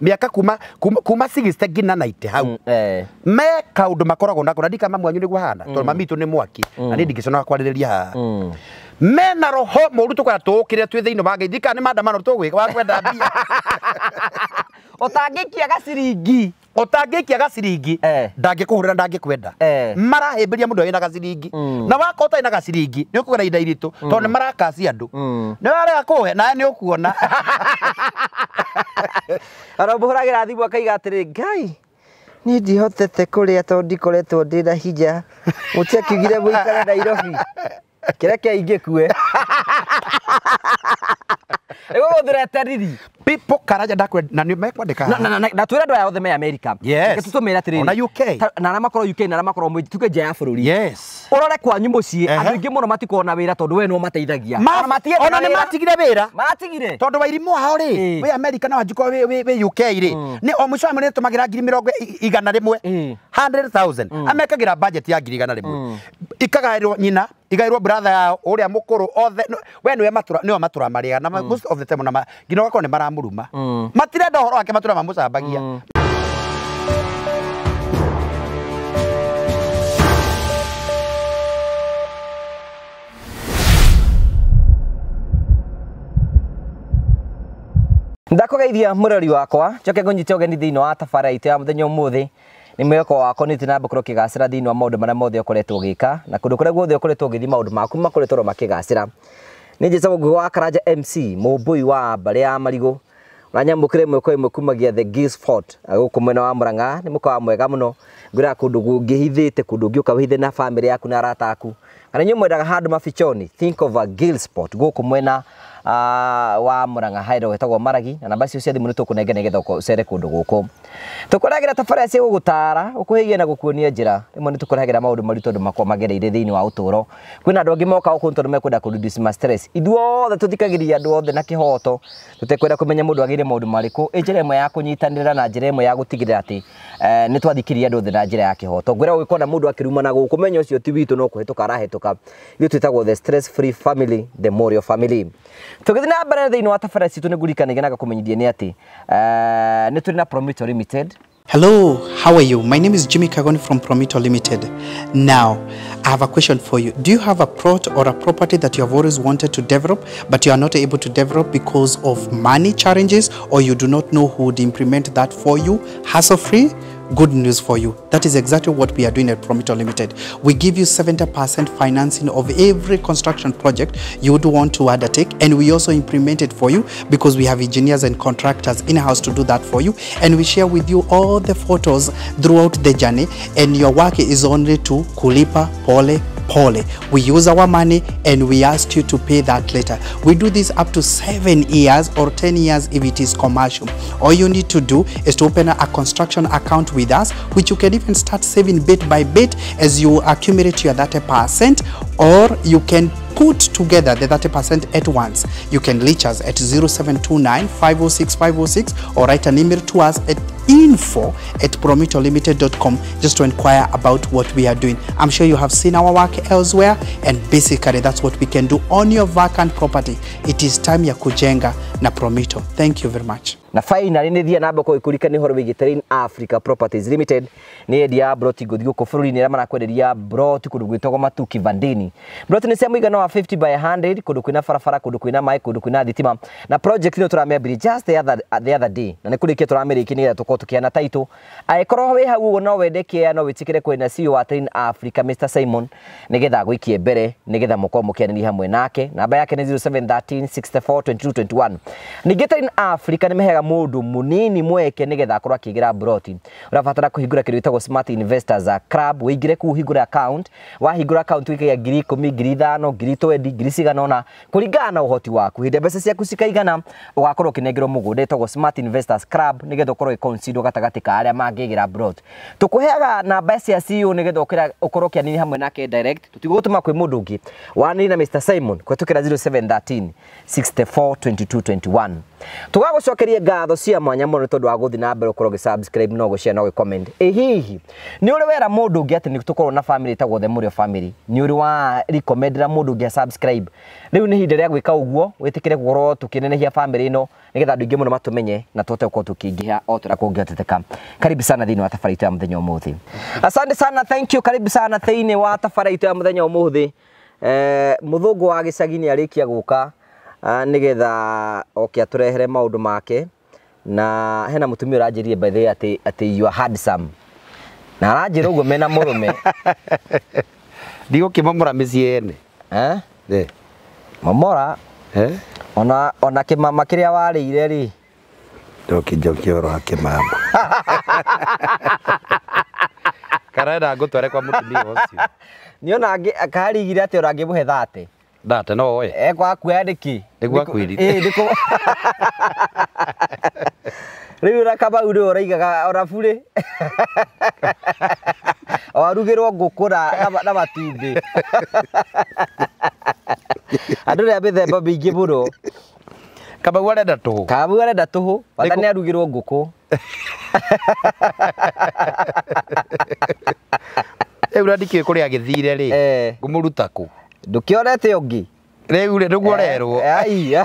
Miaka kuma 60 nginya 90 hau. Me kaundu makoragwo nako na ndika mamu wanyu niguo hana tondu mami itu ni mwaki na ni ndingiconoka kwarĩrĩria haha. Mena roho mũru tũkwenda tũũkĩre twĩ thĩinĩ wa Ngai ndika nĩ maandamano tũgwĩka wa kwenda mbia. Ũtangĩikia gaciringi. Ũtangĩikia gaciringi ndangĩkũhũrĩra ndangĩkwenda. Marahĩmbĩria mũndũ wĩna gaciringi na wakorwo ũtarĩ na gaciringi nĩ ũkũgera ihinda iritũ tondũ nĩ marakacia andũ. Nĩ warega kũhe nawe nĩ ũkuona. Aramũhũragĩra thimũ akaiga atĩrĩ, Ngai niĩ ndihotete kũrĩa tondũ ndikoretwo ndĩna hinya, mũtiakiugire mũikare Nairobi, kĩreke ingĩkue. Nĩgũgũthurete riri. People Karanja ndakwenda na nĩ mekwandĩka. Na twĩre andũ aya othe me America. Yes. Reke tũtũmĩre atĩrĩrĩ. Ona UK. Na arĩa makorwo UK na arĩa makorwo mũingĩ, tuge nja ya bũrũri. Yes. Ũrore kwanyu mũciĩ, andũ aingĩ mũno matikoragwo na wĩra tondũ we nĩwe ũmateithagia. Ona matigĩte Ona na nĩ wĩra. matigire wĩra. Matigire. Tondũ wairimũ ao rĩ, wĩ America na wanjikoo wĩ UK rĩ, nĩ o mũico wa mweri nĩtũmagĩra ngiri mĩrongo igana rĩmwe. 100,000. Amekagĩra budget ya ngiri igana rĩmwe. Ikagaĩrwo nyina, igaĩrwo brother yao ũrĩa mũkũrũ othe, we nĩwe matura, nĩwe matura marĩaga na most of the time na nginya ũgakorwo nĩ maramũruma. Matirenda ũhoro wake matura mamũcambagia. Ndakũgeithia mũrori wakwa, njoke ngũnyite ũgeni thĩinĩ wa tabarĩra itũ ya mũthenya ũmũthĩ. Nĩ mwĩhoko wakwa nĩ na gũkorwo ũkĩgacĩra thĩinĩ wa maũndũ marĩa mothe ũkoretwo ũgĩka, na kũndũ kũrĩa guothe ũkoretwo ũgĩthiĩ maũndũ maku makoretwo oro makĩgacĩra. Nĩ njĩtagwo Ngugi wa Karanja MC, mũmbũi wa mbarĩ ya Marigũ. Ũranyamũkĩra ĩmwe kwa ĩmwe kumagia The Gills Fort gũkũ mwena wa Murang'a. Nĩ mũkawa mwega mũno, ngwĩraga kũndũ ũngĩhithĩte, kũndũ ũngĩũka wĩhithe na bamĩrĩ yaku na arata aku. Kana inyuĩ mwendaga handũ mabichoni, think of a Gills Spot gũkũ mwena wa Murang'a hairo ĩtagwo Maragi, na namba icio cia thimũ nĩ tũkũnengera nĩgetha ũcere kũndũ gũkũ. Tũkũrehagĩra tabarĩra cia gũgũtara, gũkũhĩgia na gũkuonia njĩra. Rĩmwe nĩ tũkũrehagĩra maũndũ maritũ andũ makoragwo magereire thĩinĩ wa ũtũũro. Kwĩna andũ angĩ mokaga gũkũ tondũ mekwenda kũ reduce ma stress. Ithuothe tũthikagĩrĩria andũ othe na kĩhoto, tũtekwenda kũmenya mũndũ agĩire maũndũ marĩkũ. Ĩ njĩra ĩmwe ya kũnyitanĩra na njĩra ĩmwe ya gũtigĩrĩra atĩ nĩ twathikĩrĩria andũ othe na njĩra ya kĩhoto. Ngwĩra ũgĩkona mũndũ akĩrumana gũkũ, menya ũcio ti witũ no kũhĩtũka arahĩtũka. Ithuĩ twĩtagwo the stress free family, the Morio family. Tũgĩthiĩ na mbere thĩinĩ wa tabarĩra citũ nĩ ngũririkanagia na ngakũmenyithia nĩ atĩ nĩ tũrĩ na Promito Limited. Hello, how are you? My name is Jimmy Kagoni from Promito Limited. Now, I have a question for you. Do you have a plot or a property that you have always wanted to develop, but you are not able to develop because of money challenges, or you do not know who would implement that for you, hassle-free? Good news for you. That is exactly what we are doing at Promito Limited. We give you 70% financing of every construction project you would want to undertake, and we also implement it for you because we have engineers and contractors in-house to do that for you, and we share with you all the photos throughout the journey, and your work is only to kulipa pole pole. We use our money and we ask you to pay that later. We do this up to 7 years or 10 years if it is commercial. All you need to do is to open a construction account with us, which you can even start saving bit by bit as you accumulate your 30%, or you can put together the 30% at once. You can reach us at 0729 506 506 or write an email to us at info@promitolimited.com just to inquire about what we are doing. I'm sure you have seen our work elsewhere, and basically that's what we can do on your vacant property. It is time ya kujenga na Promito. Thank you very much. Na finally nĩ thia namba kwa ikurikani horo wĩgiĩ Terrain Africa Properties Limited. Nĩ endia broti ngũthi gũkũ bũrũri-inĩ arĩa marakwenderia broti kũndũ gwĩtagwo Matuki Vandini. Broti nĩ cia mũigana wa 50 by 100, kũndũ kwĩna barabara, kũndũ kwĩna maĩ, kũndũ kwĩna thitima. Na project ĩno tũramĩambirie just the other day, na nĩ kũrĩkia tũramĩrĩkia nĩgetha tũkorwo tũkĩheana title. Angĩkorwo wĩ hau ũguo no wende kĩea, no wĩtĩkĩre kwĩna CEO wa Terrain Africa Mr Simon nĩgetha agũikie mbere, nĩgetha mũkorwo mũkĩaranĩria hamwe nake. Namba yake nĩ 0713 64 22 21. Ningĩ Terrain Africa nĩ meheaga mũndũ mũnini mweke nĩgetha akorwo akĩgĩra broti. Ũrabatara kũhingũra kĩndũ gĩtagwo Smart Investors Club, wĩingĩre kũu ũhingũre account. Wahingũra account wĩkagia ngiri ikũmi, ngiri ithano, ngiri twendi, ngiri cigana ũna kũringana na ũhoti waku. Hĩndĩ ĩrĩa mbeca ciaku cikaigana, ũgakorwo ũkĩnengerwo mũgũnda ĩtagwo Smart Investors Club nĩgetha ũkorwo ũgĩconsider gatagatĩ ka arĩa mangĩgĩra broti. Tũkũheaga namba cia CEO nĩgetha ũkorwo ũkĩaranĩria hamwe nake direct, tũtigũgũtũma kwĩ mũndũ ũngĩ. Wanĩrĩria na Mr Simon kũhetũkĩra 0713 64 22 21. Tũgagũcokeria ngatho cia mwanya mũno tondũ wa gũthiĩ na mbere ũkorwo ũgĩ subscribe no gũshare no gũ-comment. Ĩ hihi nĩ ũrĩ wera mũndũ ũngĩ atĩ nĩ tũkorwo na family ĩtagwo The Mũrĩo Family? Nĩ ũrĩ wa recommendera mũndũ ũngĩ a subscribe? Rĩu nĩ ihinda rĩa gwĩka ũguo, wĩtĩkĩre gũkorwo tũkĩnenehia family ĩno nĩgetha andũ aingĩ mũno matũmenye na tũhote gũkorwo tũkĩingĩha o ta ũrĩa kũngĩhoteteka. Karibu sana thĩinĩ wa tabarĩra itũ ya mũthenya ũmũthĩ. Asante sana, thank you. Karibu sana thĩinĩ wa tabarĩra itũ ya mũthenya ũmũthĩ. Mũthũngũ wa gĩcagi nĩ arĩkia gũka nĩgetha oke atũrehere maũndũ make, na hena mũtumia ũranjĩrire by the way atĩ you are handsome, na aranjĩra ũguo mena mũrũme. Ndigũkĩmomora mĩciĩ ene. Eh? Momora ona kĩmama kĩrĩa warĩire rĩ. Ndũkĩnjokia ũhoro wa kĩmama. Karenda ngũtware kwa mũtumia ũcio. Nĩona karigire atĩ ũrangĩmũhe 30. Thate no oe. Ekwakuoya nĩkĩ? Nĩguo akwĩrire. Nĩkũ. Rĩu na Kamau rĩ ũraigaga ona burĩ. O arugĩrwo ngũkũ na matumbĩ. Andũ nĩ a mĩthemba mĩingĩ mũno. Kamau arenda tũhũ. Kamau arenda tũhũ, bata nĩ arugĩrwo ngũkũ. Rĩu na ndikĩũĩ kũrĩa agĩthire rĩ, ngũmũruta kũ? Ndũkĩonete ũngĩ? Rĩu rĩ, nĩguo ũrerwo. Ai.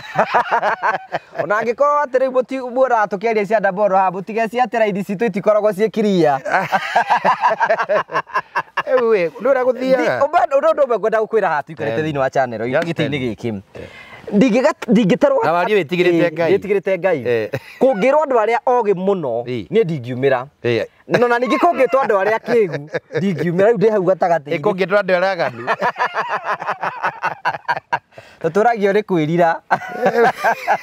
Ona angĩkorwo atĩ rĩu muonaga tũkĩaria cia ndamboro haha, mũtigeci atĩ raini citũ itikoragwo ciĩ clear. Rĩu ĩ, nĩ ũrĩa gũthiaga. Ũndũ ũmwe ngwenda gũkwĩra haha tũikarĩte thĩinĩ wa channel gĩtĩ-inĩ gĩkĩ. Ndingĩtarwo. Na warie wĩtigĩrĩte Ngai. Wĩtigĩrĩte Ngai. Kũngĩrwo andũ arĩa ogĩ mũno, niĩ ndingiumĩra. No na ningĩ kũngĩtwo andũ arĩa akĩgu, ndingiumĩra. Rĩu ndĩ hau gatagatĩ-inĩ. Kũngĩtwo andũ arĩa aganu. Tũtũragio nĩ kwĩrira.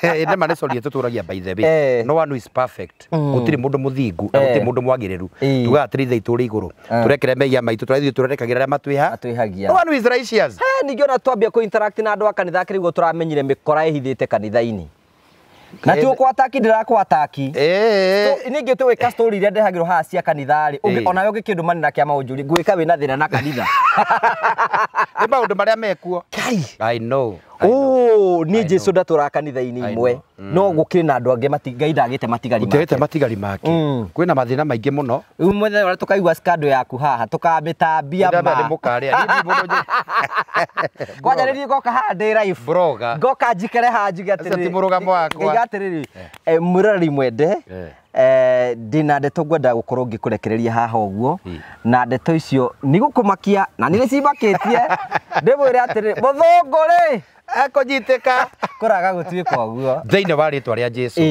Nĩ ma nĩ sorry tũtũragia by the way. No one is perfect. Gũtirĩ mũndũ mũthingu na gũtirĩ mũndũ mwagĩrĩru. Tugaga atĩrĩ ithe itũ ũrĩ igũrũ. Tũrekere mehia maitũ, tũrathiĩ tũrekagĩra arĩa matwĩhagia. No one is righteous. Ningĩ ona twambia kũ interact na andũ a kanitha kĩrĩguo tũramenyire mĩkora ĩhithĩte kanitha-inĩ. Na ti ũkwataki ndĩrakwataki. Ningĩ tũgwĩka story iria ndehagĩrwo haha cia kanitha rĩ, onawe ũngĩkĩndũmanĩra kĩama ũnjũrie ngwĩka wĩna thĩna na kanitha. Nĩ maũndũ marĩa mekuo. I know. Niĩ Jesũ ndatũraga kanitha-inĩ imwe, no gũkĩrĩ na andũ angĩ Ngai ndagĩte matigari make. Gũtiagĩte matigari make. Kwĩna mathĩna maingĩ mũno. Rĩu mũthenya ũrĩa tũkaigua scandal yaku haha, tũkamĩtambia ma. Nĩ mũkarĩa. Kwanja nĩ ngoka haha ndĩ live. Broga. Ngoka njikare haha njuge atĩrĩrĩ. Ũcio ti mũrũgamo wakwa. Ngiuga atĩrĩrĩ, mũroreri mwende, ndĩna ndeto ngwenda gũkorwo ngĩkũrekereria haha ũguo, na ndeto icio nĩ gũkũmakia na nĩ cimakĩtie. Ndĩmwĩre atĩrĩrĩ, mũthũngũ rĩ ekũnyitĩka kũraga gũtuĩka ũguo thĩinĩ wa rĩtwa rĩa Jesu.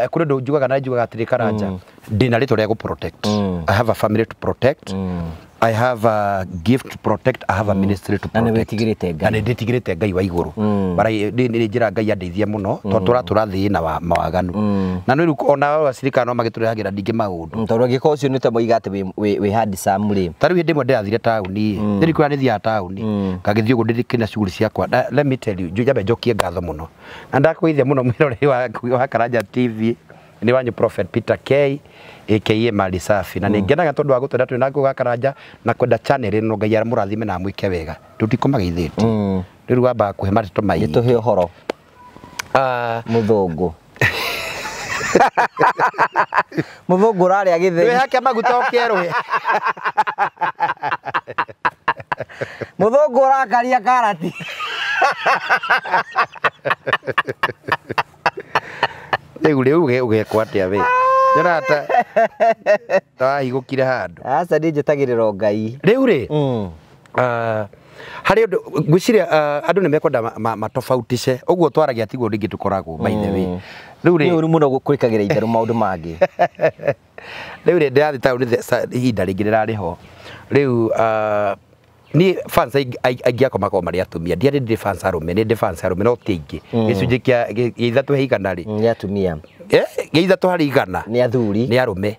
Kũrĩ ũndũ njugaga na njugaga atĩrĩ Karanja, ndĩna rĩtwa rĩa gũ protect. I have a family to protect. I have a gift to protect. I have a ministry to protect. Na nĩ wĩtigĩrĩte Ngai. Na nĩ ndĩtigĩrĩte Ngai wa igũrũ. Bara nĩ njĩra Ngai andeithie mũno tondũ tũratũra thĩ na mawaganu. Na nĩ rĩu ona acirika no magĩtũrehagĩra ndingĩ maũndũ. Tondũ angĩkorwo ũcio nĩ ta moiga atĩ wĩ handsome rĩ. Ta rĩu hĩndĩ ĩmwe ndĩrathire taũni. Ndĩrĩ kũrĩa nĩthiaga taũni. Ngagĩthiĩ ũguo ndĩrĩ na shughuli ciakwa. Let me tell you, njambe njokie ngatho mũno. Na ndakũgeithia mũno mwĩroreri wa Karanja TV. Nĩ wanyu Prophet Peter K aka Mali Safi, na nĩ ngenaga tondũ wa gũtwenda twĩ na ngũ Karanja na kwenda channel ĩno. Ngai amũrathime na amwĩke wega. Tũtikũmageithĩtie. Rĩu wambaga kũhe marĩtwa maingĩ. Nĩtũhe ũhoro. Mũthũngũ. Mũthũngũ ũrarĩa gĩtheri. Wĩhake maguta ũkĩerũhe. Mũthũngũ ũrakaria karati. Rĩu rĩu ũgekwo atĩa we? Nyonaga ta wahigũkire handũ. Aca niĩ njĩtagĩrĩra Ngai. Rĩu rĩ, harĩ ũndũ ngwĩciria andũ nĩ mekwenda matofautice ũguo twaragia tiguo rĩngĩ tũkoragwo by the way. Rĩu rĩ nĩ ũru mũno gwĩkagĩra itherũ maũndũ mangĩ. Rĩu rĩ ndĩrathiĩ taũni ihinda rĩngĩ rĩrarĩ ho. Rĩu niĩ fans aingĩ akwa makoragwo marĩ atumia. Ndiarĩ ndĩ fans arũme, nĩ ndĩ fans arũme no ti aingĩ. Gĩcunjĩ kĩa 3 harĩ 100 rĩ. Nĩ atumia. Gĩa 3 harĩ 100. Nĩ athuri. Nĩ arũme.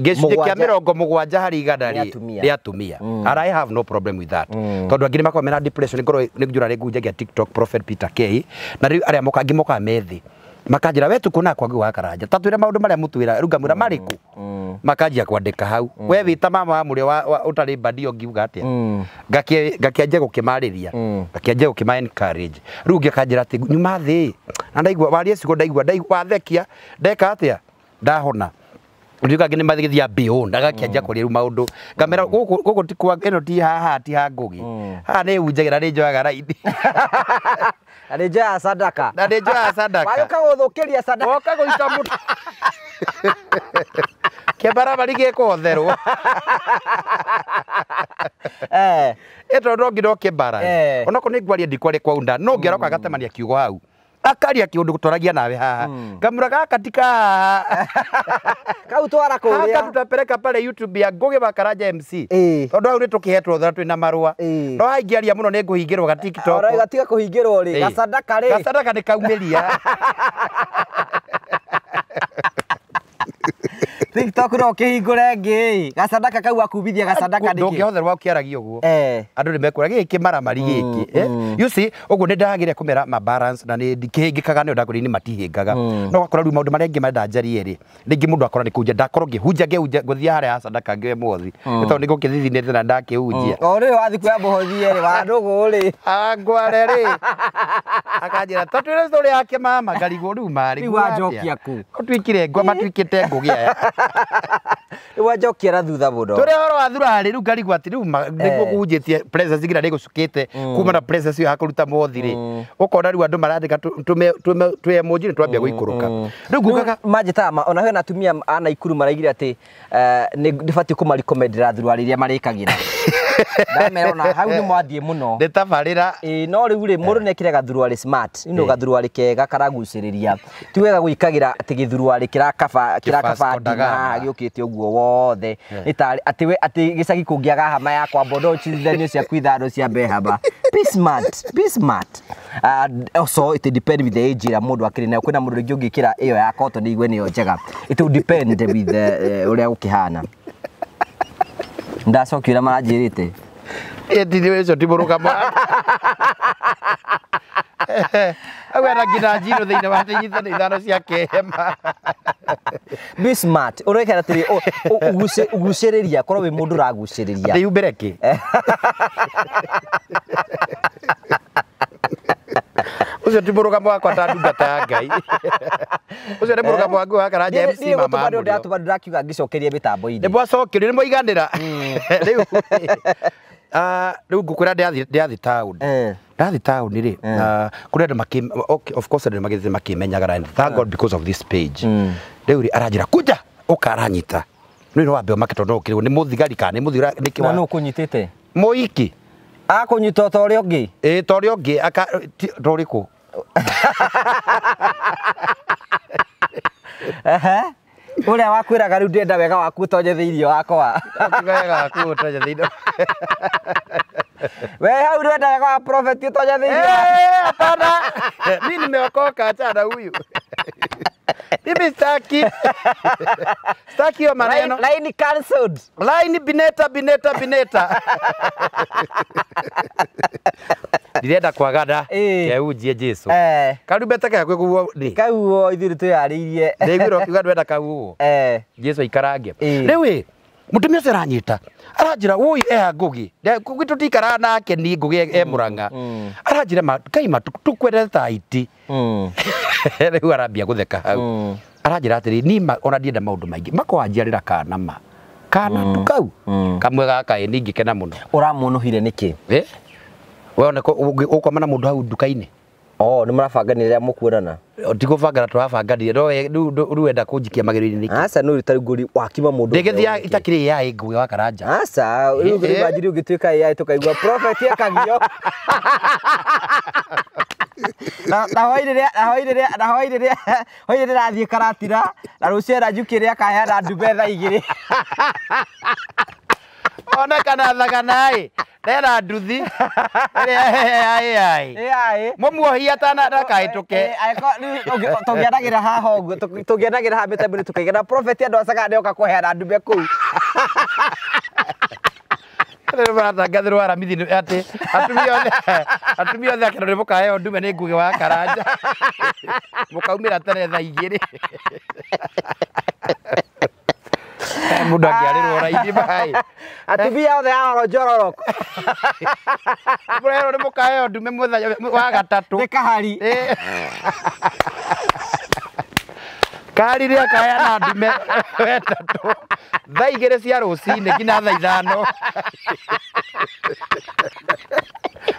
Gĩcunjĩ kĩa 70 harĩ 100 rĩ nĩ atumia. And I have no problem with that. Tondũ angĩ nĩ makoragwo mena depression, ngorwo nĩ njũra rĩ ngunjagia TikTok Prophet Peter K. Na rĩu arĩa moka angĩ mokaga me thĩ. Makanjĩra we tũkuonaga kwa Ngũgĩ wa Karanja. Ta twĩre maũndũ marĩa mũtwĩra, rĩu ngamwĩra marĩkũ? Makanjia kwandĩka hau we wĩta mama wa mũrĩa ũtarĩ bandio ngiuga atĩa ngakĩanjia gũkĩmarĩria ngakĩanjia gũkĩma encourage rĩu ũngĩ akanjĩra atĩ nyuma thĩ na ndaigua waria ciugo ndaigua wathekia ndeka atĩa ndahona rĩu kangĩ nĩ magĩthiĩ beyond agakĩanjia kũrĩa rĩu maũndũ ngamera gũkũ ti kwa ĩno ti haha ti ha Ngũgĩ haha nĩ hunjagĩra nĩ njoyaga raini na nĩ njoyaga sadaka na nĩ njoyaga sadaka wagĩũka gũthũkĩria sadaka woka gũita mũtu kĩbarabari gĩkũhotherwo ĩ tondũ no nginya ũkĩmbara onokorwo nĩ ngwaria ndikwaria kwaunda no ngĩaroka agatemania kiugo hau akaria kiundu twaragia nawe haha ngamura gaka ti kahaha kau twara kuria haka tutapeleka pale YouTube ya Ngugi wa Karanja MC tondu hau nitukihetwo thara twina marua no haingĩaria muno nĩ ngũhingĩrwo ga TikTok ora gatiga kũhingĩrwo rĩ gasadaka rĩ gasadaka nĩ kaumĩria TikTok no kĩhingũre ngĩ gasadaka kau akubithia gasadaka nĩkĩ ndũngĩhotherwo ũkĩaragia ũguo andũ nĩ mekũra gĩkĩ maramari gĩkĩ you see ũguo nĩ ndagĩre kũmera ma balance na nĩ ndikĩhĩngĩkaga nĩ ndakũrĩ nĩ matihĩngaga no ũgakora rĩu maũndũ marĩa angĩ marenda njarie rĩ rĩngĩ mũndũ akora nĩ kũhunjia ndakorwo ngĩhunjia ngĩhunjia ngũthiĩ harĩa ha sadaka ngĩoe mũhothi nĩ tondũ nĩ ngũkĩthithinĩte na ndakĩhunjia o rĩu wathiĩ kuoya mũhothi rĩ wa ndũgũ rĩ angware rĩ akanjĩra tondũ twĩre story yake mama ngarigwo rĩu marĩ rĩu wanjokia kũ ũtuĩkire ngwa matuĩkĩte ngũgĩ aya rĩu wanjokia na thutha mũno tũrĩ ũhoro wa thurarĩ rĩu ngarigwo atĩ rĩu nĩguo kũhunjĩtie presence nginya nĩgũcukĩte kuma na presence ĩyo ya kũruta mũhothi rĩ ũkona rĩu andũ marandĩka twĩ emoji nĩ twambia gũikũrũka rĩu ngugaga manjĩtaga ona hena atumia a Naikuru maraigire atĩ nĩ ndĩbatiĩ kũmarecommendera thuruarĩ iria marĩkagĩra ndamera ona hau nĩ mwathiĩ mũno nĩ tabarĩra ĩĩ no rĩu rĩ mũndũ nĩ ekĩre gathuruarĩ smart ino gathuruarĩ kega karagucĩrĩria ti wega gwĩkagĩra atĩ gĩthuruarĩ kĩrakaba ndima gĩũkĩte ũguo wothe nĩ tarĩ atĩ we atĩ gĩcagi kũngĩaga hama yakwa mbondo ũcithanio ciaku ithano cia mbehama be smart be smart also it depend with the age ĩrĩa mũndũ akĩrĩ nayo kwĩna mũndũ rĩngĩ ũngĩkĩra ĩyo ya cotton igue nĩyo njega it will depend with ũrĩa gũkĩhana ndacokia ũrĩa maranjĩrĩte ĩtithĩ ũcio ti mũrũgamo au ena nginya njirũ thĩinĩ wa nyitano ithano cia kehema be smart ũrekera atĩrĩ ũgucĩrĩria korwo wĩ mũndũ ũragucĩrĩria atĩ yumbĩre kĩ ũcio ti mũrũgamo wakwa ta ndungata ya Ngai ũcio nĩ mũrũgamo wa Ngugi wa Karanja MC mama nĩ ndĩratũma ndĩrakiuga ngĩcokeria mĩtambo-inĩ nĩ mwacokerio nĩ mwaiganĩra rĩu rĩu ngũkwĩra ndĩrathiĩ taũni ndathi taũni rĩ kũrĩ andũ of course andũ magĩthiĩ makĩmenyaga and thank God because of this page rĩu rĩ aranjĩra kuja ũka aranyita nĩ no wambe ũmake tondũ ũkĩrĩgwo nĩ mũthigari kana nĩ mũthigari nĩkĩ wa na nũ ũkũnyitĩte mũiki akũnyita ta ũrĩa ũngĩ ĩĩ ta ũrĩa ũngĩ ta ũrĩkũ ũrĩa wakwĩraga rĩu ndĩrenda wega waku ũtonye thĩinĩ wakwa wega waku ũtonye thĩinĩ we hau ndĩrenda wega wa prophet ũtonye thĩinĩ hapana mimi nimeokoka achana huyu mimi sitaki sitaki hiyo maneno line cancelled line bineta bineta bineta ndirenda kwagana kehunjie Jesu karumbeta gakwe guo rĩ kau ithuĩ twĩyarĩirie ndaiguire ũkiuga ndwenda kau ũguo Jesu aikarange rĩu ĩ mũtumia ũcio aranyita aranjĩra wũi eha Ngugi Ngugi tũtikaraga nake ni Ngugi e Mũrang'a aranjĩra Ngai ma tũkwendete ta iti rĩu arambia gũtheka hau aranjĩra atĩrĩ ni ona ndienda maũndũ maingĩ makowanjiarĩra kana ma kana tu kau kamwe gaka ĩ ningĩkena mũno ũramuonohire nĩkĩ we ona ũkoma na mũndũ hau nduka-inĩ oh nĩ mũrabanganĩra rĩrĩa mũkuonana tigũbangana tũrabanganire no rĩu wenda kũnjikia magerio-inĩ nĩkĩ aca nĩ ta rĩu wakima mũndũ ndĩgĩthiĩ itakĩrĩ AI Ngugi wa Karanja aca rĩu wanjiri ũngĩtuĩka AI tũkaigua prophet akagio na hwaĩ-inĩ rĩrathiĩ Karatira na rũciũ ena njukĩ rĩa akaheana ndume thaa igĩrĩ ona kana thagana-ĩ ndera nduthi ĩrĩa AI AI mũmuohia ndakahĩtũke tũngĩanagĩra haha ũguo tũngĩanagĩra haha mĩtambo-inĩ tũkaiga na prophet andũ a Sagana nĩoka kũheana ndume kũu rĩu maratangathĩrwo Aramithi atĩ atumia othe akeno nĩ mũkaheo ndume nĩ Ngugi wa Karanja mũkaumĩra tene thaa igĩrĩ Mundu angĩarĩrwo raithi maĩ. Atumia othe a oro njororo. Mũrerwo nĩ mũkaheo ndume mũthenya wa gatatũ. Nĩ kahari. Kahari rĩa kaheana ndume wetatũ thaa 2 cia rũcinĩ nginya thaa 5.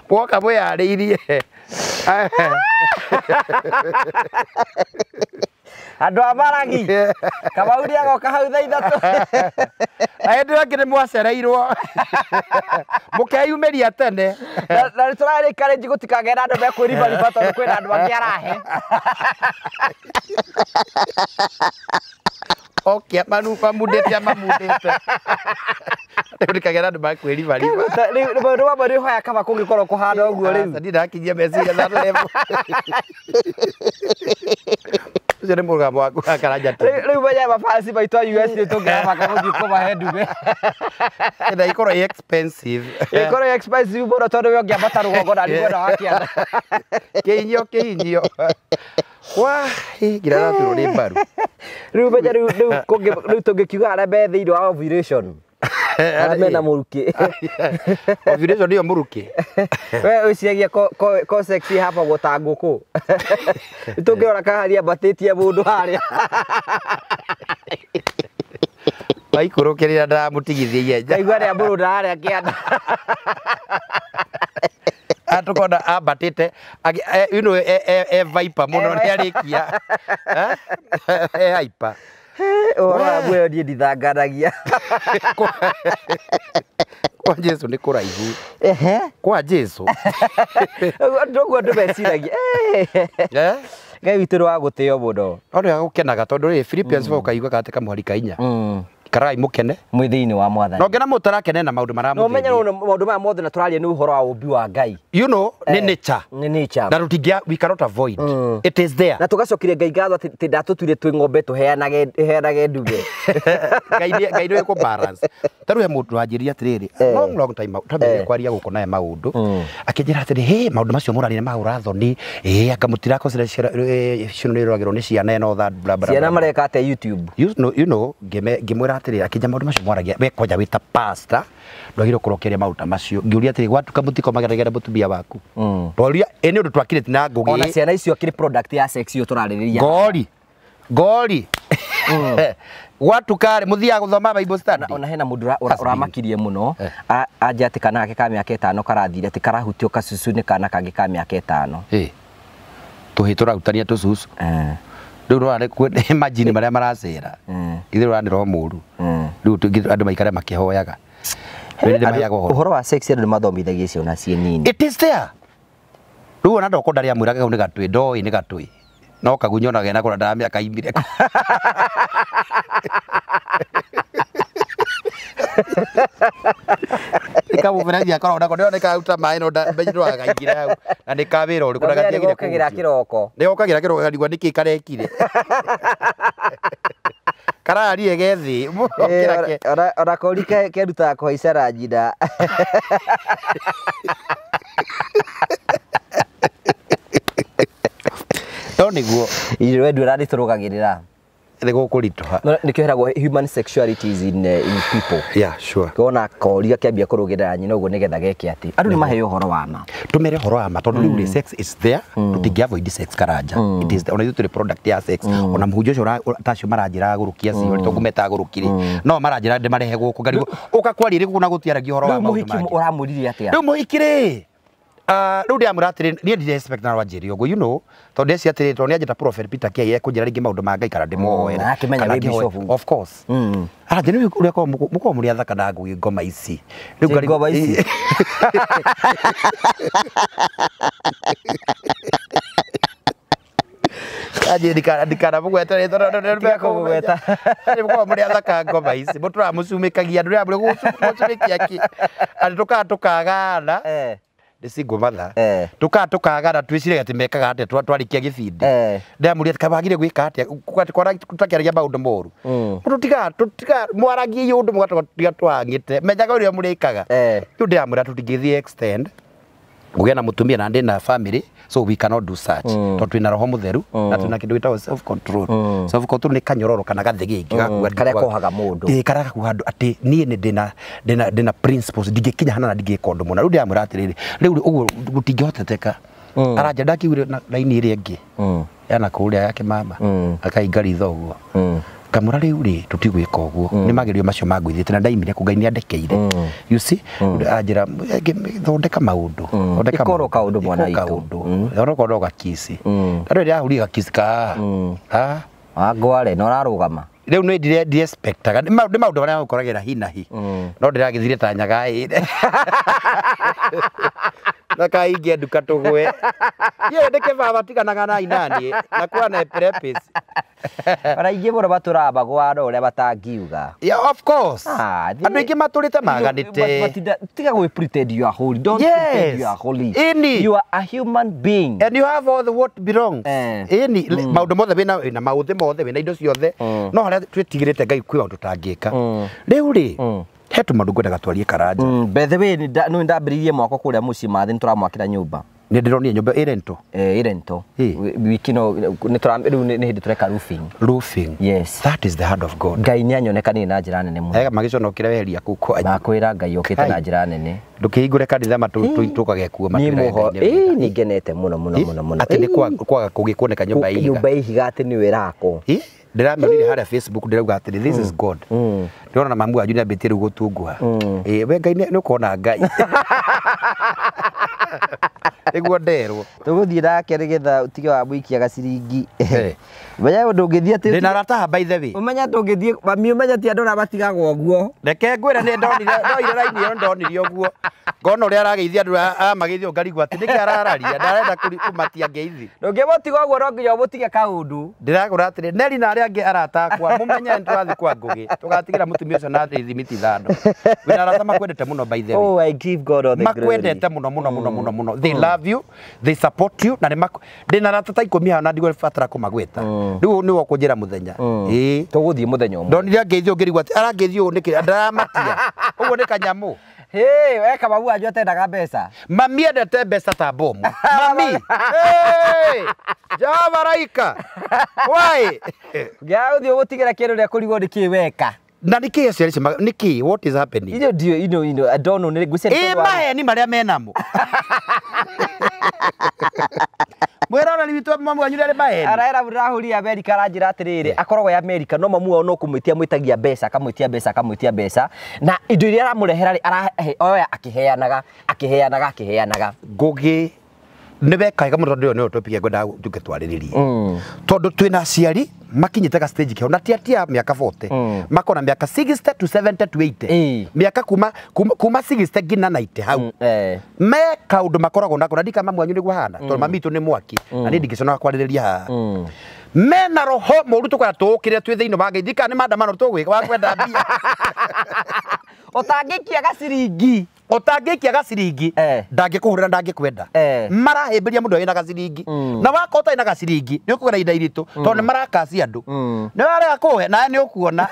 Woka mwĩyarĩirie. Andũ a Maragi. Kamau nĩagoka hau thaa 3. Na hĩndĩ ĩyo ĩngĩ nĩ mwacereirwo. Mũkeyumĩria tene. Na nĩ tũrarĩ encourage gũtikagĩe na andũ mekwĩribariba tondũ kwĩna andũ angĩ arahe. Okay, mamundĩte mamundĩte. Rĩu ndikagĩe na andũ mekwĩribariba. Rĩu maũndũ mamwe nĩ ũhoya kaba kũngĩkorwo kũhana ũguo rĩu. Aca, niĩ ndakinyia meciria that level. Ũcio nĩ mũrũgamo waku wa Karanja TV. Rĩu menya mabanci maitũ a US nĩ tũngĩrabanga gũthiĩ kũmahe ndume. Na ikorwo ĩ expensive. Ĩkorwo ĩ expensive mũno tondũ we ũngĩambata rũgongo na nĩ mwena wa kĩanda. Kĩhinyio kĩhinyio. Wa, ngira ndaturwo nĩ mbaru. Rĩu menya rĩu rĩu tũngĩkiuga arĩa me thĩinĩ wa ovulation. Arĩa mena mũrukĩ. Ovulation nĩyo mũrukĩ. We wĩciragia ko sex ĩhambagwo ta ngũkũ. Tũngĩrora kahari ambatĩtie mũndũ harĩa. Waikũrũkĩrĩra ndamũtigithia ihenya. Ndaigua nĩ amũrũnda harĩa kĩanda. Atukona ambatĩte you know e viper mũno nĩ arĩkia. E hyper. Ũhoro wa muoyo niĩ ndithanganagia. Kwa Jesu nĩ kũraihu. Ehe. Kwa Jesu. Ndũguo andũ meciragia. Ngai witũ nĩ wa gũtĩo mũno. No nĩ gũkenaga tondũ rĩ Philippians 4 kaigua gate kamũhari ka 4. Ikarai mũkene. Mwĩ thĩinĩ wa Mwathani. No ngena mũtarakene na maũndũ maramũthĩnia. No menye maũndũ maya mothe na tũraria nĩ ũhoro wa ũmbi wa Ngai. You know, nĩ nature. Nĩ nature. Na tũtingĩa, we cannot avoid. It is there. Na tũgacokeria Ngai ngatho atĩ ndatũtuire twĩ ng'ombe tũheanage ndume. Ngai nĩwe kũ balance. Ta rĩu he mũndũ wanjĩrire atĩrĩrĩ, long long time twambĩrĩria kwaria gũkũ naye maũndũ. Akĩnjĩra atĩrĩ, hey, maũndũ macio mũraria nĩ ma ũrathoni. Anga mũtirakocera ciana nĩ iroragĩrwo nĩ ciana and all that blah blah. Ciana mareka atĩa YouTube? You know, ngĩmwĩra atĩrĩrĩ, akĩnja maũndũ macio mwaragia, we kwanja wĩ ta pastor, ndwagĩrĩirwo gũkorwo ũkĩaria maũndũ ta macio. Ngĩũria atĩrĩ, gwatuka mũtikomageragĩra na mũtumia waku. Twaria, ĩ nĩ ũndũ twakirĩte na ngũgĩ. Ona ciana icio akĩrĩ product ya sex ĩyo tũrarĩrĩria. Ngori. Ngori. Gwatuka rĩ, mũthiaga gũthoma Bible study. Ona hena mũndũ ũramakirie mũno, anja atĩ kana gake ka mĩaka 5 karathire atĩ karahutio kacucu nĩ kana kangĩ ka mĩaka 5. Tũhĩ tũrahutania tũcucu. Rĩu rũrarĩ imagine marĩa maracera. Ithuĩ rũrarĩ roho mũru. Rĩu andũ maikare makĩhoyaga. Ũhoro wa sex andũ nĩmathomithagia ciana ciĩ nini. It is there. Rĩu ona ndoko ndarĩ amwĩraga kau nĩ gatwĩ, ndoĩ nĩ gatwĩ. No kagunyona gena kũrĩa ndamĩaka imire. Nĩkamũberethi akoragwo nako nĩona nĩkaruta maĩ no mbenye ndwagaingĩre hau. Na nĩ ka wĩra ũrĩkũ na gatiagire kũgĩra kĩroko. Nĩgokagĩra kĩroko karigwo nĩkĩ karekire. Kararire gethi. Ona kori kerutaga kũhaica na nyina. No nĩguo. We ndũrarĩtũrũgagĩrĩra. Nĩ gũkũritũha. Nĩkĩo heragwo human sexuality is in people. Yeah, sure. Kona kori gakĩambia kũrũgĩrĩra nyina ũguo nĩgetha geke atĩ. Andũ nĩ maheo ũhoro wa ma. Tũmere ũhoro wa ma tondũ rĩu rĩ sex is there. Tũtingĩ avoid sex Karanja. It is there. Ona ithuĩ tũrĩ product ya sex. Ona mũhunjia ũcio tacio maranjĩra agũrũki acio rĩ, tũkũmeta agũrũki rĩ. No maranjĩra ndĩmarehe gũkũ ngarigwo. Ũka kwaria rĩ gũkũ na gũtiaragia ũhoro wa Rĩu maũndũ mũhiki mangĩ. ũramwĩrire atĩa? Rĩu mũhiki rĩ, rĩu ndĩramwĩra atĩrĩ, niĩ ndirĩ expect na rwanjĩrĩ ũguo, you know, tondũ ndeci atĩrĩ, tondũ nĩanjĩta Prophet Peter Kiai ekũnjĩra rĩngĩ maũndũ ma Ngai kana ndĩmũhoere. Na akĩmenya Kana wĩ ngĩhoe. bishop. Of course. Aranjĩra rĩu ũrĩa mũkoragwo mũrĩ athaka na ngũgĩ ngoma ici. Rĩu Ci ngoma ici? Anjĩ ndikanamũgweta rĩtwa Tiga kũmũgweta. Nĩ mũkoragwo mũrĩ athaka ngoma ici. Mũtũraga mũcumĩkagia andũ rĩrĩa mũrĩ gũcumĩkia kĩ. Andũ tũkaga tũkagana. Nĩ single mother. Tũkaga tũkagana twĩciragia atĩ mekaga atĩa twarĩkia gĩbindi. Ndĩramũria atĩ wagire gwĩka atĩa tũtakĩaragia maũndũ moru. Tũtiga mwaragie ũndũ mũgatiga twang'ĩte. Menyaga ũrĩa mũrĩkaga. Rĩu ndĩramwĩra tũtingĩthiĩ extend. Ngũgĩa na mũtumia na ndĩ na family, so we cannot do such. Tondũ twĩna roho mũtheru na twĩna kĩndũ gĩtagwo self control. Self control nĩ kanyororo kana gathĩgĩngĩ gakua Karĩa kohaga mũndũ. Ĩĩ, karĩa gakuoha andũ atĩ niĩ nĩ ndĩna principles, ndingĩkinya hana na ndingĩka ũndũ mũna. Rĩu ndĩramwĩra atĩrĩrĩ, rĩu ũguo gũtingĩhoteteka. Aranja ndakiugire na raini ĩrĩa ĩngĩ yana kũrĩa yake mama akainga ritho ũguo. Ngamwĩra rĩu rĩ tũtigwĩka ũguo, nĩ magerio macio mangũithĩte na ndaimire kũ Ngai nĩ andekeire. You see, anjĩra thondeka maũndũ, thondeka Ĩkorwo kaũndũ mwana ĩkorwo witũ. kaũndũ, thondeka ũndũ gakici. Andũ ĩrĩa ahũrire gakici ka ha Wangware na ũrarũgama. Rĩu nĩ ndire expectaga nĩ maũndũ marĩa magũkoragĩra hi na hi, no ndĩragĩthire ta nyaga ĩrĩ na kaingia nduka tũgwe. Ye ndĩke baba tiganaga na inani na kwana epilepsy. Ona ingĩ mũno matũraga magwaro ũrĩa matangiuga. Yeah, of course. Andũ aingĩ matũrĩte maganĩte. Tiga gwĩ pretend you are holy. Don't pretend you are holy. Ĩni. You are a human being. And you have all the what belongs. Ĩni, maũndũ mothe wĩna maũthĩ mothe, wĩna indo ciothe. No harĩa twĩtigĩrĩte Ngai kwĩ maũndũ tũtangĩka. Rĩu rĩ, he tũmaũndũ ngwendaga twarie Karanja. By the way, nĩ ndambĩrĩirie mwako kũrĩa mũciĩ mathĩ, nĩ tũramwakĩra nyũmba. Nĩ ndĩronire nyũmba ĩ rental. Ĩ rental. Wiki no nĩ rĩu nĩ hĩndĩ tũreka roofing. Roofing. Yes. That is the hand of God. Ngai nĩ anyonekanire na njĩra nene mũno. Ega magĩconokire weheria kũu kwanyu. Makwĩra Ngai okĩte na njĩra nene. Ndũkĩhingũre kanitha tũkage kuo matwĩra Ngai. Ĩĩ, nĩ ngenete mũno mũno mũno mũno. Atĩ nĩ kwaga kũgĩkuoneka nyũmba ya ihiga. Nyũmba ya ihiga atĩ nĩyo ĩrakwo. Ndĩramĩonire harĩa Facebook ndĩrauga atĩrĩ, this is God. Ndĩrona mamu wanyu nĩambĩtie rĩu gũtunguha. Ĩĩ, we Ngai nĩ ũkona Ngai. Nĩguo nderwo. Tũgũthiĩ nake nĩgetha ũtige wa mũikia gaciringi. Menya ũndũ ũngĩthiĩ atĩ ndĩna arata by the way. Ũmenya ndũngĩthiĩ, mami ũmenya ti andũ arĩa matigagwo ũguo. Reke ngwĩre nĩ ndonire, ndoire raini ĩyo ndonire ũguo. Ngona ũrĩa arageithia andũ amageithia ngarigwo atĩ nĩkĩ arararia, ndarenda kũmatia ngeithi. Ndũngĩmũtiga ũguo no nginya ũmũtige kaũndũ. Ndĩragũra atĩrĩ, Neri na arĩa angĩ arata akwa, mũmenye nĩ tũrathiĩ kwa Ngũgĩ, tũgatigĩra mũtumia ũcio na thimiti ithano. Wĩna arata makwendete mũno by the way. Oh, I give God all the glory. Makwendete mũno mũno mũno mũno mũno. They love you, they support you na nĩ ndĩna arata ta 10 haha na ndigũbatara kũmagweta. Rĩu nĩwe ũkũnjĩra mũthenya. Ĩĩ. Tũgũthiĩ mũthenya ũmwe. Ndonire ngeithio ngĩrigwo atĩ arangeithio ũũ nĩkĩ, ndaramatia. Ũguo nĩ kanyamũ. Hey, weka mamu wanyu atendaga mbeca. Mami endete mbeca ta bomu. Mami. Hey! Jehova raika. Why? Ngĩaga gũthiĩ ũgũtigĩra kĩndũ rĩa kũrigwo nĩ kĩ weka. Na nĩkĩ aciari acio nĩkĩ, what is happening? Irio ndio ino I don't know, nĩ ngwĩciria Ĩ maheni marĩa menamo. Mwĩroreri witũ mamu wanyu nĩ arĩ maheni. Araera mũrahũri America aranjĩra atĩrĩrĩ, akoragwo ya America no mamu wao no kũmwĩtia mwĩtagia mbeca, akamwĩtia mbeca, akamwĩtia mbeca, na indo iria aramũrehera rĩ, arahe oya akĩheanaga, akĩheanaga, akĩheanaga. Ngũgĩ nĩ weka wega mũno tondũ ĩyo nĩyo topic ngwendaga tũke twarĩrĩrie. Tondũ twĩna aciari makinyĩte ga stage kĩao na ti atia mĩaka 40, makona mĩaka 60 to 70 to 80, mĩaka kuma 60 nginya 90 hau. Me kaũndũ makoragwo nako na ndika mamu wanyu nĩguo hana, tondũ mami witũ nĩ mwaki na niĩ ndingĩconoka kwarĩrĩria haha. Mena roho mũru tũkwenda tũũkĩre twĩ thĩinĩ wa Ngai, ndika nĩ maandamano tũgwĩka wa kwenda mbia. Ũtangĩikia gaciringi. Ũtangĩikia gaciringi, ndangĩkũhũrĩra, ndangĩkwenda. Marahĩmbĩria mũndũ wĩna gaciringi. Na wakorwo ũtarĩ na gaciringi, nĩ ũkũgera ihinda iritũ, tondũ nĩ marakacia andũ. Nĩ warega kũhe, nawe nĩ ũkuona.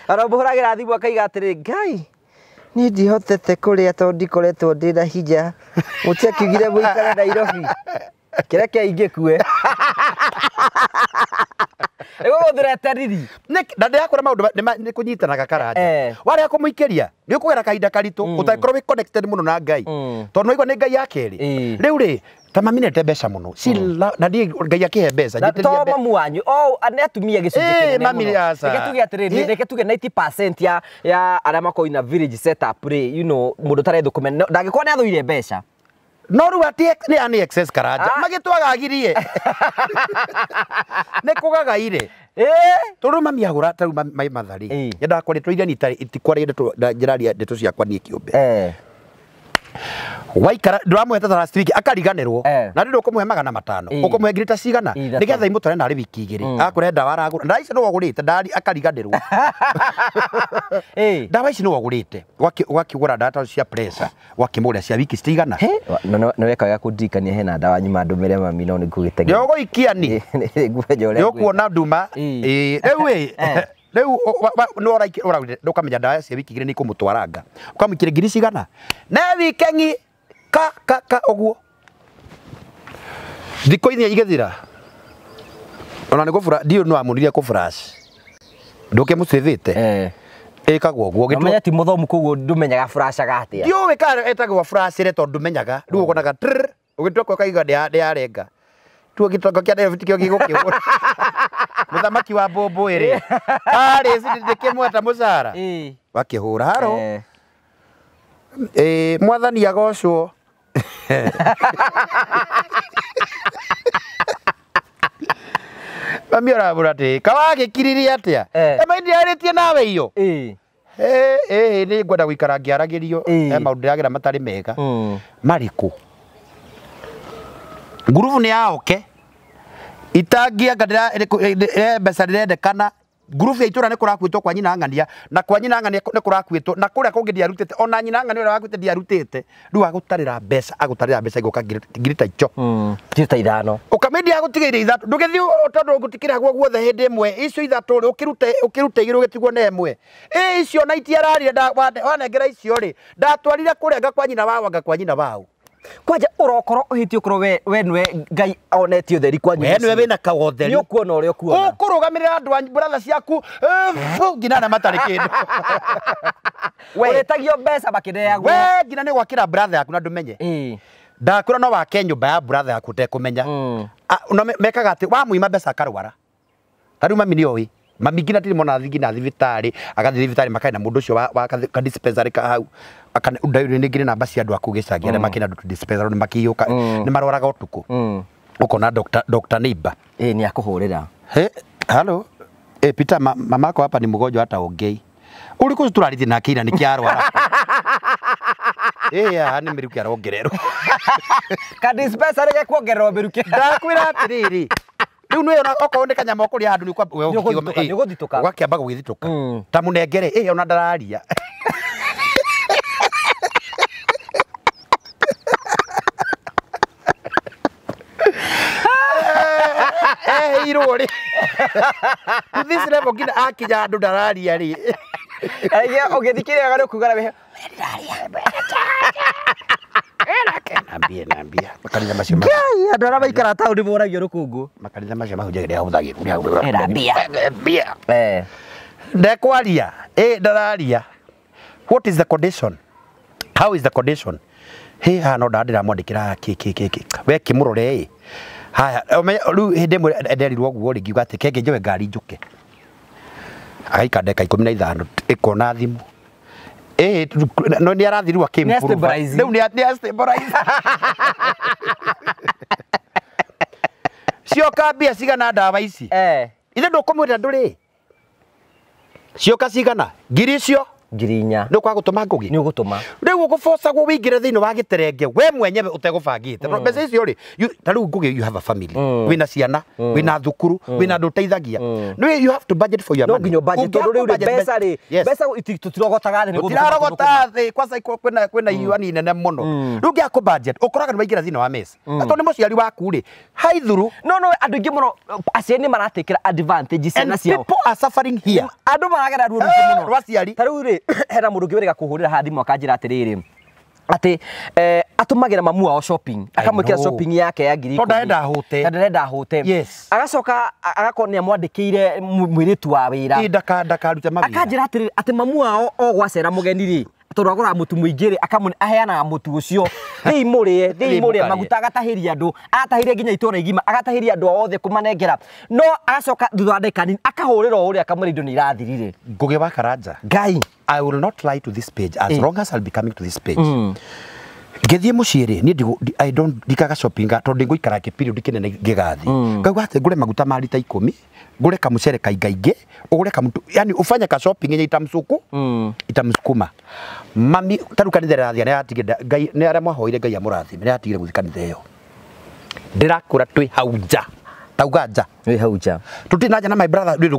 Aramũhũragĩra thimũ akaiga atĩrĩ, Ngai, niĩ ndihotete kũrĩa tondũ ndikoretwo ndĩna hinya. Mũtiakiugire mũikare Nairobi. Kĩreke ingĩkue. Nĩgũgũthurete riri. Na ndĩrakwĩra maũndũ nĩ kũnyitanaga Karanja. Warega kũmũikĩria, nĩ ũkũgera kahinda karitũ, ũtangĩkorwo wĩ connected mũno na Ngai. Tondũ nĩwaigua nĩ Ngai ya kerĩ. Rĩu rĩ, ta mami nĩendete mbeca mũno. Na niĩ Ngai akĩhe mbeca, Na to mamu wanyu, nĩ atumia gĩcunjĩ kĩnene mũno. Reke tuge atĩrĩrĩ, reke tuge 90% ya arĩa makoragwo in a village setup rĩ, you know, mũndũ ũtarethũkũma, ndangĩkorwo nĩ athũire mbeca. No rĩu atĩ nĩ excess Karanja. Magĩtwagagirie. Nĩ kũgagaire. Tondũ mami agũra ta rĩu mai Mathari. Nyendaga kwaria tũiria ni itikwaria ndeto njĩraria ndeto ciakwa niĩ kĩũmbe. Waikara ndũramũhe ta last week akariganĩrwo. Na rĩu ũkũmũhe 500. Ũkũmũhe ngiri ta cigana nĩgetha imũtware narĩ wiki igĩrĩ. Akũre ndawa aragũra. Ndawa ici nĩwe ũgũrĩte, ndari akariganĩrwo. Ndawa ici nĩwe ũgũrĩte. Ũgakĩgũra ndawa ta cia pressure, ũgakĩmũgũrĩra cia wiki cigana. Nĩ weka wega kũndirikania hena ndawa nyuma ndũmĩre mami no nĩngũgĩteng'era. Nĩũgũikia ni. Nĩngũmenya ũrĩa Nĩũkuona nduma. Rĩu ĩ, Rĩu no ũraurire ndũkamenya ndawa cia wiki igĩrĩ nĩ ikũmũtwaranga. Ũkamũikĩria ngiri cigana? Ne wikendi ka ka ka ũguo. Thikũ inya igĩthira. Ona nĩ gũbura ndiũ no amunirie kũflash. Ndũkĩmũcĩvĩte. Ĩkagwo ũguo gĩtũ. Menya ti mũthomu koguo ndũmenyaga flashaga atĩa. Ndiũĩ kana ĩtagwo flash rĩ tondũ ndũmenyaga. Rĩu ũkonaga trrr ũgĩtua kwa kaiga ndĩarenga. Tuo gĩtongo kĩa David kĩo gĩgũkĩhũra. Mũthamaki wa mbũmbũ ĩrĩ. Arĩ ndĩkĩmweta mũcara. Wakĩhũra haro. Mwathani agocwo. Mami ũrabũra atĩ kawagĩkiririe atĩa? Ema ndiarĩtie nawe iyo. Nĩ ngwenda gũikara ngĩaragĩrio maũndũ ndĩragera matarĩ mega. Marĩkũ? Ngurubu nĩ yaoke. Itangianga mbeca ndĩrendekana. Ngurubu ya itũra nĩ kũrakuĩtwo kwa nyina ng'ania na kwa nyina ng'ania nĩ kũrakuĩtwo na kũrĩa kũngĩ ndiarutĩte ona nyina ng'ania ũrĩa wakuĩte ndiarutĩte. Rĩu agũtarĩra mbeca agũtarĩra mbeca igoka ngiri ta icio. Ngiri ta ithano. Ũkamĩndia agũtigĩire ithatũ ndũgĩthiĩ tondũ ngũtikĩragwo guothe hĩndĩ ĩmwe icio ithatũ rĩ ũkĩrute igĩrĩ ũgĩtigwo na ĩmwe. Icio na itiararire wanengera icio rĩ ndatwarire kũrĩa nga kwa nyina wao anga kwa nyina wao. Kwanja ũrokorwo ũhĩtie ũkorwo we nĩwe Ngai onetie ũtheri kwanyu. We nĩwe wĩna kaũtheri. Nĩ ũkuona ũrĩa ũkuona. Ũkũrũgamĩrĩra andũ a brother ciaku nginya arĩa matarĩ kĩndũ. Ũrĩtagio mbeca makĩneagwo. We nginya nĩ gwakĩra brother yaku na ndũmenye. Ndakwĩra no wake nyũmba ya brother yaku ũtekũmenya. No mekaga atĩ wamũima mbeca akarwara. Ta rĩu mami nĩoĩ. Mami nginya ndirĩ mona athiĩ nginya thibitarĩ agathiĩ thibitarĩ makarĩ na mũndũ ũcio wa ka dispensary ka hau. Nĩ ngĩrĩ namba cia andũ a kũu gĩcagi arĩa makĩrĩ andũ dispensary nĩ makĩiyũka nĩ marwaraga ũtukũ. Ũkona Dr. Neighbor. Nĩ akũhũrĩra. Hello. Peter mamako hapa ni mgonjwa hata ongei. Ũrĩkũ tũrarĩtie nake ira nĩkĩ arwara? Nĩ mĩrukĩ arongererwo. Ka dispensary gekuongererwo mĩrukĩ. Ndakwĩra atĩrĩrĩ. Rĩu nĩ ona okorwo nĩ kanyama ũkũrĩa handũ nĩ ũgũthitũka. Ũgakĩamba gũgĩthitũka. Ta mũnengere ona ndararia. Irwo rĩ. To this level nginya akinya andũ ndararia rĩ. Ũgĩthikĩrĩria nĩ ũkuga we ndararia. Nambia. Makanitha macio andũ arĩa maikaraga taũni moragio rũkũngũ. Makanitha macio mahunjagia ahũthagĩrwo. Mbia. Ndekwaria. Ndararia. What is the condition? How is the condition? He haha no ndĩramwandĩkĩra kĩ. We kĩmũrore. Haya, rĩu hĩndĩ ĩmwe nderirwo ũguo rĩ ngiuga atĩ kenge njoe ngari njũke. Agaikara ndagĩka 15 ĩkona thimũ. No nĩ arathirwo akĩimprove. Rĩu nĩ stabilize. Cioka mbia cigana ndawa ici? Ithe ndũkũmwĩra ndũrĩ. Cioka cigana? Ngiri icio? Ngiri inya. Nĩ ũkwaga gũtũma Ngũgĩ? Nĩ ũgũtũma. Rĩu ũgũbocagwo wĩingĩre thĩinĩ wa gĩterenge we mwenyewe ũtegũbangĩte. Mbeca icio rĩ, ta rĩu Ngũgĩ you have a family. Wĩna ciana, wĩna thukuru, wĩna andũ ũteithagia. No you have to budget for your money. No nginya budget tondũ rĩu rĩ mbeca rĩ, mbeca tũtirogotaga thĩ nĩ gũthũkũma. Tũtirarogota thĩ kwanza kwĩna iuani nene mũno. Rĩu ũngĩaga kũ budget ũkoraga nĩ waingĩra thĩinĩ wa mess. Tondũ nĩ mũciari waku rĩ, haithuru. No andũ aingĩ mũno aciari nĩ maratakĩra advantage ciana ciao. And people are suffering here. Andũ maragera ruo rũingĩ mũno. Rwa aciari. Ta rĩu rĩ hena mũndũ ũngĩ wĩrĩga kũhũrĩra haha thimũ akanjĩra atĩrĩrĩ atĩ atũmagĩra mamu wao shopping akamwĩkĩra shopping yake ya ngiri tondũ ndarenda ahũte. Tondũ ndarenda ahũte. Yes. Agacoka agakorwo nĩ amwandĩkĩire mũirĩtu wa wĩra. Ndakarute mawĩra. Akanjĩra atĩrĩrĩ atĩ mamu wao o gwacera mũgeni rĩ tondũ agũraga mũtu mũingĩ rĩ aheanaga mũtu ũcio thĩi mũrĩe maguta agatahĩria andũ agatahĩria nginya itũra igima agatahĩria andũ othe kũmanengera no agacoka thutha wa ndagĩka nini akahũrĩra o ũrĩa akamwĩra indo nĩ irathirire. Ngũgĩ wa Karanja. Ngai. I will not lie to this page as long as I'll be coming to this page. Ngĩthiĩ mũciĩ rĩ niĩ I don't ndikaga shopping tondũ ngũikara period kĩnene ngĩgathiĩ. Ngauga atĩ ngũre maguta ma rita 10, ngũre kamũcere kaingaingĩ, ũgũre kamũtu, yani ufanye ka shopping yenye itamsuku, itamsukuma. Mami taru kanitha ĩrathiĩ nĩ atigire Ngai nĩ arĩa mwahoire Ngai amũrathime nĩ atigire gũthiĩ kanitha ĩyo. Ndĩrakũra twĩ hau nja. Tauga nja. Twĩ hau nja. Tũtirĩ na nja na my brother nĩ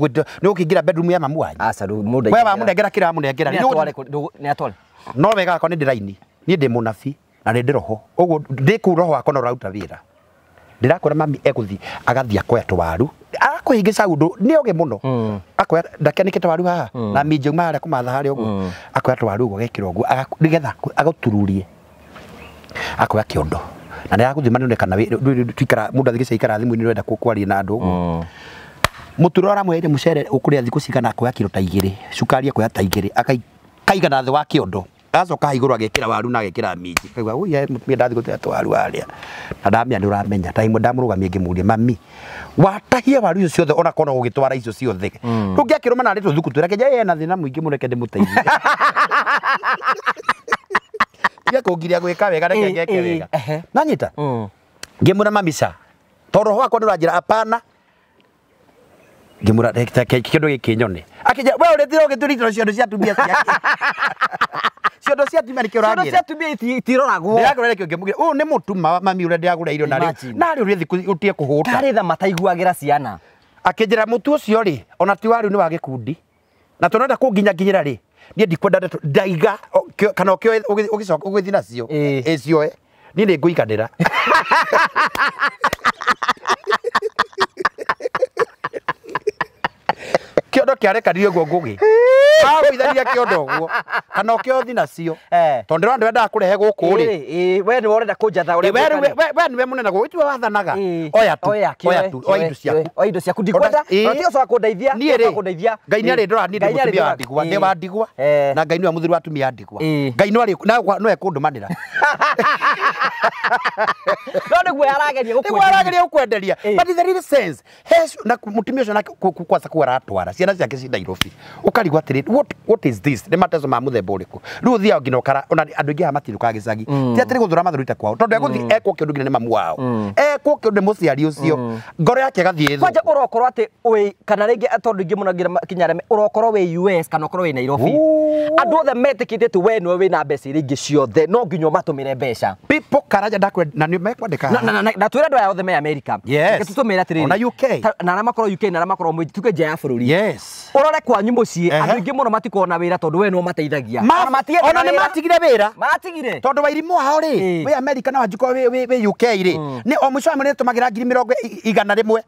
ũkĩingĩra bedroom ya mamu wanyu. Aca rĩu mũndũ We wamũnengera kĩrĩa wamũnengera. Nĩ atware. No wega wakwa nĩ ndĩraini. Niĩ ndĩ mũnabii na nĩ ndĩ roho. Ũguo ndĩ kũu roho wakwa no ũraruta wĩra. Ndĩrakwĩra mami egũthiĩ agathiĩ akoya tũwaru arakũhĩngĩca ũndũ nĩ oge mũno akoya ndakenĩkĩte waru haha na minji uma harĩa kũmatha harĩa ũguo akoya tũwaru ũguo agekĩra ũguo nĩgetha agũtururie akoya kĩondo na nĩaragũthima nĩone kana tuikara mũndũ athiĩ gĩcaikara thimũ-inĩ ũrenda kwaria na andũ ũguo mũturo aramũheire mũcere ũkũrĩa thikũ cigana akoya kiro ta igĩrĩ cukari akoya ta igĩrĩ akaigana thĩ wa kĩondo agacoka igũrũ agekĩra waru na agekĩra minji kaigua ũyũ mũtumia ndathiĩ gũtĩa twaru harĩa na ndamenya nĩ ũramenya ta imwe ndamũrũgamia ngĩmũria mami watahia waru icio ciothe ona kona ũgĩtwara icio ciothe ndũngĩakĩrũma narĩ tũthuku twĩra kĩnja ena thĩna mũingĩ mũno reke ndĩmũteithie tiga kũngiria gwĩka wega reke ngeke wega nanyita ngĩmwĩra mami ca tondũ roho wakwa nĩ ũranjĩra apana ngĩmwĩra kĩndũ gĩkĩ nyone akĩnjĩra we ũrĩtire ũgĩtũritĩra ciondo cia atumia ciake ciondo cia atumia nĩkĩo ũranjĩra ciondo cia atumia itiroragwo ndĩrakũrora nĩkĩo ngĩmũgira ũyũ nĩ mũtuma mami ũrĩa ndĩragũra irio narĩ narĩ ũrĩa thikũ ũtige kũhũta tarĩ tha mataiguagĩra ciana akĩnjĩra mũtu ũcio rĩ ona ti waru nĩ wa gĩkundi na tũrenda kũnginyanginyĩra rĩ niĩ ndikwenda ndeto ndaiga kana ũkĩoe ũgĩcoka ũgĩthiĩ nacio ĩcioe niĩ nĩ ngũiganĩra kĩondo kĩarekanirie ũguo ngũgĩ agũithania kĩondo ũguo kana ũkĩothi nacio tondũ ndĩrona ndĩrendaga kũrehe gũkũ rĩ we nĩwe ũrenda kũnjatha ũrĩa we nĩwe mũnene gũkũ tiwe wathanaga oya tu oya tu oya indo ciaku oya indo ciaku ndikwenda ona tiga ũcoka kũndeithia niĩ rĩ Ngai nĩ arĩndora niĩ ndĩ mũtumia wa ndigwa ndĩ wa ndigwa na Ngai nĩwe mũthuri wa atumia a ndigwa Ngai no ekũndũmanĩra no nĩguo arageria gũkwenderia but in the real sense na mũtumia ũcio nake kwanza kũu aratwara ciana ciake ci Nairobi ũkarigwo atĩrĩ what is this nĩ mateso ma mũthemba ũrĩkũ rĩu ũthiaga nginya ũkara ona andũ aingĩ haha matirũkaga gĩcagi ti atĩrĩ gũthũra mathũrĩte kwao tondũ egũthiĩ ekwo kĩũndũ nginya nĩ mamu wao ekwo kĩũndũ nĩ mũciari ũcio ngoro yake ĩgathiĩ kwanja ũrokorwo atĩ wĩ kana rĩngĩ tondũ ingĩ mũno nginya arĩa ũrokorwo wĩ US kana ũkorwo wĩ Nairobi andũ othe metĩkĩtie atĩ we nĩwe wĩna mbeca iria ingĩ ciothe no nginya ũmatũmĩre mbeca people Karanja ndakwenda na nĩ mekwandĩka na twĩre andũ aya othe me America yes tũtũmĩre atĩrĩrĩ ona UK na arĩa makorwo UK na arĩa makorwo mũingĩ tuge nja ya bũrũri yes ũrore kwanyu mũciĩ andũ aingĩ mũno matikorwo na wĩra tondũ we nĩwe ũmateithagia ona nĩ matigire wĩra matigire tondũ wairimũ ao rĩ wĩ America na wanjikoo wĩ UK rĩ nĩ o mũico wa mweri nĩtũmagĩra ngiri mĩrongo igana rĩmwe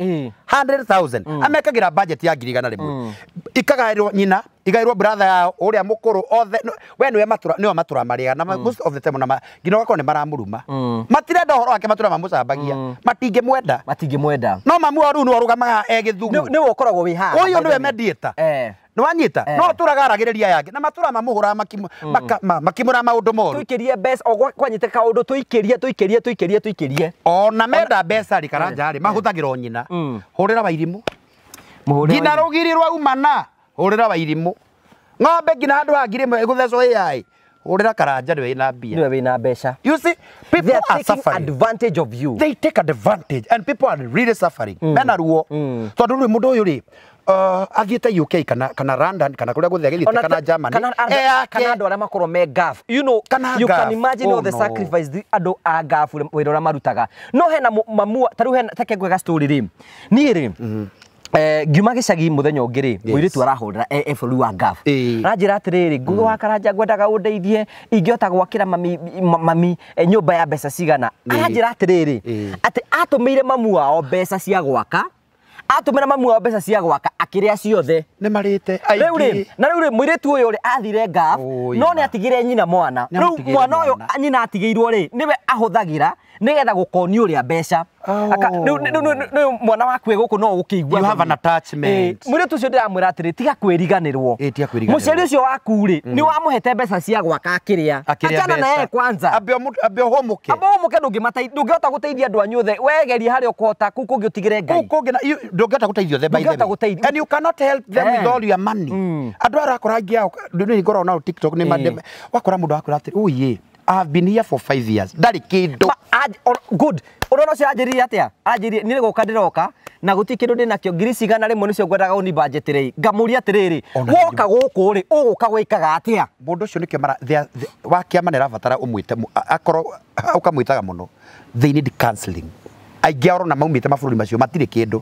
100,000 amekagĩra budget ya ngiri igana rĩmwe ikagaĩrwo nyina igaĩrwo brother yao ũrĩa mũkũrũ othe we nĩwe matũra nĩwe matũra marĩaga na most of the time na nginya ũgakorwo nĩ maramũruma matirenda ũhoro wake matũra mamũcambagia matingĩmwenda no mamu wao rĩu nĩwe ũrũgamaga e gĩthugu nĩwe ũkoragwo wĩ haha ũyũ nĩwe mediator nĩ wanyita no tũraga aragĩrĩria yangĩ na matũra mamũhũraga makimũra maũndũ moru tũikĩrie mbeca o kwanyita kaũndũ tũikĩrie tũikĩrie tũikĩrie tũikĩrie ona menda mbeca rĩ Karanja rĩ mahũthagĩra o nyina hũrĩra Wairimũ nginya rũgiri rwaumana hũrĩra Wairimũ ng'ombe nginya handũ ha ngiri ĩmwe ĩgũthecwo AI hũrĩra Karanja nĩwe wĩna mbia nĩwe wĩna mbeca you see people they are suffering advantage of you they take advantage and people are really suffering mena ruo tondũ rĩu mũndũ ũyũ rĩ athiĩte UK kana London kana kũrĩa guothe agĩthiĩte kana Germany kana andũ arĩa makorwo me Gulf you know kana you can imagine all the sacrifice the andũ a Gulf wĩra ũrĩa marutaga no hena mamu ta rĩu hena take ngwĩka story rĩ niĩ rĩ ngiuma gĩcagi mũthenya ũngĩ rĩ mũirĩtu arahũrĩra e bũrũri wa Gulf aranjĩra atĩrĩrĩ Ngugi wa Karanja ngwendaga ũndeithie ingĩhota gwakĩra mami nyũmba ya mbeca cigana aranjĩra atĩrĩrĩ atĩ atũmĩire mamu wao mbeca cia gwaka atũmĩra mamu wao mbeca cia gwaka akĩrĩa ciothe nĩ marĩte rĩu rĩ na rĩu rĩ mũirĩtu ũyũ rĩ athire Gulf no nĩ atigire nyina mwana rĩu mwana ũyũ nyina atigĩirwo rĩ nĩwe ahũthagĩra nĩgetha gũkonio ũrĩa mbeca rĩu mwana waku wĩ gũkũ no ũkĩigua you have an attachment mũirĩtu ũcio ndĩramwĩra atĩrĩ tiga kwĩriganĩrwo mũciari ũcio waku rĩ nĩ wamũhete mbeca cia gwaka akĩrĩa achana na yeye kwanza ambe ũhũmũke ndũngĩhota gũteithia andũ anyu othe wegerie harĩa ũkũhota kũu kũngĩ ũtigĩre Ngai kũu kũngĩ ndũngĩhota gũteithia othe by the way and you cannot help them with all your money andũ arakora aingĩ ao nĩ ngoragwo nao TikTok nĩ wakora mũndũ akwĩra atĩrĩ ũyĩ I have been here for 5 years. Ndarĩ kĩndũ. Good. Ũrona ũcio anjĩrire atĩa? Anjĩrire niĩ gũka ndĩroka na gũtirĩ kĩndũ ndĩnakĩo ngiri cigana rĩmwe nĩcio ngwendaga ũni budget rĩ. Ngamũria atĩrĩrĩ, woka gũkũ rĩ, ũgũka gwĩkaga atĩa? Mũndũ ũcio nĩkĩo mara wa kĩama nĩ arabatara ũmwĩte akorwo ũkamwĩtaga mũno. They need counseling. Aingĩ ao na maumĩte mabũrũri macio matirĩ kĩndũ.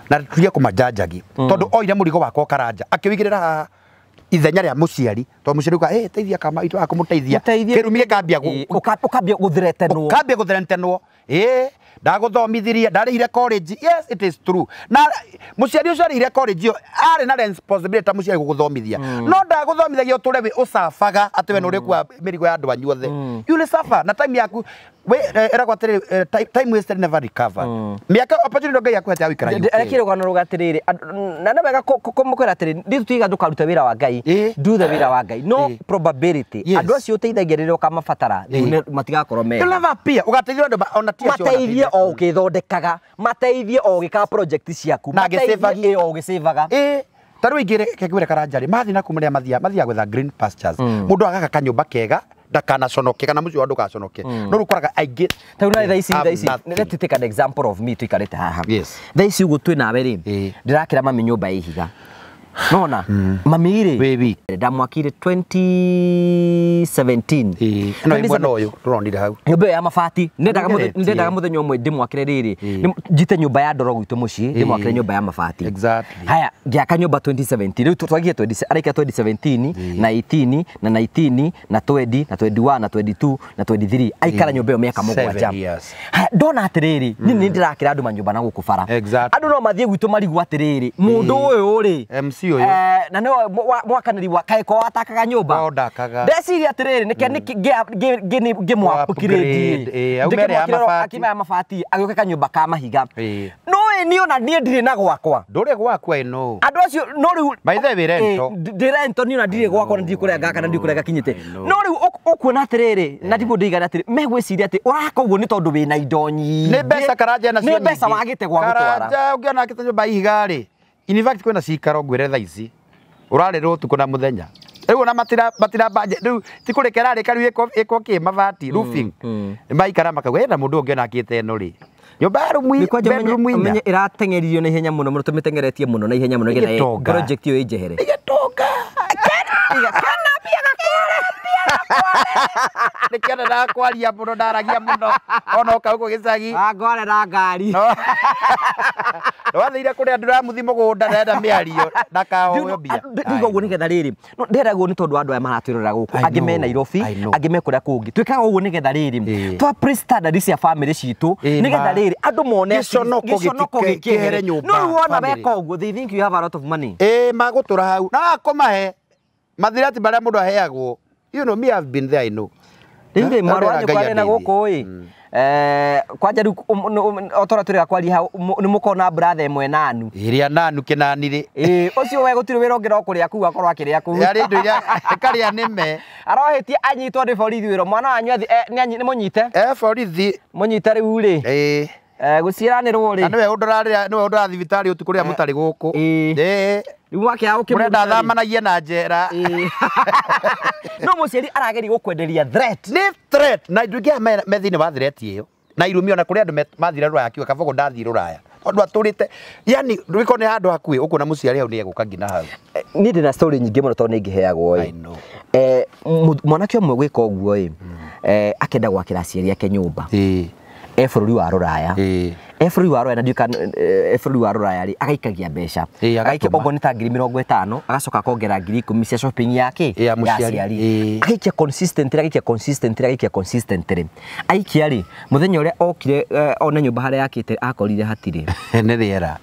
Na turie kũmajanjagi. Tondũ oire mũrigo wakwa Karanja akĩwĩigĩrĩra haha ithenya rĩa mũciari tondũ mũciari uga eh teithia kama itu akũmũteithia kĩrumi gĩkambia ũkambia gũthretenwo eh Ndagũthomithirie, ndarĩhire college. Yes, it is true. Na mũciari ũcio arĩhire college ĩyo arĩ na responsibility ta mũciari gũgũthomithia. No ndagũthomithagia ũtũre wĩ ũcabaga atĩ we nĩ ũrĩkua mĩrigo ya andũ anyu othe. You will suffer na time yaku we ĩragwo atĩrĩrĩ, time wasted never recovered. Mĩaka opportunity Ngai akũhete ya gũikara UK. Rekire rũgano rũga atĩrĩrĩ, na nĩ wega kũmũkwĩra atĩrĩrĩ, nditũ tiga ndũkarute wĩra wa Ngai, do the wĩra wa Ngai, no probability andũ acio ũteithagia rĩrĩa ũkamabatara matigakorwo mega. You'll never appear. Ũgateithio andũ ona ti acio mateithie o ũgĩthondekaga, mateithie o ũgĩkaga project ciaku, Na mateithie o ũgĩcĩvaga. Ta rĩu ingĩ reke ngwĩre Karanja rĩ, mathiĩ na kũu marĩa mathiaga gwetha green pastures. Mũndũ agaka kanyũmba kega ndakanaconoke kana mũciĩ wao ndũgaconoke. No rĩu ũkoraga aingĩ Ta rĩu na thaa ici let's take an example of me tuikarĩte haha. Thaa ici ũguo twĩ nawe rĩ, ndĩrakĩra mami nyũmba ya ihiga. Nona mami rĩ, Wĩ wiki. ndamwakire 2017. No mwena ũyũ tũronire hau. Nyũmba ĩyo ya mabati nendaga Nĩngeretie. Ndendaga mũthenya ũmwe ndĩmwakĩre rĩrĩ, njite nyũmba ya ndoro gwitũ mũciĩ, ndĩmwakĩre nyũmba ya mabati. Haya, ngĩaka nyũmba 2017, rĩu twagie 20 arĩkia 2017 na 18 na 19 na 20 na 21 na 22 na 23, aikara nyũmba ĩyo mĩaka 7. Seven years. Haya, ndona atĩrĩrĩ, niĩ nĩ ndĩrakĩra andũ manyũmba na gũkũ bara. Andũ no mathiĩ gwitũ marigwo atĩrĩrĩ, mũndũ ũyũ rĩ, MC ũyũ. Na nĩwe mwakanĩri wa kaĩ ko watakaga nyũmba. O ndakaga. Ndeciria atĩrĩrĩ, nĩke ngĩmũ Upgrade, aume ĩrĩa ya mabati. Akima ya mabati agĩũka kanyũmba ka mahiga. No ĩ niĩ ona niĩ ndirĩ na gwakwa. Ndũrĩ gwakwa ĩno. Andũ acio no rĩu By the way, rento. Ndĩ rento niĩ ona ndirĩ gwakwa na ndirĩ kũrĩa ngaka na ndirĩ kũrĩa gakinyĩte. No rĩu ũkuona atĩrĩrĩ, na ndiguo ndĩigana atĩrĩ, megwĩciria atĩ ũraka ũguo nĩ tondũ wĩna indo nyingĩ. Nĩ mbeca Karanja nacio. Nĩ mbeca wagĩte gwa gũtwara. Karanja ũngĩona akĩte nyũmba ya ihiga rĩ, in fact kwĩna cikaro ngwĩre thaa ici ũrarĩrwo ũtukũ na mũthenya. Rĩu ona matira budget rĩu ti kũrĩka ĩrarĩka rĩu ĩkwo kĩ mabati roofing. Nĩ maikara makauga ĩna mũndũ ũngĩona akĩte ĩno rĩ, nyũmba ya rumu Nĩ kwanja bedroom inya. Ũmenye ĩrateng'eririo na ihenya mũno mũno, tũmĩteng'eretie mũno na ihenya mũno nĩgetha Ĩgĩtonga. project ĩyo ĩnjehere. Ĩgĩtonga. Iga, kana mbia gakware, mbia gakware. Nĩkĩo ndendaga kwaria mũno, ndaragia mũno ona ũka gũkũ gĩcagi. Wangore na ngari. No wathire kũrĩa ndũramuthi mũgũnda ndenda mĩario ndakahoe mbia. Ndiga ũguo nĩgetha rĩrĩ, no ndĩrenda ũguo nĩ tondũ wa andũ aya maratwĩrorera gũkũ, I angĩ me know, Nairobi, I know. angĩ me kũrĩa kũngĩ. Twĩkaga ũguo nĩgetha rĩrĩ, twa pre standard cia family citũ, nĩgetha rĩrĩ andũ mone Gĩconoko gĩconoko gĩkĩhere gĩkĩhere nyũmba, No rĩu wona family. weka ũguo, they think you have a lot of money. Ĩ magũtũra hau na akũmahe mathirati marĩa mũndũ aheagwo. You know me, I've been there, I know. Rĩu rĩ, Na mwarĩ wa ndĩrera nyũkwa Ngai arĩ na andeithie. gũkũ ĩ, kwanja rĩu o torĩa tũrĩga kwaria hau, nĩ mũkona brother ĩmwe nanu. Ĩrĩa nanu kĩnani rĩ. Ĩ ũcio we gũtirĩ wĩra ũngĩ no kũrĩa kũu akorwo akĩrĩa kũu. Yarĩ indo iria karĩa nĩme. Arohĩtie anyitwo nĩ borithi wĩra mwana wanyu athi nĩ mũnyite. Borithi. Mũnyite rĩu rĩ. Gũciaranĩrwo Na rĩ. nĩwe ũndorarĩra, nĩwe ũndora thibitarĩ ũtukũ rĩrĩa mũtarĩ gũkũ. Rĩu wakĩaga Mũrenda ũkĩmũruta rĩ. thamanagie na njera. No mũciari arageria gũkwenderia threat. Nĩ threat na andũ aingĩ aya me thĩinĩ wa threat ĩyo na irumi ona kũrĩ andũ mathire rũraya akiuga kaba ũguo ndathiĩ rũraya tondũ atũrĩte yani rwĩko nĩ handũ hakuhĩ ũkuona mũciari hau nĩ egũka nginya hau. Niĩ ndĩna story nyingĩ mũno tondũ nĩ ingĩheagwo I ĩ. know. Mwanake ũmwe gwĩka ũguo ĩ, akenda gwakĩra aciari ake nyũmba. E bũrũri wa rũraya. E bũrũri wa rũraya na ndiũĩ kana e bũrũri wa rũraya rĩ, agaikagia mbeca. Agatũma. Agaikia okorwo nĩ ta 50,000, agacoka akongera 10,000 cia shopping yake Ya mũciari. aciari. Agaikia consistently, agaikia consistently, agaikia consistently. Aikia rĩ, mũthenya ũrĩa okire one nyũmba harĩa yakĩte akorire hatirĩ. Nĩ rĩera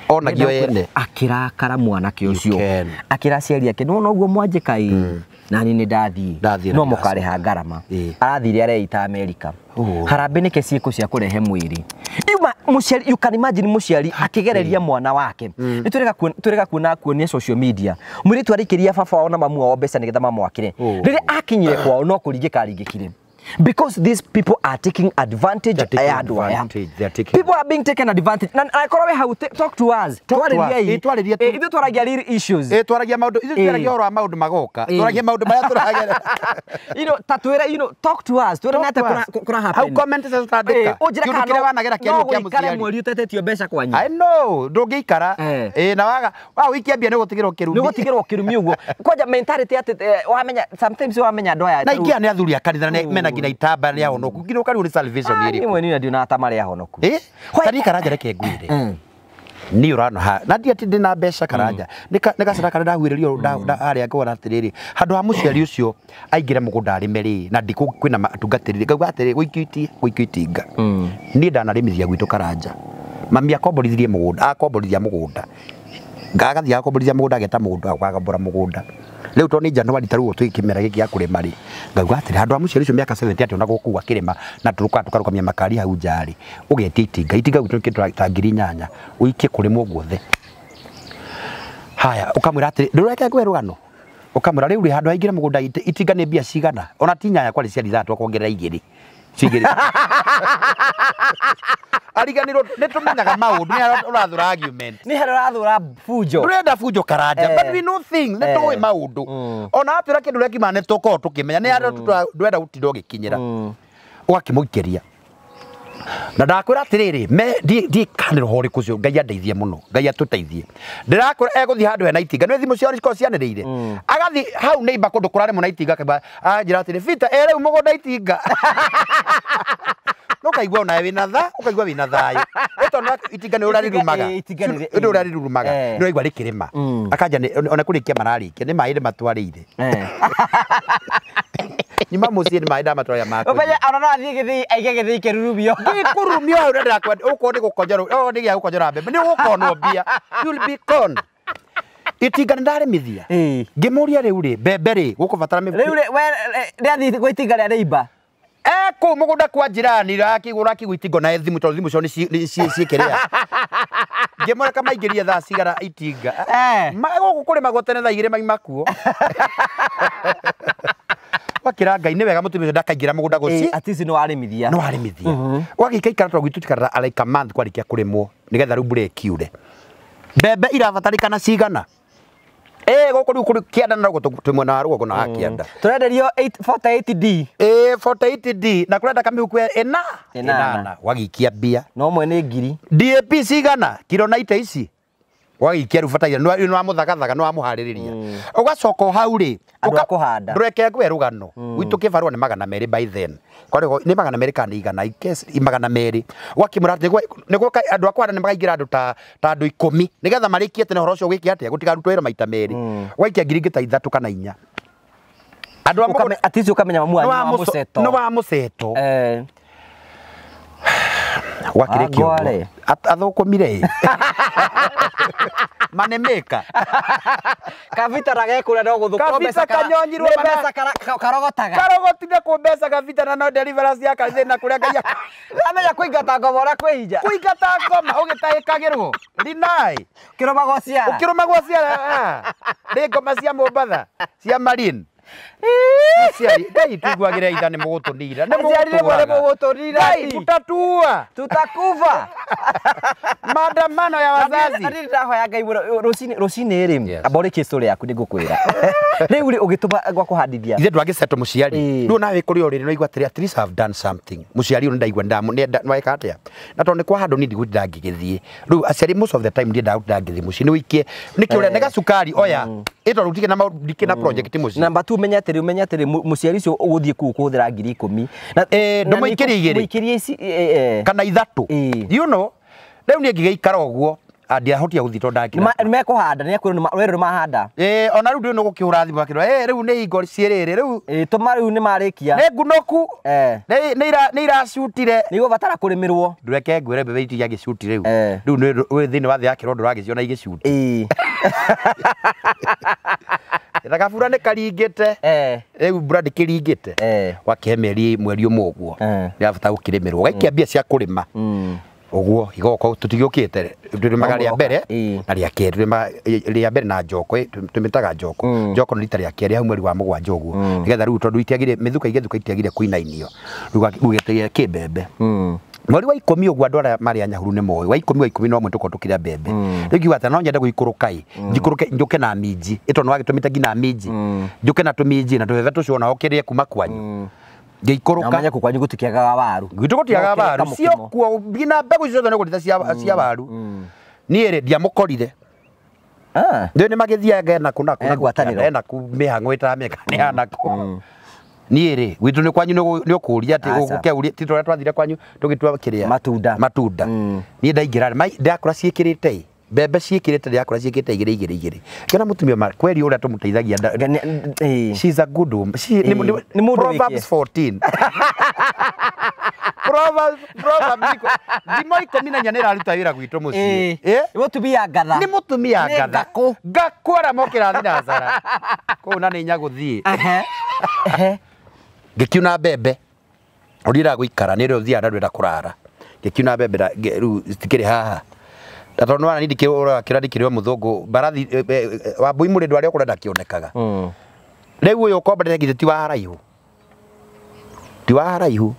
onagio ene. Akĩrakara mwanake ũcio. Can. Akĩra aciari ake, nĩwona ũguo mwanjĩka ĩ, nani nĩ ndathiĩ Ndathiĩ na no ndĩracoka. mũkarĩha ngarama. Arathire areita Amerika. Oh. Harambĩ nĩke ciĩko cia kũrehe mwĩrĩ. Ima mũciari, you can imagine mũciari akĩgereria mwana wake. Nĩ tũrega kuona kuonia social media mũirĩtu arĩkĩria baba wao na mamu wao mbeca nĩgetha mamwakĩre. Rĩrĩa akinyire kwao no kũringĩka aringĩkire, because these people are taking advantage They are taking ya andũ aya. advantage, they are taking People are being taken advantage na akorwo we hau, talk to us. Talk to us. Twarĩriei. Twarĩrie tu. Ithuĩ twaragia real issues. Twaragia maũndũ ithuĩ, twaragia ũhoro wa maũndũ magoka, twaragia maũndũ marĩa tũragerera. Ta twĩre, talk to us, twĩre Talk nĩ to atĩa us. kũra happen. Hau comment section tũrandĩka. Ũnjĩre Kĩũndũ kana kĩrĩa wanagera no kĩario kĩa gũikare mũciari. mweri ũtetetio mbeca kwanyu. I know ndũngĩikara. Na waga wa wiki ambia nĩ gũtigĩrwo kĩrumi. Nĩ gũtigĩrwo kĩrumi ũguo kwanja mentality atĩ wamenya sometimes wamenya andũ aya Na ingĩ aya nĩ athuri a kanitha na mena nginya itamba rĩa honoku nginya ũkarigwo nĩ salvation Ah, ĩrĩkũ. niĩ mwene ndionaga ta marĩ ahonoku. Ta niĩ Karanja reke ngwĩre, Niĩ ũrano na ndi atĩ ndĩna mbeca Karanja nĩ gacĩra karĩa ndahuĩrĩrio harĩa ngona atĩrĩrĩ handũ ha mũciari ũcio aingĩre mũgũnda arĩme rĩ na ndikũ kwĩna atungatĩrĩri ngauga atĩrĩ gũikio itinga niĩ ndanarĩmithia gwitũ Karanja mami akomborithirie mũgũnda akomborithia mũgũnda ngagathiĩ akomborithia mũgũnda ageta mũgũnda agakombora mũgũnda rĩu tondũ nĩ January ta rĩu twĩ kĩmera gĩkĩ gĩa kũrĩma rĩ ngauga atĩrĩ handũ ha mũciari ũcio mĩaka 70 atĩ ona gũkũ akĩrĩma na tũrũka tũkarũkamia makari hau nja rĩ ũgetia itinga itinga gwitũ kĩndũ ta 8,000 ũikie kũrĩmwo guothe haya ũkamwĩra atĩrĩ ndũreke ngwe rũgano ũkamwĩra rĩu rĩ handũ haingĩre mũgũnda itinga nĩ mbia cigana ona ti 8 kwarĩ cia 6 akongerera 2 cigĩrĩ ariganirwo nĩ tũmenyaga maũndũ nĩ ũrathũra argument nĩ harĩa ũrathũra bunjo ndũrenda bunjo Karanja but we know things nĩ tũĩ maũndũ ona atwĩra kĩndũ ũrĩa kiuma nĩ tũkorwo tũkĩmenya nĩ harĩa ndũrenda gũtinda ũgĩkinyĩra ũgakĩmũikĩria na ndakwĩra atĩrĩrĩ ndikanĩra ũhoro ũrĩkũ ũcio Ngai andeithie mũno Ngai atũteithie ndĩrakwĩra egũthiĩ handũ hena itinga nĩ thimũ ciao cikoragwo cianĩrĩire agathiĩ hau neighbor kũndũ kũrarĩmwo na itinga anjĩra atĩrĩ Peter rĩu mũgũnda itinga ũkaigua onawe wĩna tha ũkaigua wĩna thayũ ũtona itinga nĩ ũrarirumaga nĩ ũrarirumaga nĩ ũraigua rĩkĩrĩma akanja ona kũrĩkia mararĩkia nĩ maĩ matwarĩire nyuma mũciĩ nĩ maĩ ndamatwarĩra makwa ũmenye ona no athiĩ gĩthĩi aige gĩthĩi kĩrurumio gĩkũrumio hau ndĩrakwenda ũkorwo nĩ gũkonjora ũkorwo nĩ gĩa gũkonjora mbembe nĩ ũgũkonwo mbia you'll be con itinga nĩ ndarĩmithia ngĩmũria rĩu rĩ mbembe rĩ gũkũbatara rĩu rĩ we rĩathiĩ gwĩ itinga rĩa neighbor kũu mũgũnda kwa njirani rakĩgũra akĩgũa itinga na thimũ tondũ thimũ ciao nĩ ciĩkĩrĩa ngĩmwĩra kamaingĩrie thaa cigana itinga gũkũ kũrĩmagwo tene thaa 2 maima kuo wakĩra Ngai nĩ wega mũtumia ũcio ndakaingĩra mũgũnda gũci at least nĩ warĩmithia nĩ warĩmithia ũgagĩikaikara tondũ gwitũ tikara like a month kwarĩkia kũrĩmwo nĩgetha rĩu mbura ĩkiure mbembe irabatarĩkana cigana gũkũ rĩu kũrĩ kĩanda na rũgongo twĩ mwena wa rũgongo na wa kĩanda tũrenderio 48D 48D na kũrenda kamĩhuko ĩnana wagĩikia mbia no mwe nĩ ngiri DAP cigana kiro 90 ici wagĩikia rĩu bataire nĩ wamũthagathaga nĩ wamũharĩrĩria ũgacoka o hau rĩ andũ a kũhanda ndũreke ngwe rũgano gwitũ kĩbarũa nĩ 200 by then kwarĩ nĩ 200 kana nĩ 100 I guess 200 ũgakĩmwĩra atĩ nĩguo andũ a kũhanda nĩ makaingĩra andũ ta andũ 10 nĩgetha marĩkie tene ũhoro ũcio wĩke atĩa gũtikarutwo wĩra maita merĩ ũgaikia ngiri ingĩ ta 3 kana 4 andũ a at least ũkamenya mamu wanyu wa mũceto nĩ wa mũceto wakĩrĩkia ũguo athũkũmire manemeka Kavita ragekũrĩa no gũthũkũma mbeca kanyonyirwo mbeca karogotaga karogotire kũ mbeca Kavita na no deliverance ya kanitha na kũrĩa Ngai amenya kũingata ngoma ũrĩa kwĩhinja kũingata ngoma ũgĩtahĩkagĩrwo rinai ũkĩrũmagwo ciara ũkĩrũmagwo ciara nĩ ngoma cia Mombatha cia Marine Aciari Ngai tuiguagĩre itha nĩ mũgũtũnira nĩ mũgũtũnira Ngai tutatua tutakufa maandamano ya wazazi na ndahoya Ngai rũcinĩ rĩ amba ũrĩkie story yaku nĩngũkwĩra rĩu rĩ ũgĩtũma gwa kũhandithia ithe ndwagĩceto mũciari rĩu nawe kũrĩ ũrĩrĩ no igua atĩrĩ at least I've done something mũciari ũyũ nĩndaigua nĩweka atĩa na tondũ nĩ kwa handũ niĩ ndigũtinda ngĩgĩthiĩ rĩu aciari most of the time ndiendaga gũtinda ngĩthiĩ mũciĩ nĩ ũikie nĩ kĩũrĩa nĩ gacukari oya ĩ tondũ ndikĩ na maũndũ ndikĩ na project mũciĩ namba tu menya atĩrĩ ũmenye atĩrĩ mũciari ũcio ũgũthiĩ kũu kũhũthĩra ngiri 10 na ndũmũikĩrie 2 mũikĩrie ici kana 3 you know rĩu niĩ ngĩgĩikara ũguo ndiahotire gũthiĩ tondũ ndakĩra nĩmekũhanda nĩekwĩrwo werũ nĩmahanda ona rĩu ndĩ nĩ gũkĩhũra thimũ akĩrwo rĩu nĩ hingo ciĩrĩrĩ rĩu tũma rĩu nĩmarĩkia nĩ ngunoku nĩ iracutire nĩ igũbatara kũrĩmĩrwo ndũreke ngwĩre mbembe itigagĩcuti rĩu rĩu wĩ thĩinĩ wa thĩ ya kĩrondo ũragĩciona igĩcuti na gabura nĩ karingĩte rĩu mbura ndĩkĩringĩte wakĩhe mweri ũmwe ũguo nĩrabatara gũkĩrĩmĩrwo ũgaikia mbia cia kũrĩma ũguo igoko tũtigĩũkĩte tũrĩmaga rĩa mbere na rĩa kerĩ tũrĩmaga rĩa mbere na njoko tũmĩtaga njoko njoko nĩ rita rĩa kerĩ hau mweri wa 7 ũguo nĩgetha rĩu tondũ itiagire mĩthuka igĩthuka itiagire kũinainio rĩu ũgĩteria kĩmbembe mweri wa 10 ũguo andũ arĩa marĩ a Nyahururu nĩ moĩ wa 10 wa 11 tũkorwo tũkĩrĩa mbembe rĩu ngiuga atĩ no nyende gũikũrũka ĩ njikũrũke njũke na minji ĩ tondũ nĩwagĩtũmĩte nginya minji njũke na tũminji na tũbebe tũcio onao kĩrĩe kuma kwanyu ngĩikũrũka na ũmenye kwanyu gũtikĩagaga waru gwitũ gũtiagaga waru cio nginya mbegũ icio ciothe nĩgũrĩte cia waru niĩ rĩ ndiamũkorire rĩu nĩ magĩthiaga ena kũ na kũ ena kũ mĩhang'o ĩtaramĩka nĩ hana kũ Niĩ rĩ gwitũ nĩ kwanyu nĩ ũkũria atĩ ũgũkĩũria ti tũrĩa twathire kwanyu tũgĩtua kĩrĩa matunda matunda. Niĩ ndaingĩra ndakora ciĩkĩrĩte mbembe ciĩkĩrĩte ndakora ciĩkĩrĩte igĩrĩ igĩrĩ igĩrĩ. Ngĩona mũtumia kweri ũrĩa tũmũteithagia. She's a good woman. Nĩ mũndũ Proverbs 14. Proverbs thimo 14 nĩ ĩraruta wĩra gwitũ mũciĩ. Nĩ mũtumia ngatha. Nĩ mũtumia ngatha. Ngakũ arĩa mokĩra thinacara. Kũu na nĩ nyagũthiĩ. Ngĩkiuna mbembe. Ũrĩa gũikara nĩ rĩo thiaga na ndwenda kũrara. Ngĩkiuna mbembe rĩu citikĩrĩ haha. Na tondũ nĩwona niĩ ndikĩũra ndikĩrĩ o mũthũngũ mbarathi Wambui mũrĩndũ arĩa ũkũrenda kĩonekaga. Rĩu ũyũ ũkomborete githĩ ti wa haraihu. Ti wa haraihu.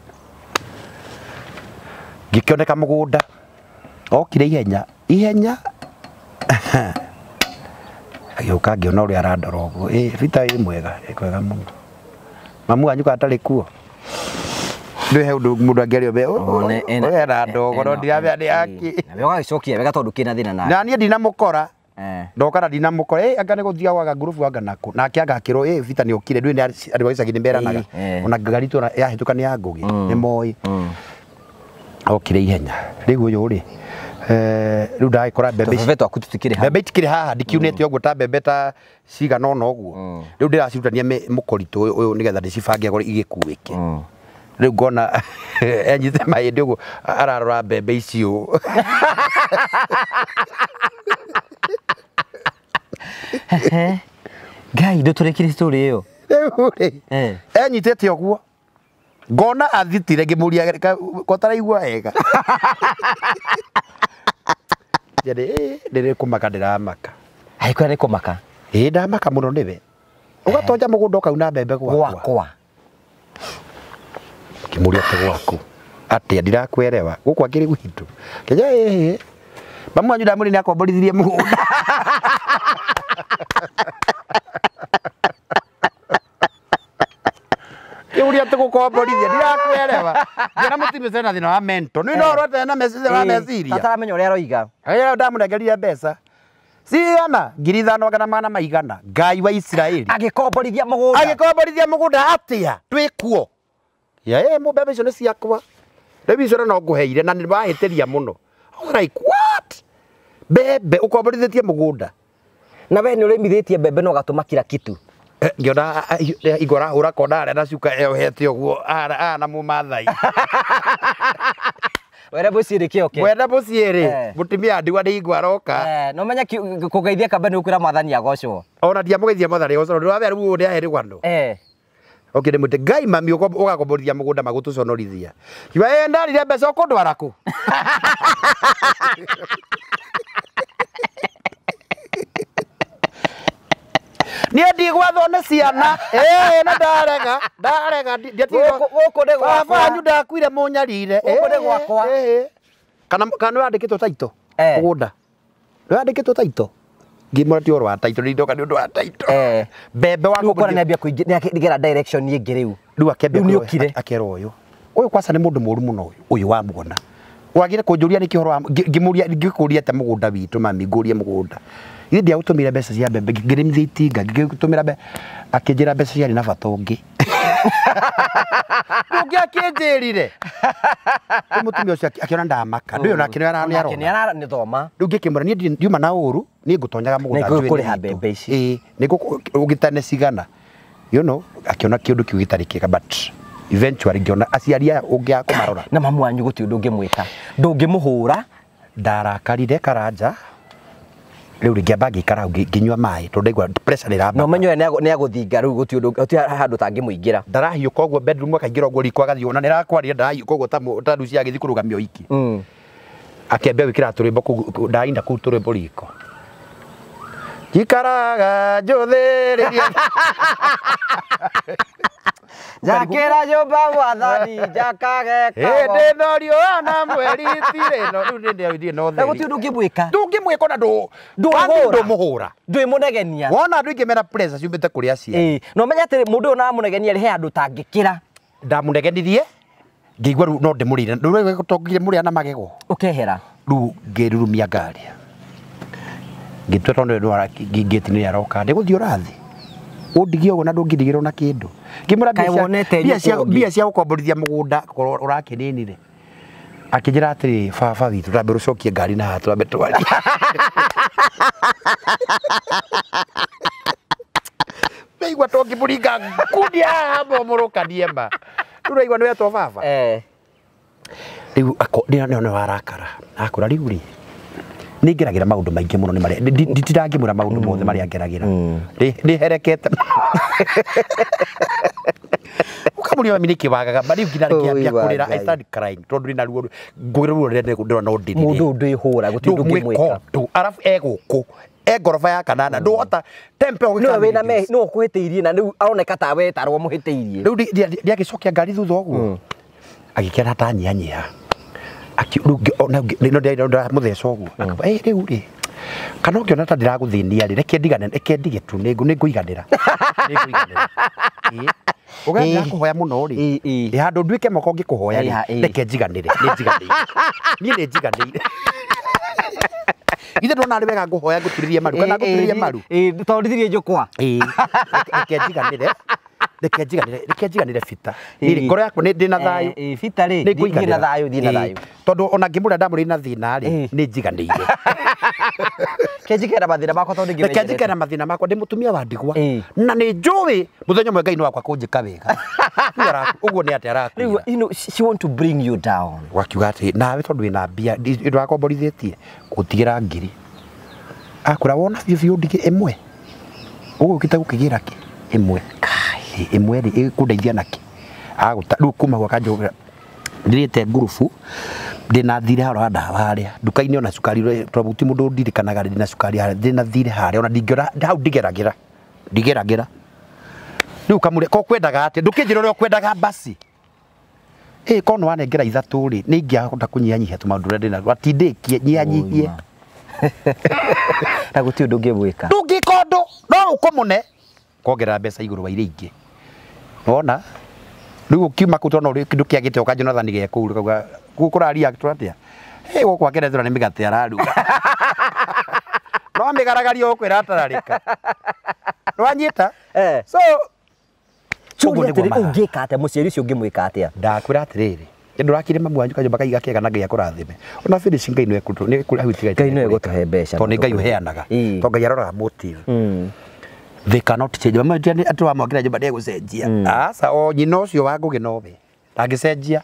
Ngĩkĩoneka mũgũnda. Okire ihenya. Ihenya. Agĩũka ngĩona ũrĩa arandora ũguo. Bita ĩ mwega, ĩ kwega mũno. Mamu wanyu ka atarĩ kuo. Ndũhe he ũndũ mũndũ angĩaria be. Ena ndogo no ndiramenya nĩ yaki. Na ũgagĩcokia wega tondũ kĩna thĩna nake. Na niĩ ndinamũkora. Ndoka na ndinamũkora. Anga nĩ gũthiaga gwaga ngurubu anga nakũ. Nake anga akĩrwo Bita nĩ okire ndũĩ nĩ andũ a gĩcagi nĩ meranaga. Ona ngari itũ yahĩtũka nĩ ya Ngũgĩ. Nĩ moĩ. Okire ihenya. Rĩu ũyũ rĩ rĩu ndagĩkora mbembe ici. Tũbebe twaku tũtikĩrĩ haha. Mbembe itikĩrĩ haha ndikiunĩte ũguo ta mbembe ta cigana ũna ũguo. Rĩu ndĩracirutania mũkoritũ ũyũ nĩgetha ndĩcibange igĩkuĩke. Rĩu ngona enyite mahĩndĩ ũguo ararora mbembe icio. Ngai ndũtũrĩkirie story ĩyo. Rĩu rĩ enyitĩte ũguo ngona athitire ngĩmũria kotaraigua wega. Ndĩrĩ kũmaka ndĩramaka. Angĩkorwo nĩ kũmaka. Ĩĩ ndamaka mũno nĩwe. Ũgatonja mũgũnda ũkauna mbembe gwakwa. Ngĩmũria atĩ gwaku. Atĩa ndirakwerewa. Gũkũ akĩrĩ gwitũ. Kĩnja ĩĩ. Mamu wanyu ndamũrĩ nĩakomborithirie mũgũnda. Kĩũria atĩ gũkomborithia ndirakwerewa. Ngĩona mũtumia ũcio ena thĩna wa mental. Nĩ no ũrotete na meciria wa meciria. Ataramenya ũrĩa aroiga. Rĩrĩa ndamũnengerire mbeca cigana 5,400 Ngai wa Isiraeli. Agĩkomborithia mũgũnda. Agĩkomborithia mũgũnda atĩa? Twĩ kuo. Ya mbembe icio nĩ ciakwa. Rĩu icio no ngũheire na nĩ wahĩtĩria mũno. I was like what? Mbembe ũkomborithĩtie mũgũnda. Na we nĩ ũrĩmithĩtie mbembe na ũgatũma kila kitu. Ngĩona hingo arahũra kona harĩa na cuka eyohete ũguo ahana mũmathai. Wene mũciĩ rĩ kĩoke. Mwene mũciĩ rĩ mũtumia ndigwa nĩ hingo aroka. No menye kũgeithia kamba nĩ ũkwĩra mwathani agocwo. Ona ndiamũgeithia mwathani agocwo tondũ ndĩramenya rĩu ũyũ nĩahe rũgano. Okay, ndĩmwĩte Ngai mami ũgakomborithia mũgũnda magũtũconorithia. Kiuga ndarire mbeca ũkũndwara kũ? Niĩ ndigwathwo nĩ ciana. Na ndarega, ndarega ndiatigwo. Gũkũ nĩ gwakwa. Baba wanyu ndakuire mũnyarire. Gũkũ nĩ gwakwa. Kana nĩ wandĩkĩtwo taito mũgũnda. Nĩ wandĩkĩtwo taito. Ngĩmwĩra ti ũhoro wa taito, nĩ ndoka nĩ ũndũ wa taito. Mbembe wa Rĩu ũkona nĩambia kũingĩ nĩagera direction ĩngĩ rĩu. Rĩu akĩambia akerwo ũyũ. Ũyũ kwaca nĩ mũndũ mũũru mũno ũyũ wa muona. Wagire kũnjũria nĩkĩ ũhoro wa ngĩmũria ngĩkũria ta mũgũnda witũ mami ngũrie mũgũnda. Ithe ndiagũtũmĩra mbeca cia mbembe ngĩrĩmithia itinga ngĩgũtũmĩra mbeca akĩnjĩra mbeca ciarĩ na bata ũngĩ. Ũngĩ akĩnjĩrire. Rĩu mũtumia ũcio akĩona ndamaka. Ndũĩ onake nĩ nĩ Rĩu ngĩkĩmwĩra niĩ ndiuma na ũru niĩ ngũtonyaga mũgũnda njũĩ nĩ mbembe ici. Ĩĩ nĩ ũgĩtane cigana. You know akĩona kĩũndũ kĩu gĩtarĩ kĩega but eventually ngĩona aciari aya ũngĩaga kũmarora. Na mamu wanyu gũtirĩ ũndũ ũngĩmwĩka. Ndũngĩmũhũra. Ndarakarire Karanja. Rĩu rĩngĩamba ngĩikara hau ngĩnyua maĩ tondũ ndaigua pressure nĩ ĩrambata. Na ũmenye ũrĩa nĩ agũthinga rĩu gũtirĩ ũndũ gũtirĩ handũ ũtangĩmũingĩra. Ndarahiũka ũguo bedroom akaingĩra ũguo riko agathiĩ ona nĩrakwaria ndarahiũka ũguo ta Lucia agĩthiĩ kũrũgamia ũiki. Akĩambia gwĩkĩra tũrwĩmbo kũu ndainda kũu tũrwĩmbo riko. Njikaraga njũthĩrĩrie. Njakĩra nyũmba mwathani njakage kago. Hĩndĩ ĩno riũa na mweri itirĩ no rĩu nĩ ndirĩ na ũtheri. Gũtirĩ ũndũ ũngĩmwĩka. Ndũngĩmwĩka ona ndũmũhũra. Ndwĩmũnegenia. Wona andũ aingĩ mena pressure ciumĩte kũrĩ aciari. Na ũmenye atĩ mũndũ ũyũ namũnegenia rĩ he handũ ũtangĩkĩra. Ndamũnegenirie ngĩigua rĩu no ndĩmũrĩre. Rĩu tongire mũrĩa na magego. Ũkehera. Rĩu ngĩrurumia ngari. Ngĩtua tondũ nĩ ngĩti nĩ aroka. Ndĩgũthiĩ ũrathi. Ũndigie ũguo na ndũngĩndigĩrwo na kĩndũ. Ngĩmwĩra mbia cia gũkomborithia mũgũnda korwo ũrakĩninire. Akĩnjĩra atĩrĩ baba witũ twambe rũcokie ngari na haha twambe twarie. Ndaigua to ngĩmũringa ngundi haha momũrũkanie ma. Rĩu ũraigua nĩ wetwo baba. Rĩu nĩ warakara. Akũra rĩu rĩ nĩ ngeragĩra maũndũ maingĩ mũno nĩ marĩa nditirangĩmwĩra maũndũ mothe marĩa ngeragĩra. Nĩ herekete. Ũkamũria mami nĩkĩ wagaga ma rĩu nginya ngĩambia kũrĩra I started crying tondũ ndĩ na ruo ngũgĩra ruo rũrĩa ndĩrona no ndĩrire. Mũndũ ndwĩhũra gũtirĩ ũndũ ũngĩmwĩka. Arabu egũkũ e ngoroba ya kanana ndũhota tempe ũgĩka. No wĩna me no ũkũhĩtĩirie na rĩu aroneka ta we tarwo mũhĩtĩirie. Rĩu ndiagĩcokia ngari thutha ũguo. Agĩkĩra ta nyihanyiha. Ndĩramũtheca ũguo. Akiuga rĩu rĩ kana ũngĩona ta ndĩragũthĩnia rĩ reke ndigane reke ndige tu nĩ ngũiganĩra. Nĩ ngũiganĩra. Ũgathiĩ kũhoya mũno rĩ handũ nduĩke moko ngĩkũhoya rĩ reke njiganĩre nĩ njiganĩire. Niĩ nĩ njiganĩire. Ithe ndona arĩ wega ngũhoya ngũturĩrie maru kana ngũturĩrie maru. Tondũ ndithirie njũkwa. Reke njiganĩre. Reke njiganĩre reke njiganĩre bita. Niĩ ngoro yakwa nĩ ndĩna thayũ. Bita rĩ thiĩ na thayũ thiĩ na thayũ. Tondũ ona ngĩmũrĩa ndamũrĩ na thĩna rĩ nĩ njiganĩire. Reke njikare na mathĩna makwa tondũ ndingĩmenyerete. Reke njikare na mathĩna makwa ndĩ mũtumia wa ndigwa. Na nĩ njũĩ mũthenya ũmwe Ngai nĩ wakwa kũnjĩka wega. Ũguo nĩ atĩa arakwĩra. Rĩu you know she want to bring you down. Wakiuga atĩ nawe tondũ wĩna mbia ndũrakomborithĩtie gũtigĩra ngiri. Akũra wona biũ biũ ndige ĩmwe. Ũgũkĩte gũkĩgĩra kĩ ĩmwe. Ĩmwe rĩ ĩkũndeithia nakĩ. Agũta rĩu kuma gwa kanjũra ndĩrĩte ngurubu ndĩna thirĩ harĩa ndawa harĩa nduka-inĩ ona cukari tondũ ti mũndũ ndirikanaga ndĩna cukari harĩa ndĩna thirĩ harĩa ona ndingĩona hau ndigeragĩra ndigeragĩra. Rĩu kamũrĩa ko kwendaga atĩa ndũkĩnjĩra ũrĩa ũkwendaga basi. Ko nĩ wanengera ithatũ rĩ nĩ ingĩahota kũnyihanyihia tũmaũndũ ũrĩa ndĩna watindĩkie nyihanyihie. Na gũtirĩ ũndũ ũngĩmwĩka. Ndũngĩka ũndũ no ũkũmũne kongerera mbeca igũrũ wa iria ingĩ. Wona rĩu ũkiuma kũu tondũ kĩndũ kĩagĩte ũka Jonathan ge kũu rũkauga kũraria atĩa. Gũkũ akerethera nĩ mĩgate araruga. No mĩgaragario ũkwĩra atararĩka. Nĩwanyita? So ũguo nĩguo ũngĩka atĩa mũciari ũcio ũngĩmwĩka atĩa? Ndakwĩra atĩrĩrĩ ndũrakire mamu wanyu kanyũmba kaiga kega na Ngai akũrathime. Ona finish Ngai nĩwe Ngai nĩwe gũtũhe mbeca. Tondũ nĩ Ngai ũheanaga. Tondũ Ngai aroraga motive. They cannot change. Mama atĩ wamwakĩra nyũmba ndegũcenjia. Aca o nyina ũcio wa Ngũgĩ nowe. Ndangĩcenjia.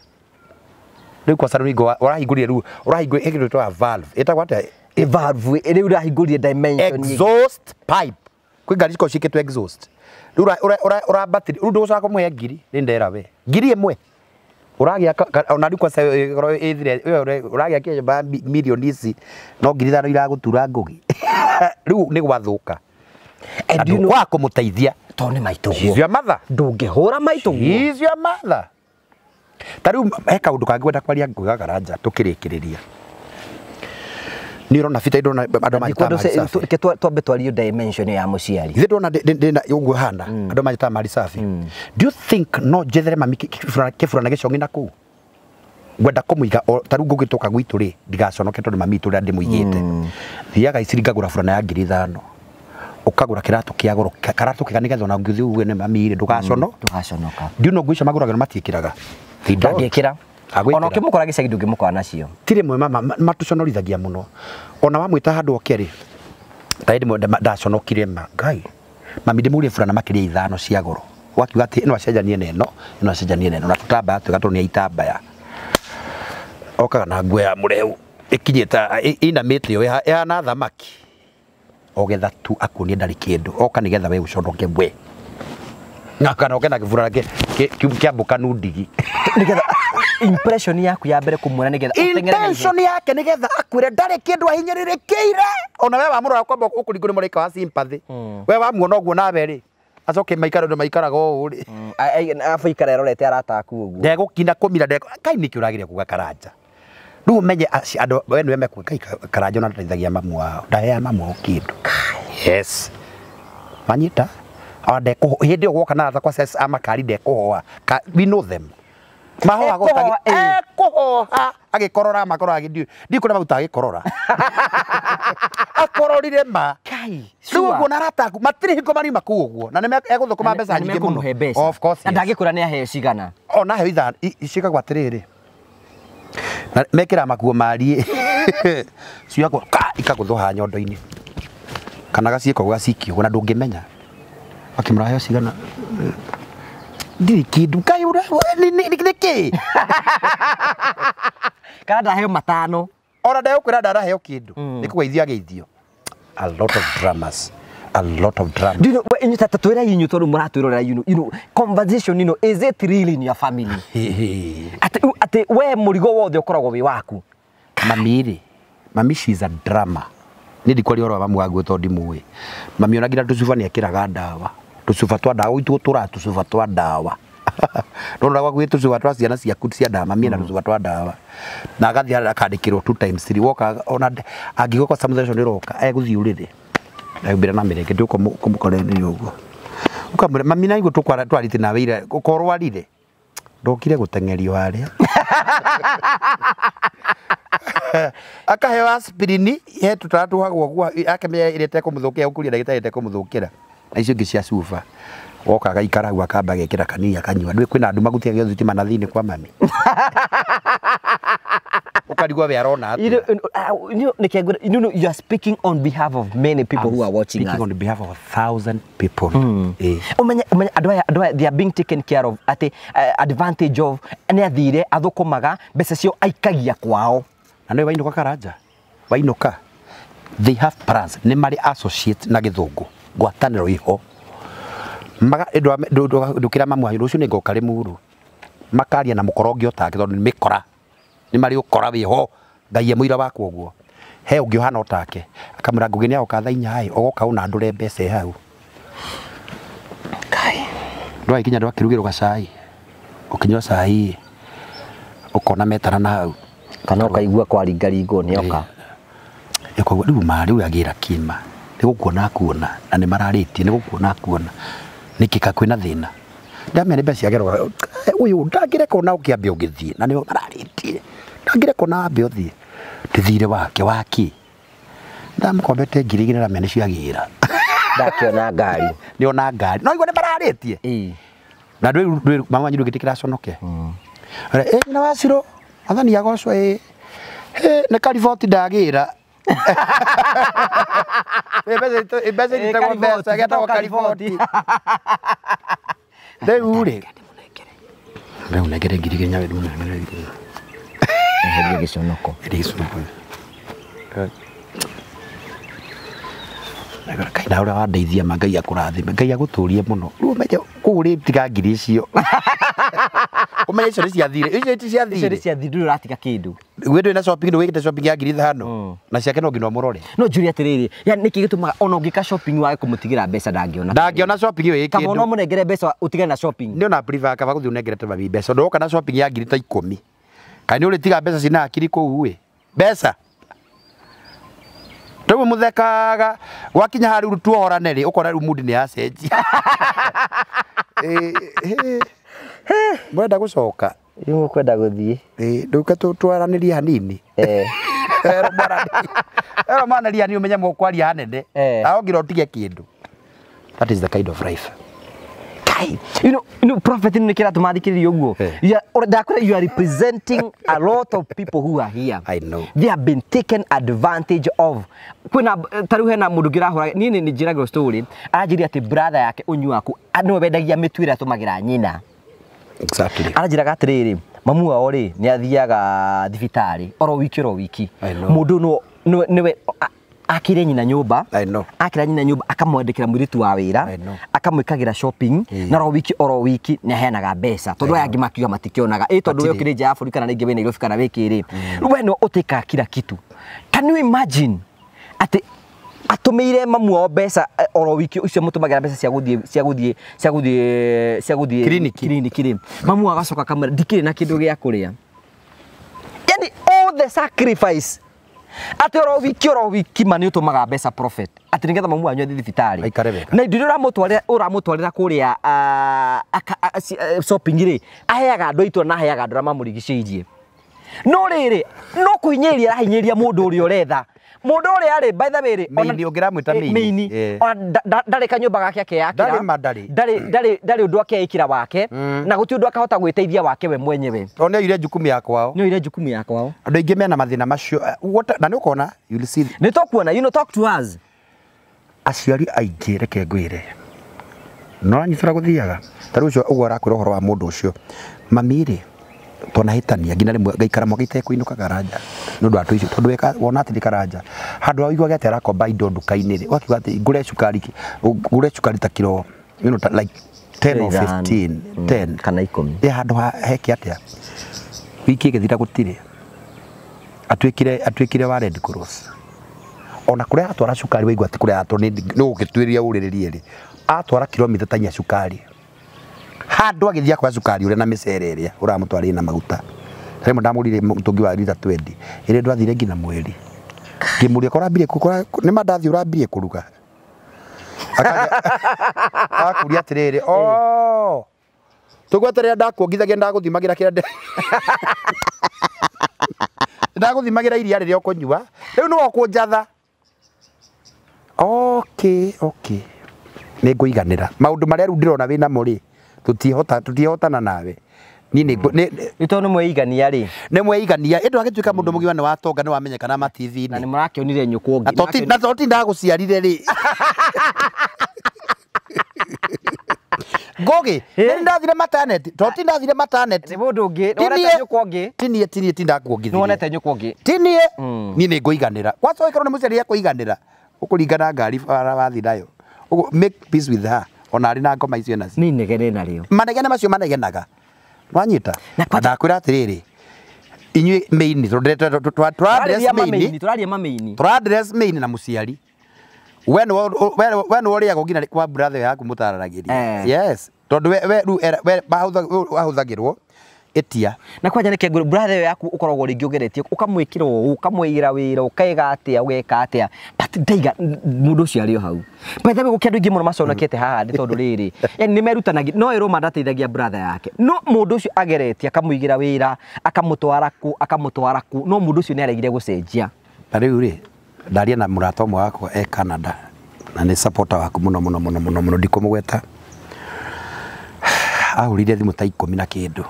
Rĩu kwa Saruringo ũrahingũrire rĩu ũrahingũrire ĩkĩndũ ĩtagwo valve. Ĩtagwo atĩa? Valve rĩu ũrahingũrire dimension. Exhaust pipe. Kwĩ ngari cikoragwo ciĩkĩtwo exhaust. Rĩu ũrambatĩria rĩu ndũgũcoka kũmũhe ngiri nĩ ndera we. Ngiri ĩmwe. Ũragĩaka ona rĩu kwaca ĩkorwo ĩthire ũragĩakia nyũmba mirioni ici no ngiri ithano iragũtura Ngũgĩ. Rĩu nĩ gwathũka. Andũ kwa kũmũteithia tondũ nĩ maitũguo. She's your mother. Ndũngĩhũra maitũguo. She's your mother. Ta rĩu he kaũndũ kangĩ ngwenda kwaria Ngũgĩ Karanja tũkĩrĩkĩrĩria. Nĩ ũrona bita ndona andũ manjĩtaga mali safi. Reke twambe twarie dimension ya mũciari. Ithe ndona ndĩna ũguo hana andũ manjĩtaga mali safi. Do you think no njethere mami kĩburana gĩcong'i na kũu? Ngwenda kũmũiga ta rĩu ngũgĩtũka gwitũ rĩ ndigaconoke tondũ mami witũ ũrĩa ndĩmũigĩte. Thiaga Iciri ngagũra burana ya ngiri ithano. Ũkagũra kĩratũ kĩa goro karatũ kega nĩgetha ona ũngĩthiĩ uge nĩ mami rĩ ndũgacono. Ndũgaconoka. Do you know nguo icio magũragĩrwo matiĩkĩraga? Ndangĩkĩra. Ona ũkĩmũkora gĩcagi ndũngĩmũkora nacio. Ti rĩmwe mama matũconorithagia mũno. Ona wamwĩta handũ oke rĩ ta hĩndĩ ĩmwe ndaconokire ma Ngai mami ndĩmũgũrĩre burana makĩria ithano cia goro. Wakiuga atĩ ĩno acenjanie na ĩno ĩno acenjanie na ĩno na tũtambaya twega tondũ nĩ itambaya. Okaga na nguo ya mũreu ĩkinyĩte ĩinamĩte ũũ ĩhana thamaki. Ogetha tu akuonie ndarĩ kĩndũ oka nĩgetha we ũconoke we. Na kana oke na kĩburana kĩambũkanu ndigi. Nĩgetha impression yaku ya mbere kũmuona nĩgetha ũteng'ere na ihenya. Intention yake nĩgetha akwĩre ndarĩ kĩndũ ahinyĩrĩrĩkĩire. Ona we wamũrora kwamba ũkũringwo nĩ mũraika wa sympathy. We wamuona ũguo nawe rĩ acoke maikara ũndũ maikaraga ũũ rĩ. Arabu ikara erorete arata aku ũguo. Ndegũkinda kũmira Ngai nĩkĩ ũrageria kuga Karanja. Rĩu ũmenye andũ we nĩwe mekuga Ngai Karanja ona ndateithagia mamu wao ndaheaga mamu wao kĩndũ. Yes. Manyita hĩndĩ ĩyo gwoka na arata kwa a makari ndekũhoa. We know them. Mahoa ekũhoha agĩkorora makorora agĩthiĩ ndiũĩ kũrĩa maruta agĩkorora. Akororire ma. Rĩu ũguo na arata aku matirĩ hingo mariuma kũu ũguo na nĩ egũthũkũma mbeca nyingĩ mũno. Of course. Na ndangĩkũra nĩ aheo cigana. Ona aheo ithano ciĩkagwo atĩrĩrĩ. Na mekĩra makuo mariĩ. Ciakwa ka ikagũthwo nyondo-inĩ. Kana gaciĩko gacikio na ndũngĩmenya. Akĩmũra cigana. Ndirĩ kĩndũ kai ũra nĩ kĩ? Kana ndaheo matano. Ona ndegũkwĩra ndaraheo kĩndũ. Nĩ kũgeithio ageithio. A lot of dramas. A lot of drama. Do you know, twĩra inyu tondũ mũratwĩrorera, you know, conversation, you know, is it really in your family? Atĩ we mũrigo wothe ũkoragwo wĩ waku. Mami rĩ, mami she is a drama. Nĩ ndikwaria ũhoro wa mamu wangu tondũ ndimũĩ. Mami ona nginya tũcuba nĩ ekĩraga ndawa. Tũcuba twa ndawa gwitũ tũraga tũcuba twa ndawa. Ndona gwaku gwĩ tũcuba twa ciana ciaku cia ndawa, mami ena tũcuba twa ndawa. Na agathiĩ akandĩkĩrwo 2 times 3 woka ona angĩgũka samutha ũcio nĩũroka egũthiĩ ũrĩrĩ. Ndahumbĩra na mĩrenge ndũka kũmũkoreria ũguo. Ũkamwĩra mami na igũ twarĩte nawe ira ũkorwarire. Ndokire gũteng'erio harĩa. Akaheo aspirini he tũtaratuhagwo ũguo akemenya ĩrĩa ĩtekũmũthũkĩra gũkũria ndagĩtarĩ ĩtekũmũthũkĩra. Na icio ingĩ cia cuba. Woka agaikara hau akamba agekĩra kanini akanyua. Ndũĩ kwĩna andũ magutiagio thitima na thĩinĩ kwa mami. Ukarigwo we arona atĩa. You know, you are speaking on behalf of many people who are watching us. Speaking on behalf of 1,000 people. Umenye andũ aya they are being taken care of at advantage of nĩ athire athũkũmaga mbeca cio aikagia kwao. Na nĩ wainũka Karanja. Wainũka. They have plans. Nĩ marĩ associate na gĩthũngũ. Ngwatanĩro iho. Maga ndũkĩra mamu wanyu rũciũ nĩ ngoka Rĩmuru. Makaria na mũkorongi otake tondũ nĩ mĩkora. Nĩ marĩ ũkora wĩho Ngai e mũira wakwa ũguo. He ũngĩ ũhana otake akamwĩra Ngũgĩ nĩagoka thaa inya ĩ ũgoka ũnandũre mbeca ĩ hau. Kai. Ndwagĩkinya ndwakĩrugĩrwo gacai. Ũkĩnyua cai ĩ ũkona metana na hau. Kana ũkaigua kwaringaringwo nĩoka. Ũkaigua rĩu ma rĩu agĩra kĩma. Nĩ gũkuona akuona na nĩ mararĩtie nĩ gũkuona akuona. Nĩkĩ ka kwĩna thĩna. Ndamenya nĩ mbeca ciagerwo ũyũ ndangĩreka ona ũkĩambe ũgĩthiĩ na nĩo mararĩtie. Ndangĩreka ona wambe ũthiĩ. Ndĩthire wake waki. Ndamũkombete 2,000 ndamenya nĩ ciagĩra. Ndakĩona ngari. Nĩona ngari. No igua nĩ mararĩtie. Ĩĩ. Na ndwĩ mama wanyu ndũngĩtĩkĩra aconoke. Ĩ nyina wa Ciro athani agocwo ĩ nĩ kariboti ndagĩra. Mbeca itagwo mbeca getagwo kariboti. Rĩu rĩ. Rĩu nengere 2,000 nyawe ndũnengere. Eheria gĩconoko. Eheria gĩconoko. Kaina ũrĩa wandeithia ma Ngai akũrathime Ngai agũtũrie mũno. Rĩu ũmenye kũu rĩ tiga ngiri icio. Ũmenye icio nĩ ciathire. Icio ti ciathire. Icio nĩ ciathire ndũrĩ ũratiga kĩndũ. We ndũrĩ na shopping ndũwĩkĩte shopping ya 5,000. Na ciake no nginya ũmũrore. No njũrie atĩrĩrĩ, yani nĩkĩ gĩtũmaga ona ũngĩka shopping wage kũmũtigĩra mbeca ndangĩona. Ndangĩona shopping ĩyo ĩ kĩndũ. Kaba ona ũmũnengere mbeca ũtigane na shopping. Nĩ ona prefer kaba gũthiĩ ũnengerete mami mbeca. Ndũroka na shopping ya 10,000. Kana nĩ ũrĩtiga mbeca cina hakiri kũu ĩ. Mbeca. Rĩu mũthekaga gwakinya harĩa rĩu tuohorane rĩ ũkona rĩu mood nĩ yacenjia. Mwenda gũcoka. Rĩu mũkwenda gũthiĩ. Ndũke twaranĩrie hanini. Ero mwaranĩria hanini ũmenye mũkwaria hanene. Na nginya ũtige kĩndũ. That is the kind of life. Kai, you know, prophet nĩ kĩratũma thikĩrĩrie ũguo. Ndakwĩra you are representing a lot of people who are here. I know. They have been taken advantage of. Kwĩna ta rĩu hena mũndũ ũngĩ ũrahũra niĩ nĩ njĩragwo story aranjĩrire atĩ brother yake ũnyuaku nĩwe wendagia mĩtu ĩrĩa atũmagĩra nyina. Exactly. Aranjĩraga atĩrĩrĩ mamu wao rĩ nĩ athiaga thibitarĩ oro wiki. Mũndũ nĩwe akire nyina nyũmba. Akira nyina nyũmba akamwandĩkĩra mũirĩtu wa wĩra akamwĩkagĩra shopping na oro wiki nĩ aheanaga mbeca tondũ aya angĩ makiuga matikĩonaga ĩ tondũ we ũkĩrĩ nja ya bũrũri kana rĩngĩ wĩ Nairobi kana wĩ kĩrĩ rĩu we no ũtĩkaga kila kitu. Can you imagine atĩ atũmĩire mamu wao mbeca oro wiki ũcio mũtũmagĩra mbeca cia gũthiĩ kiriniki rĩ mamu agacoka akamwĩra ndikĩrĩ na kĩndũ gĩa kũrĩa. Yani all the sacrifice Ati oro wiki ma nĩ ũtũmaga mbeca prophet atĩ nĩgetha mamu wanyu athiĩ thibitarĩ na indo iria ũramũtwarĩra kũrĩa shopping rĩ aheaga andũ a itũũra na aheaga andũ arĩa mamũrigicĩirie no rĩrĩ no kũhinyĩrĩria arahinyĩrĩria mũndũ ũrĩa ũretha Mundu uria ari by the way ri Mĩini, ũngĩramwĩta mĩini. Ona ndarĩ kanyũmba gake akeyakĩra. Ndarĩ ma ndarĩ. Ndarĩ ũndũ akeĩkĩra wake na gũtirĩ ũndũ akahota gwĩteithia wake we mwenyewe. Tondũ nĩ oire jukumu ya kwao. Nĩ oire jukumu ya kwao. Andũ aingĩ mena mathĩna macio na nĩ ũkona you'll see. Nĩ tũkuona, you know, talk to us. Aciari aingĩ reke ngwĩre no anyitũra gũthiaga ta rĩu ũcio ũguo arakwĩra ũhoro wa mũndũ ũcio mami rĩ twanahĩtania nginya rĩmwe ngaikara mwaka itekũinũka karanja nĩ ũndũ wa tũicio tondũ weka wona atĩ nĩ karanja handũ ha ũiguage atĩ arakomba indo nduka-inĩ rĩ ũgakiuga atĩ ngũre cukari ta kiro you know, like 10 or 15 10 kana 10 ĩ handũ ha heke atĩa wiki ĩgĩthira gũtirĩ atuĩkire wa Red Cross ona kũrĩa atwara cukari waigua atĩ kũrĩa atwara nĩ gũgĩtuĩria ũrĩrĩrie rĩ atwara kilomita ta inya cukari handũ agĩthiĩ akoya cukari ũrĩa na mĩcere ĩrĩa ũramũtwarĩire na maguta rĩmwe ndamũrire mũtũngi wa rita 20 ĩrĩa ndwathire nginya mweri ngĩmũria kũrambirie nĩ mandathi ũrambirie kũruga akũria atĩrĩrĩ o tũgweterera ndakuongithagia ndagũthimagĩra kĩrĩa ndagũthimagĩra iria rĩrĩa ũkũnyua rĩu nĩwe ũkũnjatha. Okay, okay. Nĩ ngũiganĩra maũndũ marĩa rĩu ndĩrona wĩ namo rĩ tũtiĩhotana nawe niĩ nĩ tondũ nĩ mweigania rĩ nĩ mweigania ĩndũ agĩtuĩka mũndũ mũgima nĩ watonga nĩ wamenyekana ma TV-inĩ na nĩ mũrakĩonire nyũkwa ũngĩ na to ti ndagũciarire rĩ Ngũgĩ nĩ ndathire maternity to ti ndathire maternity nĩ mũndũ ũngĩ nĩ wonete nyũkwa ũngĩ ti niĩ ti ndakuongithirie nĩ wonete nyũkwa ũngĩ ti niĩ niĩ nĩ ngũiganĩra kwanza ũgĩkorwo nĩ mũciari ekũiganĩra ũkũringana ngari bara wathi nayo ũguo make peace with her ona arĩ na ngoma icio nacio nĩ inegene narĩo manegene macio manegenaga wanyita na ndakwĩra atĩrĩrĩ inyuĩ mĩini tũraria mamĩini tũra-address mĩini na mũciari we nĩwe ũrĩagwo nginya kwa brother yaku mũtararagĩria yes tondũ we rĩu wahũthagĩrwo ĩtia na kwanja nĩ kengũ brother yaku ũkoragwo rĩngĩ ũgeretie ũkamwĩkĩra ũũ ũkamwĩra wĩra ũkaiga atĩa ũgeka atĩa but ndaiga mũndũ ũcio arĩ o hau by the way gũkĩ andũ aingĩ mũno maconokete haha nĩ tondũ rĩrĩ yani nĩ merutanagia no ĩrũma ndateithagia brother yake no mũndũ ũcio ageretie akamũigĩra wĩra akamũtwara kũ akamũtwara kũ no mũndũ ũcio nĩ aregire gũcenjia. Na rĩu rĩ ndaria na mũrata ũmwe wakwa e Canada na nĩ supporter waku mũno mũno mũno mũno mũno ndikũmũgweta ahũrire thimũ ta 10 na kĩndũ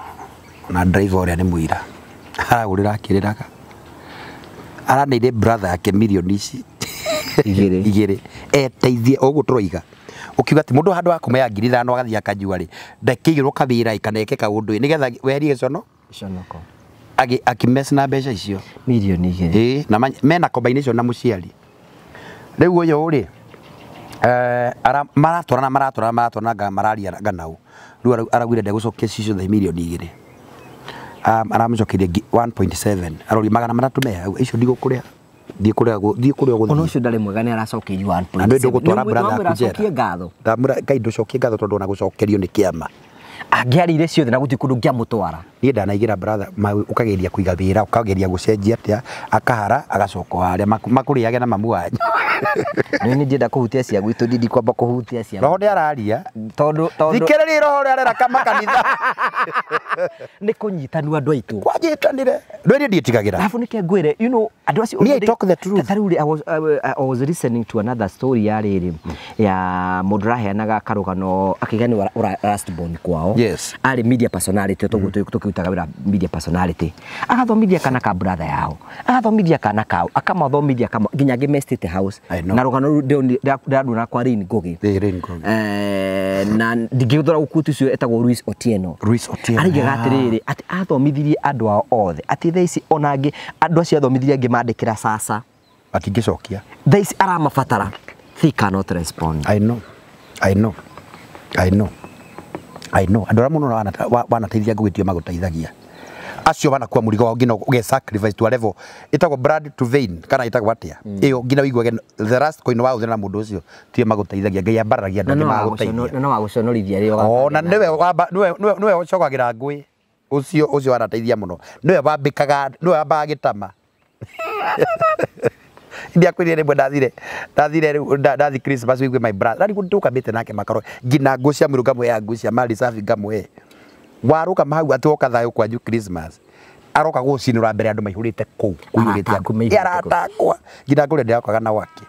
na driver ũrĩa nĩ mũira aragũrĩra akĩrĩraga araneire brother yake milioni ici igĩrĩ eteithie ũguo tũroiga ũkiuga atĩ mũndũ handũ wa kũmea 5,000 agathiĩ akanyua rĩ ndakĩigĩrwo kawĩra kana eke kaũndũ nĩgetha weherie gĩcono gĩconoko akĩmess na mbeca icio milioni 2 ĩĩ na mena combination na mũciari rĩu ũyũ rĩ maratwarana mararia nganau rĩu araugire ndegũcokia cicio thaa milioni 2 aramũcokeria 1.7 aroria 300 me hau icio ndigũkũrĩa thiĩ kũrĩa ũgũthiĩ ona ũcio ndarĩ mwega nĩ aracokeirio 1.7 na nĩ ndũgũtwara brother yaku njera ngatho ndamwĩra Ngai ndũcokie ngatho tondũ ona gũcokerio nĩ kĩama angĩarĩire ciothe na gũtirĩ kũndũ ngĩamũtwara niĩ ndanaigĩra brother ũkageria kũiga wĩra ũkageria gũcenjia atĩa akahara agacoka harĩa makũrĩage na mamu wanyu nĩ ndienda kũhutia cia gwitũ ndindi kwamba kũhutia cia roho nĩ araria tondũ thikĩrĩria roho ũrĩa arera makanitha nĩ kũnyitanu andũ aitũ kwanyitanire ndwĩrĩ ndiĩtigagĩra alafu nĩke ngwĩre you know andũ acio me I talk the truth ta rĩu I was listening to another story ya rĩrĩ ya mũndũ ũraheanaga karũgano akiuga nĩ last born kwao yes arĩ media personality toguo tũkĩrutaga wĩra media personality agathomithia kana ka brother yao agathomithia kana kao akamathomithia nginya angĩ me State House na rũgano rũu ndĩraruona kwa Rin Ngugi na ndingĩthora gũkuti ũcio etagwo Luis Otieno araigaga atĩrĩrĩ atĩ athomithirie andũ ao othe atĩ thaa ici ona angĩ andũ acio athomithirie angĩ mandĩkĩra sasa matingĩcokia thaa ici aramabatara they cannot respond. I know andũ arĩa mũno wanateithia ngũgĩtio magũteithagia acio wanakua mũrigo wao nginya ũge sacrifice to a level ĩtagwo blood to vein kana ĩtagwo atĩa ĩyo nginya ũiguage the last coin wa ũthera na mũndũ ũcio tiwe magũteithagia Ngai ambararagia andũ angĩ magũteithia na no wagũconorithia rĩo ona nĩwe ũcokagĩra ngũĩ ũcio wanateithia mũno nĩwe wambĩkaga nĩwe wambaga gĩtama ndiakwĩrire rĩmwe ndathire rĩu ndathi Christmas wĩigue my brother rĩu ndũkamĩte nake makaro nginya nguo cia mwĩrĩ ngamũhe nguo cia mali safi ngamũhe warũgama hau atĩ woka thayũ kwanyu Christmas Aroka gũcinũra mbere andũ maihũrĩte kũu kũihũrĩte andũ arata akwa nginya ngũrĩa ndĩrokaga na gwake.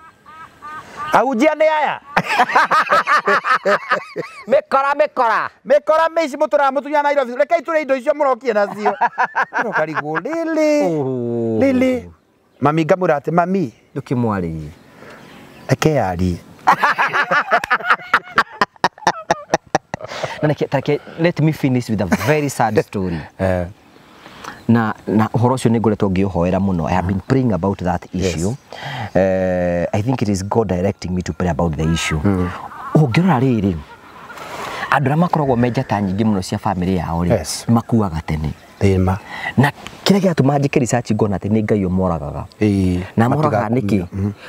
Ahunjia nĩ aya. Mĩkora mĩkora. Mĩkora mĩici mũtũraga mũtunya Nairobi. Rekei tũrĩe indo icio mũrokie nacio. Ũkarigwo rĩrĩ. Rĩrĩ. Mami ngamwĩra atĩ mami. Ndũkĩmwarĩrie. Reke yarie. Let me finish with a very sad story. Na ũhoro ũcio nĩ ngoretwo ngĩũhoera mũno. I have been praying about that issue. Yes. I think it is God directing me to pray about the issue. Ũngĩrora rĩrĩ, andũ arĩa makoragwo me njata nyingĩ mũno cia family yao rĩ, yes, makuaga tene. Thĩma. Na kĩrĩa gĩatũma njĩke research ngona atĩ nĩ Ngai ũmoragaga. Na moragaga nĩkĩ?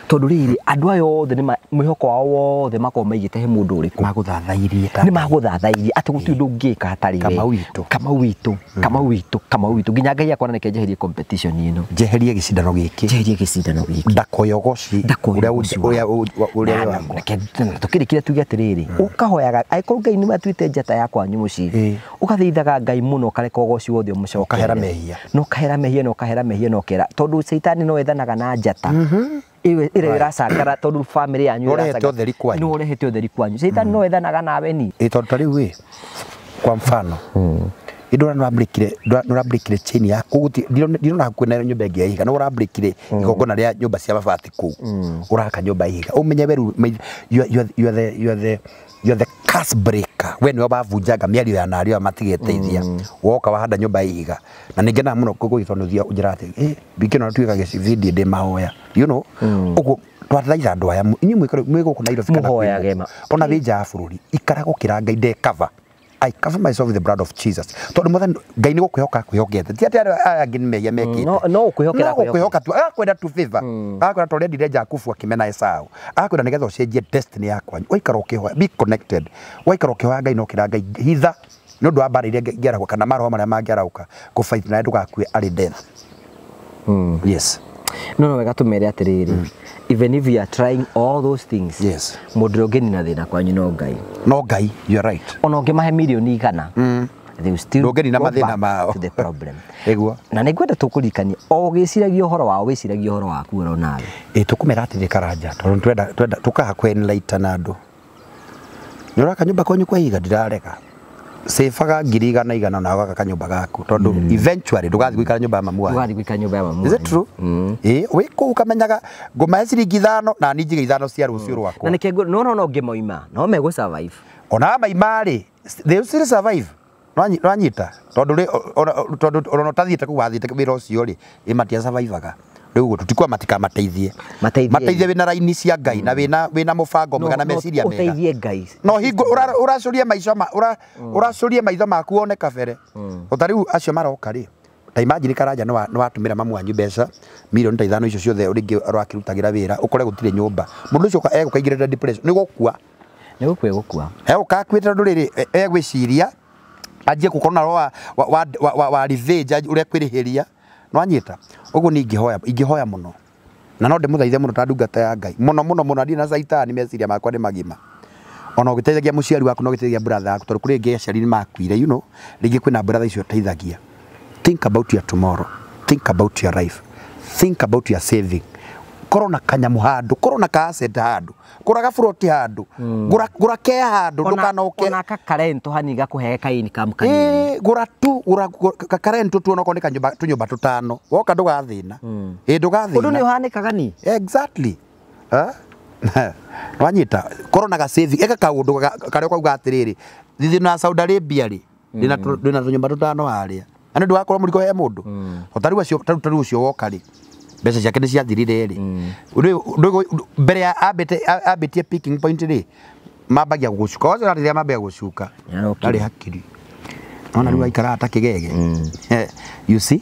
Tondũ rĩrĩ, andũ aya othe nĩ mwĩhoko wao wothe makoragwo maigĩte he mũndũ ũrĩkũ. Magũthathairie. Nĩ magũthathairie atĩ gũtirĩ ũndũ ũngĩka hatarĩ we. Kamau witũ. Kamau witũ. Kamau witũ. Kamau witũ. Nginya Ngai akona nĩke njeherie competition ĩno. Njeherie gĩcindano gĩkĩ. Njeherie gĩcindano gĩkĩ. Ndakoyogoci. Ndakoyogoci. Ũrĩa wakwa. Tũkĩrĩkĩria tuge atĩrĩrĩ, ũkahoyaga angĩkorwo Ngai nĩ atuĩte njata ya kwanyu mũciĩ, ũgathaithaga Ngai mũno ũkareka ũgoci wothe ũmũcokerere. Ũkahera mehia. No kahera mehia no kahera mehia no kera tondu Shaitani no ethanaga na njata ĩrĩa ĩracangara tondu family yanyu ĩracangara ũtheri kwanyu no ũrehete ũtheri kwanyu Shaitani no ethanaga nawe ni ĩ tondu ta rĩu ĩ kwa mfano indora no ũrabreakire chain ya kũu ndirona hakuhĩ na nyũmba ĩngĩ ya ihiga no ũrabreakire igongona rĩa nyũmba cia mabati kũu ũraka nyũmba ya ihiga ũmenye we rĩu you are the curse breaker. We nĩwe wavunjaga mĩario ya narĩ aya matigeteithia woka wahanda nyũmba ya ihiga na nĩngenaga mũno kũgũgĩtwo nĩ ũthiaga ũnjĩra atĩ bingĩ no tuĩka gĩcibindi ndĩ mahoya you know ũguo twathaitha andũ aya inyuĩ mwĩ gũkũ Nairobi kana ona wĩ nja ya bũrũri ikara gũkĩra Ngai nde cover. I cover myself with the blood of Jesus. Tondu mwathani Ngai nĩ gũkwĩhoka akwĩhokete ti atĩ aya angĩ nĩ mehia mekĩte no ũkwĩhokera no gũkwĩhoka tu agakwenda tu favor agakwenda ta ũrĩa endire Jakubu akĩmena Esau agakwenda nĩgetha ũcenjie destiny yakwa waikara ũkĩhoya be connected waikara ũkĩhoya Ngai no kĩra Ngai hitha nĩ ũndũ wa mbara iria ingĩarahũka kana maroho marĩa mangĩarahũka kũ fight nawe ndũgakue arĩ death. Yes. No wega tũmere atĩrĩrĩ, even if you are trying all those things, yes, mũndũ ũngĩnina thĩna kwanyu no Ngai. No Ngai, you are right. Ona ũngĩmahe mirioni 100, they will still ndũngĩnina go mathĩna back mao to the problem. Ĩguo. Na nĩngwenda tũkũririkanie o ũgĩciragia ũhoro wao wĩciragia ũhoro waku oro nawe. Ĩ tũkũmera atĩrĩ Karanja tondũ twenda tũkaha kwenlighten andũ. Nĩ ũraka nyũmba kwanyu kwa ihiga ndirarega. Sĩbaga 100,000 100 na ũgaka kanyũmba gaku tondũ eventually ndũgathiĩ gũikara nyũmba ya mamu wanyu. Ndũgathiĩ gũikara nyũmba ya mamu. Is it true? Ĩ wĩ kũu ũkamenyaga ngũmahe ciringi 5 na niĩ njige 5 cia rũciũ rwakwa. Na nĩkĩo no no ngĩmoima no megũ survive. Ona maima rĩ they will still survive. Nwanyita tondũ tondũ ona ũtathiĩte kũu wathiĩte wĩra ũcio rĩ ĩ matia survivaga. Rĩu ũguo tũtikwa matikamateithie. Mateithie wĩna raini cia Ngai na wĩna mũbango mwega na meciria mega. Ũteithie Ngai. No hingo ũracũrie maica ma ũracũrie maitho maku wone kabere. Ta rĩu acio maroka rĩ ta imagine Karanja nĩ watũmĩra mamu wanyu mbeca mirioni ta 5 icio ciothe rĩngĩ ũrakĩrutagĩra wĩra ũkore gũtirĩ nyũmba. Mũndũ ũcio egũkaingĩrĩra depression nĩ gũkua. Nĩ gũkua egũkua. Egũka akuĩte tondũ rĩrĩ egwĩciria anjie gũkorwo na roho wa revenge ũrĩa kwĩrĩhĩria. Nwanyita ũguo ni ingĩhoya mũno na no ndĩmũthaithe mũno ta ndungata ya Ngai mũno mũno mũno ndirĩ na Shaitani meciria makwa nĩ magima ona ũgĩteithagia mũciari waku no ũgĩteithagia brother yaku tondũ kũrĩ ĩngĩ aciari nĩ makuire you know rĩngĩ kwĩna brother icio ũteithagia. Think about your tomorrow, think about your life, think about your saving. Korwo na kanyamu handũ, korwo na ka asset handũ, gũra gaburoti handũ, gũra kea handũ ndũkanoke ona kakarento hani gakũhe ka income kanini. Gũra tu gũra kakarento tu onokorwo nĩ kanyũmba tũnyũmba tũtano woka ndũgathĩna. Ĩ ndũgathĩna. Ũndũ nĩ ũhanĩkaga ni. Exactly. Wanyita korwo na ga saving eka kaũndũ karĩa ũkauga atĩrĩrĩ thithino ya Saudi Arabia rĩ ndĩna tũnyũmba tũtano harĩa na nĩ ũndũ wakorwo mũrigo he mũndũ o ta rĩu ũcio woka rĩ mbeca ciake nĩ ciathirire rĩ mbere ya ambĩtie picking point rĩ mambagia gũcuka wacio rĩrĩa mambagia gũcuka ndarĩ hakiri ona rĩu aikaraga ta kĩgege. You see,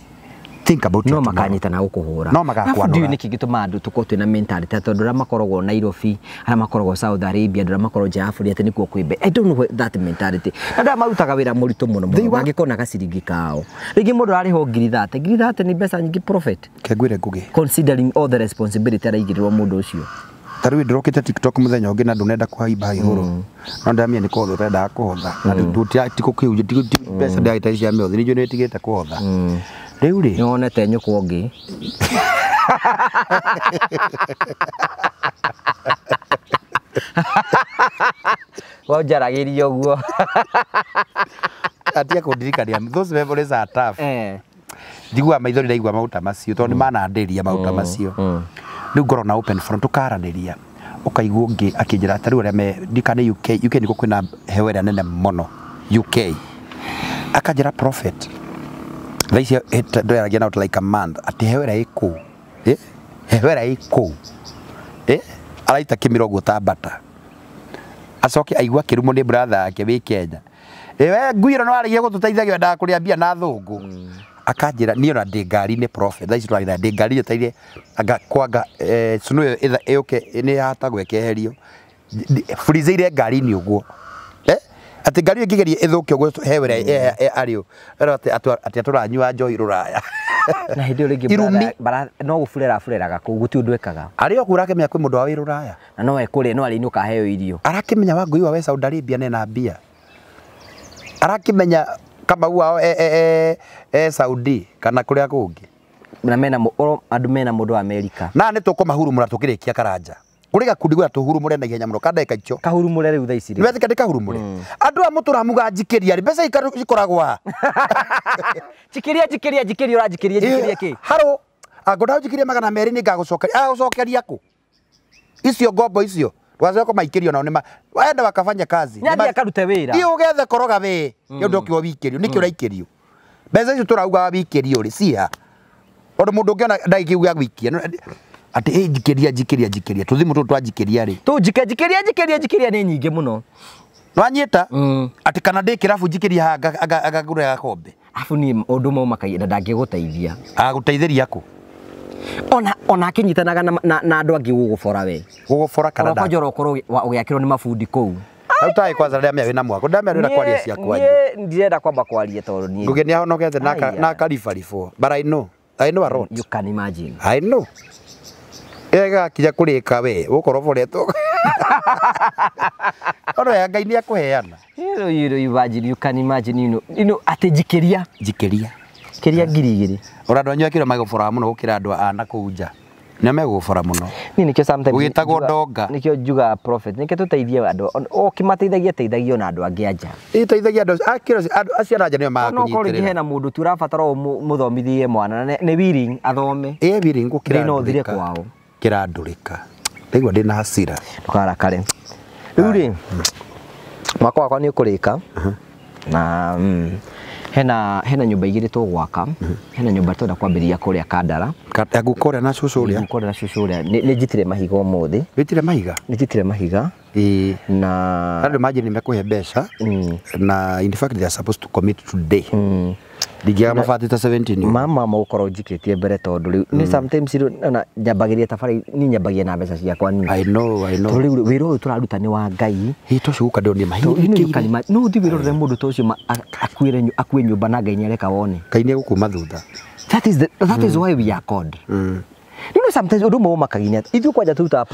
think about no makanyita na gũkũhũra no magakwanũra. Ndiũĩ nĩkĩ gĩtũmaga andũ tũkorwo twĩna mentality tondũ arĩa makoragwo Nairobi arĩa makoragwo Saudi Arabia andũ arĩa makoragwo nja ya bũrũri atĩ nĩkuo kwĩ mbe. I don't know that mentality. Andũ aya marutaga wĩra mũritũ mũno mũno mangĩkona gaciringi kao rĩngĩ mũndũ ararĩhwo 30,000 30,000 nĩ mbeca nyingĩ profit. Kengwĩre Ngugi considering all the responsibility araigĩrĩrwo mũndũ ũcio. Ta rĩu ndĩrokĩte TikTok mũthenya ũngĩ na ndũnenda kũhaimba igũrũ no ndamia nĩ kũhotha ũtendaga kũhotha na mbeca ndagĩtarĩ cia mĩothi nĩ njũĩ nĩ ĩtigĩte kũhotha. Rĩu rĩ nĩwonete nyũkwa ũngĩ. Wanjaragĩria ũguo. Atia kũndirikania those memories are tough. Njiguaga maithori ndaigua maguta macio tondũ nĩ manandĩria maguta macio. Rĩu ngorwo na open front tũkaranĩria ũkaigua ũngĩ akĩnjĩra ta rĩu arĩa me ndikane UK UK nĩkuo kwĩna hewa ĩrĩa nene mũno UK akanjĩra prophet thaa ici ndwaragia nao like a month atĩ hewa ĩrĩa ĩ kũu hewa ĩrĩa ĩ kũu araita kĩmira ũguo ta mbata acoke aigua kĩrumo nĩ brother yake wĩ Kenya we ngui ĩno nĩwarĩgie gũtũteithagia wendaga kũrĩa mbia na thũngũ akanjĩra niĩ ona ndĩ ngari-inĩ prophet thaa ici tũraria ndĩ ngari-inĩ taire anga kwanga snow ĩyo ĩũke nĩ yahatagwo ĩkeherio freezeire ngari-inĩ ũguo atĩ ngari ĩyo ĩngĩgeria ĩthũke ũguo hewa ĩrĩa arĩ atĩ atũranyua njohi rũraya Na hĩndĩ ĩyo rĩngĩ no gũburera abureraga kũu gũtirĩ ũndũ ekaga. Arĩ o kũu ũrakĩmenya kwĩ mũndũ wa wĩ rũraya. Na no ekũrĩa no arĩinũka aheo irio. Arakĩmenya Wangũi wa we Saudi Arabia nena mbia. Arakĩmenya Kamau wao e Saudi kana kũrĩa kũngĩ. Na mena andũ mena mũndũ wa Amerika. Na nĩ tũkũmahurumũra tũkĩrĩkia Karanja. Kũrĩ gakundi gwĩra tũhurumũre na ihenya mũno ka ndagĩka icio. Kahurumũre rĩu thaa ici rĩ. Nĩwetĩka ndĩkahurumũre. Andũ aya mũtũraga mũganjikĩria rĩ mbeca ikoragwo ha? Njikĩria njikĩria njikĩria ũranjikĩria njikĩria kĩ? Harũ angona njikĩrie 200 nĩ ngagũcokeria. Agũcokeria kũ? Icio ngombo icio. Ndũgacoke kũmaikĩrio nao nĩ wenda wakafanya kazi. Nĩ akarute wĩra. Thiĩ ũgethe koroga wĩ. Nĩ ũndũ ũkiuga wikĩrio. Nĩkĩ ũraikĩrio? Mbeca icio tũrauga wikĩrio rĩ ciha. Tondũ mũndũ ũngĩona ndagĩkiuga gwikia. Atĩ njikĩria njikĩria njikĩria tũthimũ tũtũ twanjikĩria rĩ tũnjike njikĩria njikĩria njikĩria nĩ nyingĩ mũno nwanyita atĩ kana ndĩ kĩrabu njikĩria haha angagũra gakombe abu niĩ ũndũ ũmwe ũmakagia na ndangĩgũteithia agũteithĩria kũ ona akĩnyitanaga na andũ angĩ gũgũbora we gũgũbora kana kwanja ũrokorwo ũgĩakĩrwo nĩ mabundi kũu Hau tai kwanza rĩrĩa mĩa wĩna mwako ndamĩa rĩra kwaria ciakwa niĩ ndirenda kwamba kwaria tondũ niĩ Ngugi nĩahonokete na akaribaribwo but I know a lot. You can imagine. I know. Ĩgakinya kũrĩka we ũkoroboretwo ono ya Ngai nĩ akũheana. You imagine, you can imagine, you know atĩ njikĩria njikĩria kĩria 2,000 ora andũ anyu akĩrwo megũbora mũno gũkĩra andũ a na kũu nja nĩo megũbora mũno. Niĩ nĩkĩo sometimes ũgĩtagwo ndonga nĩkĩo njugaga prophet nĩkĩo tũteithie andũ o kĩmateithagia teithagio na andũ angĩ anja ĩteithagia andũ akĩro andũ acio anja nĩo magakũnyitĩrĩra no korwo hena mũndũ tu ũrabatara mũthomithie mwana nĩ willing athome ĩ willing gũkĩra no ũthire kwao kĩrandũrĩka ndaigua ndĩna hasira ndũkarakare rĩu rĩ mwaka wakwa nĩ ũkũrĩka na hena nyũmba igĩrĩ tũgwaka hena nyũmba twenda kwambĩrĩria kũrĩa Kandara ngũka ũrĩa na cũcũ ũrĩa ngũka ũrĩa na cũcũ ũrĩa nĩ njitire mahiga ũmũthĩ wĩtire mahiga nĩ njitire mahiga ĩĩ na andũ manjĩ nĩ mekũhe mbeca na in fact they are supposed to commit today ndingĩaga mabati ta 17 mama mũgũkorwo njikĩtie mbere tondũ rĩu nĩ sometimes rĩu ona nyambagĩria thabarĩ niĩ nyambagia na mbeca ciakwa niĩ I know tondũ rĩu wĩra ũyũ tũraruta nĩ wa Ngai ĩ tocio gũka ndĩronia mahiga no ũthiĩ wĩrorere mũndũ ta ũcio akue nyũmba na Ngai nĩareka wone Ngai nĩegũkuma thutha that is why we are called. You know sometimes ũndũ ũmwe ũmakagia ithuĩ kwanja tũrutaga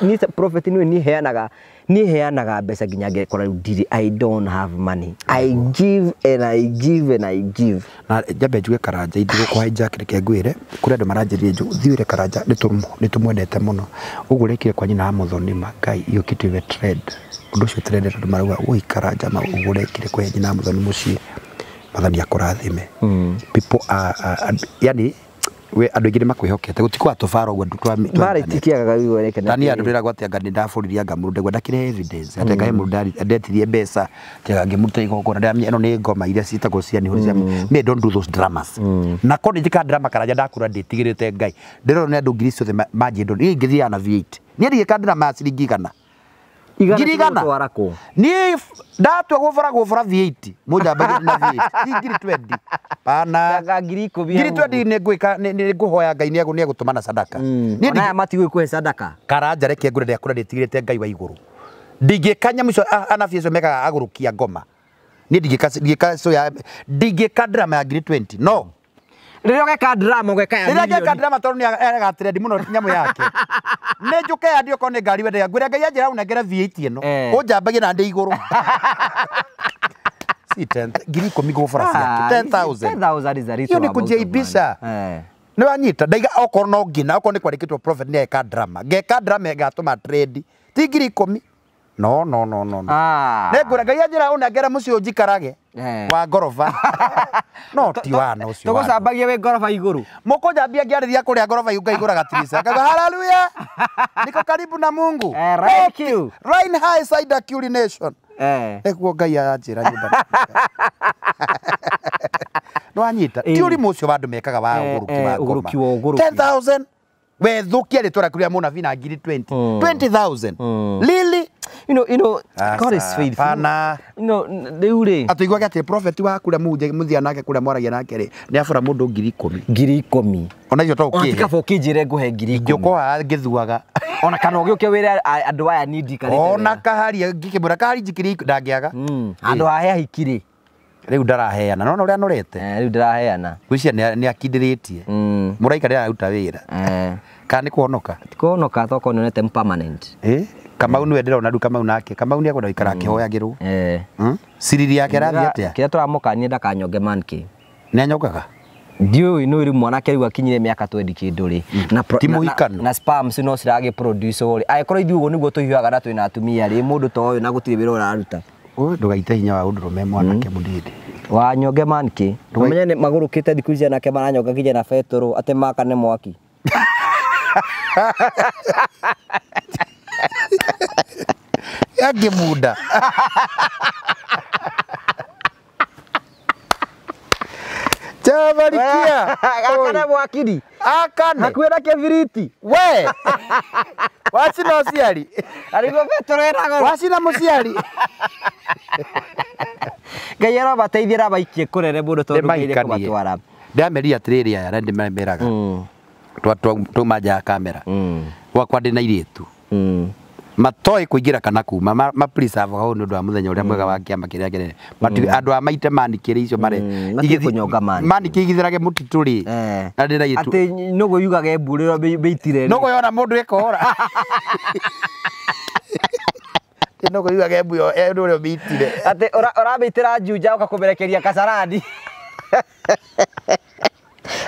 niĩ prophet niĩ heanaga mbeca nginya ngekora rĩu ndirĩ I don't have money I give and I give and I give na njambe njuge Karanja indigũkũ hijack reke ngwĩre kũrĩ andũ maranjĩrire thiĩ wĩre Karanja nĩtũmwendete mũno ũguo ũrekire kwa nyina wa Mũthoni ma Ngai iyo kitu iwe trend ũndũ ũcio trend andũ marauga woi Karanja ma ũguo ũrekire kwa nyina wa Mũthoni mũciĩ Mwathani akũrathime people are yani we andũ aingĩ nĩmakwĩhokete gũtikwa tũbara ũguo mbara itikiagaga wigo reke na niĩ andũ ndĩragwo atĩ anga nĩndabũririe anga mũndũ ndegwa ndakĩrehe evidence atĩ anga he mũndũ ndetirie mbeca atĩ anga ngĩmũruta igongona ndĩramenya ĩno nĩ ngoma iria ciĩtagwo cia nĩhũri cia me don't do those dramas na korwo nĩnjĩkaga drama Karanja ndakũra ndĩtigĩrĩte Ngai ndĩrona nĩ andũ ngiri ciothe manjĩndũ niĩ ingĩthiaga na V8 niĩ ndigĩka drama ya ciringi igana ngiri igana niĩ ndatua gũbora gũbora V8 mũnjambagia na V8 ti ngiri 20 pana ngiri 10 ngiri 20 nĩ ngwĩka nĩ ngũhoya Ngai nĩ egũtũma na sadaka niĩ ndaya matigũkũhe sadaka Karanja reke ngũre ndakũra ndĩtigĩrĩte Ngai wa igũrũ ndingĩka nyamũ icio anabii acio mekaga agũrũkia ngoma niĩ ndingĩka so ya ndingĩka drama ya ngiri 20 no rĩrĩa ũgeka drama ũgeka ya rĩrĩa ngeka drama tondũ nĩ arega trend mũno nyamũ yake nĩ njũke ya ndio korwo nĩ ngari wendagia ngwĩre Ngai anjĩra ũnengere V8 ĩno ũnjambagie na ndĩ igũrũ Si 10 ngiri ikũmi gũbora ciake 10,000. 10,000 is a little Hiyo ni amount of kujaibisha. money. Eh. Nĩ wanyita ndaiga okorwo no ngina okorwo nĩ kwandĩkĩtwo prophet nĩ eka drama ngeka drama ĩgatũma trade ti ngiri ikũmi no no no no no Ah. nĩngũra Ngai anjĩra ũnengere mũciĩ ũnjikarage Eh. wa ngoroba no ti wana ũcio wa andũ. Tũgũcambagia wĩ ngoroba igũrũ. Mũkũnjambia ngĩarĩria kũrĩa ngoroba ngaigũra gatirica ngauga haleluya niko karibu na Mungu. Eh, right you. Rain high side nation. Eh. Nĩguo Ngai aranjĩra nyũmba nĩwanyita ti Ĩĩ. ũrimũ ũcio wa andũ mekaga wa Eh, ũgũrũki eh, wa ngoma. ũgũrũki wa ũgũrũki. 10,000 wethũkia rĩtwa rĩaku rĩa mũnabii na ngiri 20 20,000 lili You know, God is faithful. Pana. You know, rĩu rĩ atũiguage atĩ prophet wa kũrĩa mũthia nake kũrĩa mwaragia nake rĩ nĩ abũra mũndũ ngiri ikũmi ngiri ikũmi. ona icio to Ona ti ũkĩhe kaba ũkĩnjĩre ngũhe ngiri ikũmi. ingĩũka haha ngĩthuaga Ona kana ũgĩũke wĩre andũ aya niĩ ndikarĩte ona wega. kahari ngĩkĩmwĩra kahari njikiri ndangĩaga Handũ hahe ahiki rĩ. rĩu ndaraheana nona ũrĩa anorete Eh, rĩu ndĩraheana. ngwĩciria nĩ akindĩrĩtie mũraika ndĩraruta wĩra Eh. kana nĩ kũhonoka Tikuhonoka tokorwo nĩonete permanent. Eh, Kamau nĩwe ndĩrona rĩu Kamau nake Kamau nĩ ekwenda gũikara akĩhoyagĩrwo. Eh. Ciriri yake ĩrathiĩ atĩa? Kĩrĩa tũramũkania ndakanyonge manke. Nĩ anyongaga? Ndiũĩ nĩ rĩu mwanake rĩu akinyire mĩaka 20 kĩndũ rĩ. Na Ti mũhikano. na sperms no ciragĩ produce rĩ. Angĩkorwo ithuĩ ũguo nĩguo tũhiũhaga na twĩna atumia rĩ, mũndũ ta ũyũ na gũtirĩ wĩra ũraruta. Ũyũ ndũgaite hinya wa ũndũrũme mwanake mũnini. Wanyonge manke. Ũmenye nĩ magũrũkĩte thikũ ici anake maranyonga nginya na betũrũ atĩ makane mwaki. Angĩmunda. Chabarikia. Akane mwaki ni. Akane. Hakuhĩ na kĩbiriti. We. Wacina ũciari. Arĩguo betũrũ ĩna goro. Wacina mũciari. Ngai aromateithia arabaikie kũrere mũno tondũ Ngai Nĩmaikanie. nĩekũmatwara. Ndĩramerire atĩrĩrĩ aya na ndĩmeraga. Twauma nja ya kamera. Gwakwa ndĩna airĩtu. Matoĩ kũingĩra kana kuma ma preserve hau nĩ ũndũ wa mũthenya ũrĩa mwega wa kĩama kĩrĩa kĩnene. Andũ a maite manikĩre icio mare Matige kũnyonga manĩkĩ. manikĩ igithĩrage mũtitũ rĩ. Eh. Na ndĩna airĩtu. Atĩ nũgũ yugaga mbu rĩrĩa mĩitire. Nũgũ yona mũndũ ĩkora. Nũgũ yugaga mbu ĩyo ũrĩa ũmĩitire. Atĩ ũramĩitĩra Juja ũkakũmerekeria Kasarani.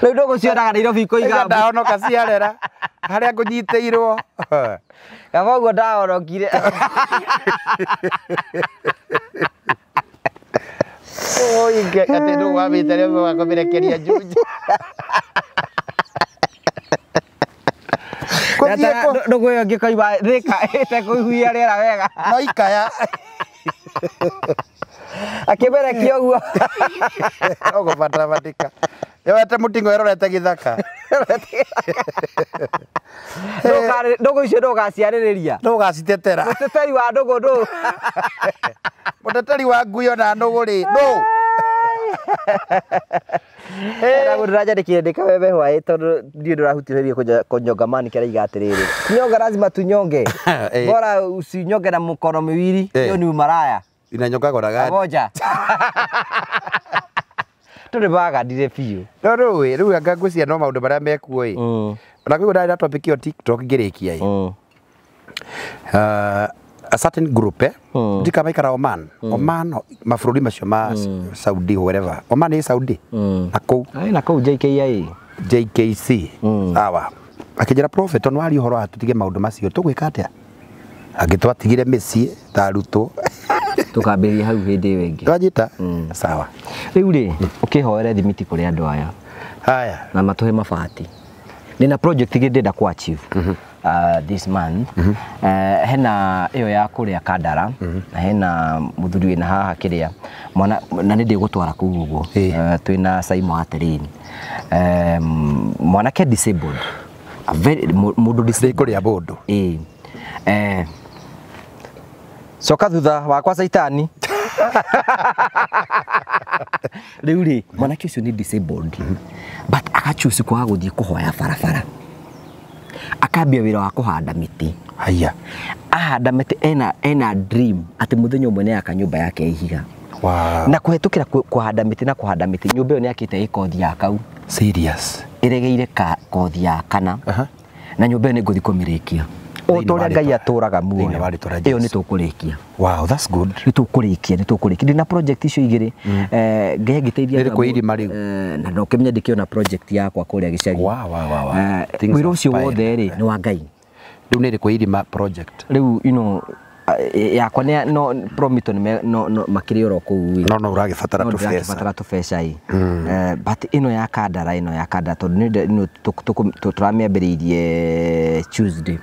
Rĩu nũgũ cionaga Nairobi ikoiga mbu. Ndahonoka ciarera harĩa ngũnyitĩirwo. Kaba ũguo ndahonokire. Oi, atĩ nũgũ wamĩte rĩmwe wakũmĩrekeria Juja. Kũthiĩ kũ Nũgũ ĩyo ĩngĩkoima Thĩka ĩtekũhuhia rĩera wega. no ikaya. Akĩmerekia ũguo. No gũbatabatika. Yoete mũting'o ĩrorete gĩthaka. Ndũgũ icio ndũgaciarĩrĩria. Ndũgacitetera. Mũteteri wa ndũgũ ndũ. Mũteteri wa ngui ona nũgũ rĩ nũ. Na mũndũ ũranjandĩkire ndĩ kameme hwaĩ tondũ ndiũĩ ndũrahutĩrĩria kũnyonga manĩke araiga atĩrĩrĩ. Kunyonga lazima tunyonge. Bora usinyonge na mkono miwili, hiyo ni umaraya. Inanyongagwo na gani? Moja. Tũrĩ bagandire biũ. No rĩu rĩu anga ngwĩciria no maũndũ marĩa mekuo ĩ. Ona kwĩguo ndarĩ na topic ĩyo TikTok ngĩrĩkia ĩ. A certain group eh ndika maikara Oman. Oman mabũrũri macio ma Saudi wherever. Oman ĩ Saudi. Na kũu Ai na kũu JKIA. JKC. Sawa. Akĩnjĩra prophet tondũ waria ũhoro wa tũtige maũndũ macio tũgwĩka atĩa? Angĩtwatigire mĩciĩ ta arutwo. Tũkambĩrĩria hau hĩndĩ ĩyo ĩngĩ. Twanyita? Sawa. Rĩu rĩ, ũkĩhoere thimiti kũrĩ andũ aya Haya. na matũhe mabati. Ndĩna project igĩ ndĩrenda ku achieve this month. Hena ĩyo ya kũrĩa Kandara na hena mũthuri wĩna haha kĩrĩa mwana na nĩ ndĩgũtwara kũu ũguo. Twĩna Saimo Atereni. Mwanake disabled. A very mũndũ disabled. Ndĩkũrĩa mũndũ. Ĩĩ. Coka thutha wakwa caitani. Rĩu rĩ mwanake ũcio nĩ disabled but agachoose kwaga gũthiĩ kũhoya barabara akambia wĩra wa kũhanda mĩtĩ. Haya. Ahanda mĩtĩ ena dream atĩ mũthenya ũmwe nĩ aka nyũmba yake ya ihiga. Wow. Na kũhetũkĩra kũhanda mĩtĩ na kũhanda mĩtĩ nyũmba ĩyo nĩ akĩte ĩkothi ya kau. Serious. Ĩregeire kothi ya kana. Na nyũmba ĩyo nĩ ngũthiĩ kũmĩrĩkia. O ta ũrĩa Ngai atũraga muoyo ĩyo nĩ tũkũrĩkia. Wow, that's good. Nĩ tũkũrĩkia, nĩ tũkũrĩkia. Ndĩna project icio igĩrĩ, Ngai angĩteithia Nĩ rĩkũ irima rĩu? Na no kĩmenye ndĩkĩona project yakwa kũrĩa gĩcagi. Wow, wow, wow. Wĩra ũcio wothe rĩ nĩ wa Ngai. Rĩu nĩ rĩkũ irima project? Rĩu you know yakwa nĩ no Promito nĩ no makĩrĩ oro kũu. No no ũragĩbatara tũbeca. Ũragĩbatara tũbeca ĩ. But ĩno ya Kandara, ĩno ya Kandara tondũ nĩ tũramĩambĩrĩirie Tuesday.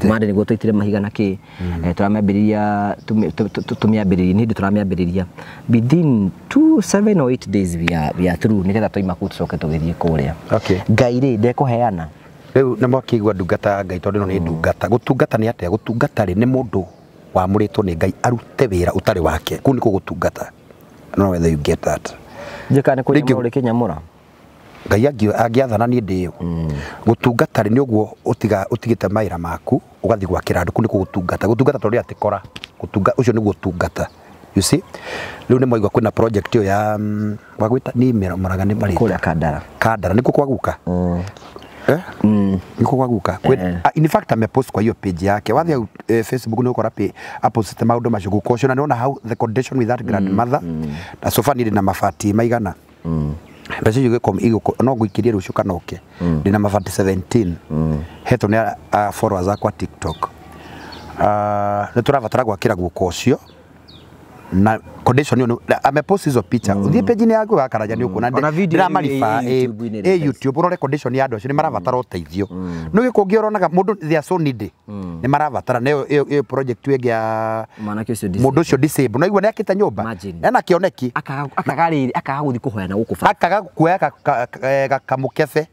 Monday nĩguo twaitire mahiga na kĩ. Tũramĩambĩrĩria tũmĩambĩrĩrie nĩ hĩndĩ tũramĩambĩrĩria within 2 7 or 8 days we are through nĩgetha twaima kũu tũcoke tũgĩthiĩ kũrĩa. Okay. Ngai rĩ ndekũheana. Rĩu nĩ mwakĩigua ndungata ya Ngai tondũ ĩno nĩ ndungata. Gũtungata nĩ atĩa? Gũtungata rĩ nĩ mũndũ wamũrĩtwo nĩ Ngai arute wĩra ũtarĩ wake. Kũu nĩkuo gũtungata. I don't know whether you get that. Njĩka nĩ kũnyamũra ũrĩkĩnyamũra. Ngai angĩathana niĩ ndĩyo. Gũtungata rĩ nĩ ũguo ũtigĩte mawĩra maku ũgathiĩ gwakĩra andũ. Kũu nĩkuo gũtungata. Gũtungata tondũ atĩ kora. Gũtunga ũcio nĩguo ũtungata. You see? Rĩu nĩ mwaigua kwĩna project ĩyo ya wagwĩta nĩ Murang'a nĩ marĩtwa. Kũrĩa Kandara. Kandara nĩkuo kwa guka. Niko kwa guka. In fact amepost kwa hiyo page yake. Wathi Facebook ni ukora apost maundu macio guka ucio na nona how the condition with that grandmother. Na so far ni na mabati maigana. Mbeca icio no nguikirie rucio kana uke. Ndina mabati 17. Heto ni followers akwa TikTok. Nĩ tũrabatara gwakĩra guka ũcio. Na condition yo amepost hizo picha. Uthie page ni yaku ya Karanja ni ukuona ndĩramariba YouTube urore condition ya andũ acio nĩ marabatara ũteithio. Nĩ gĩkũ ũngĩ ũronaga mũndũ they are so needy. Nĩ marabatara na ĩyo project ĩngĩ ya mwanake ũcio mũndũ ũcio disabled. No igua nĩ akĩte nyũmba. Ena kĩoneki. Akaga rĩrĩ akaga gũthiĩ kũhoya na gũkũ bara. Akaga kuoya kamũkebe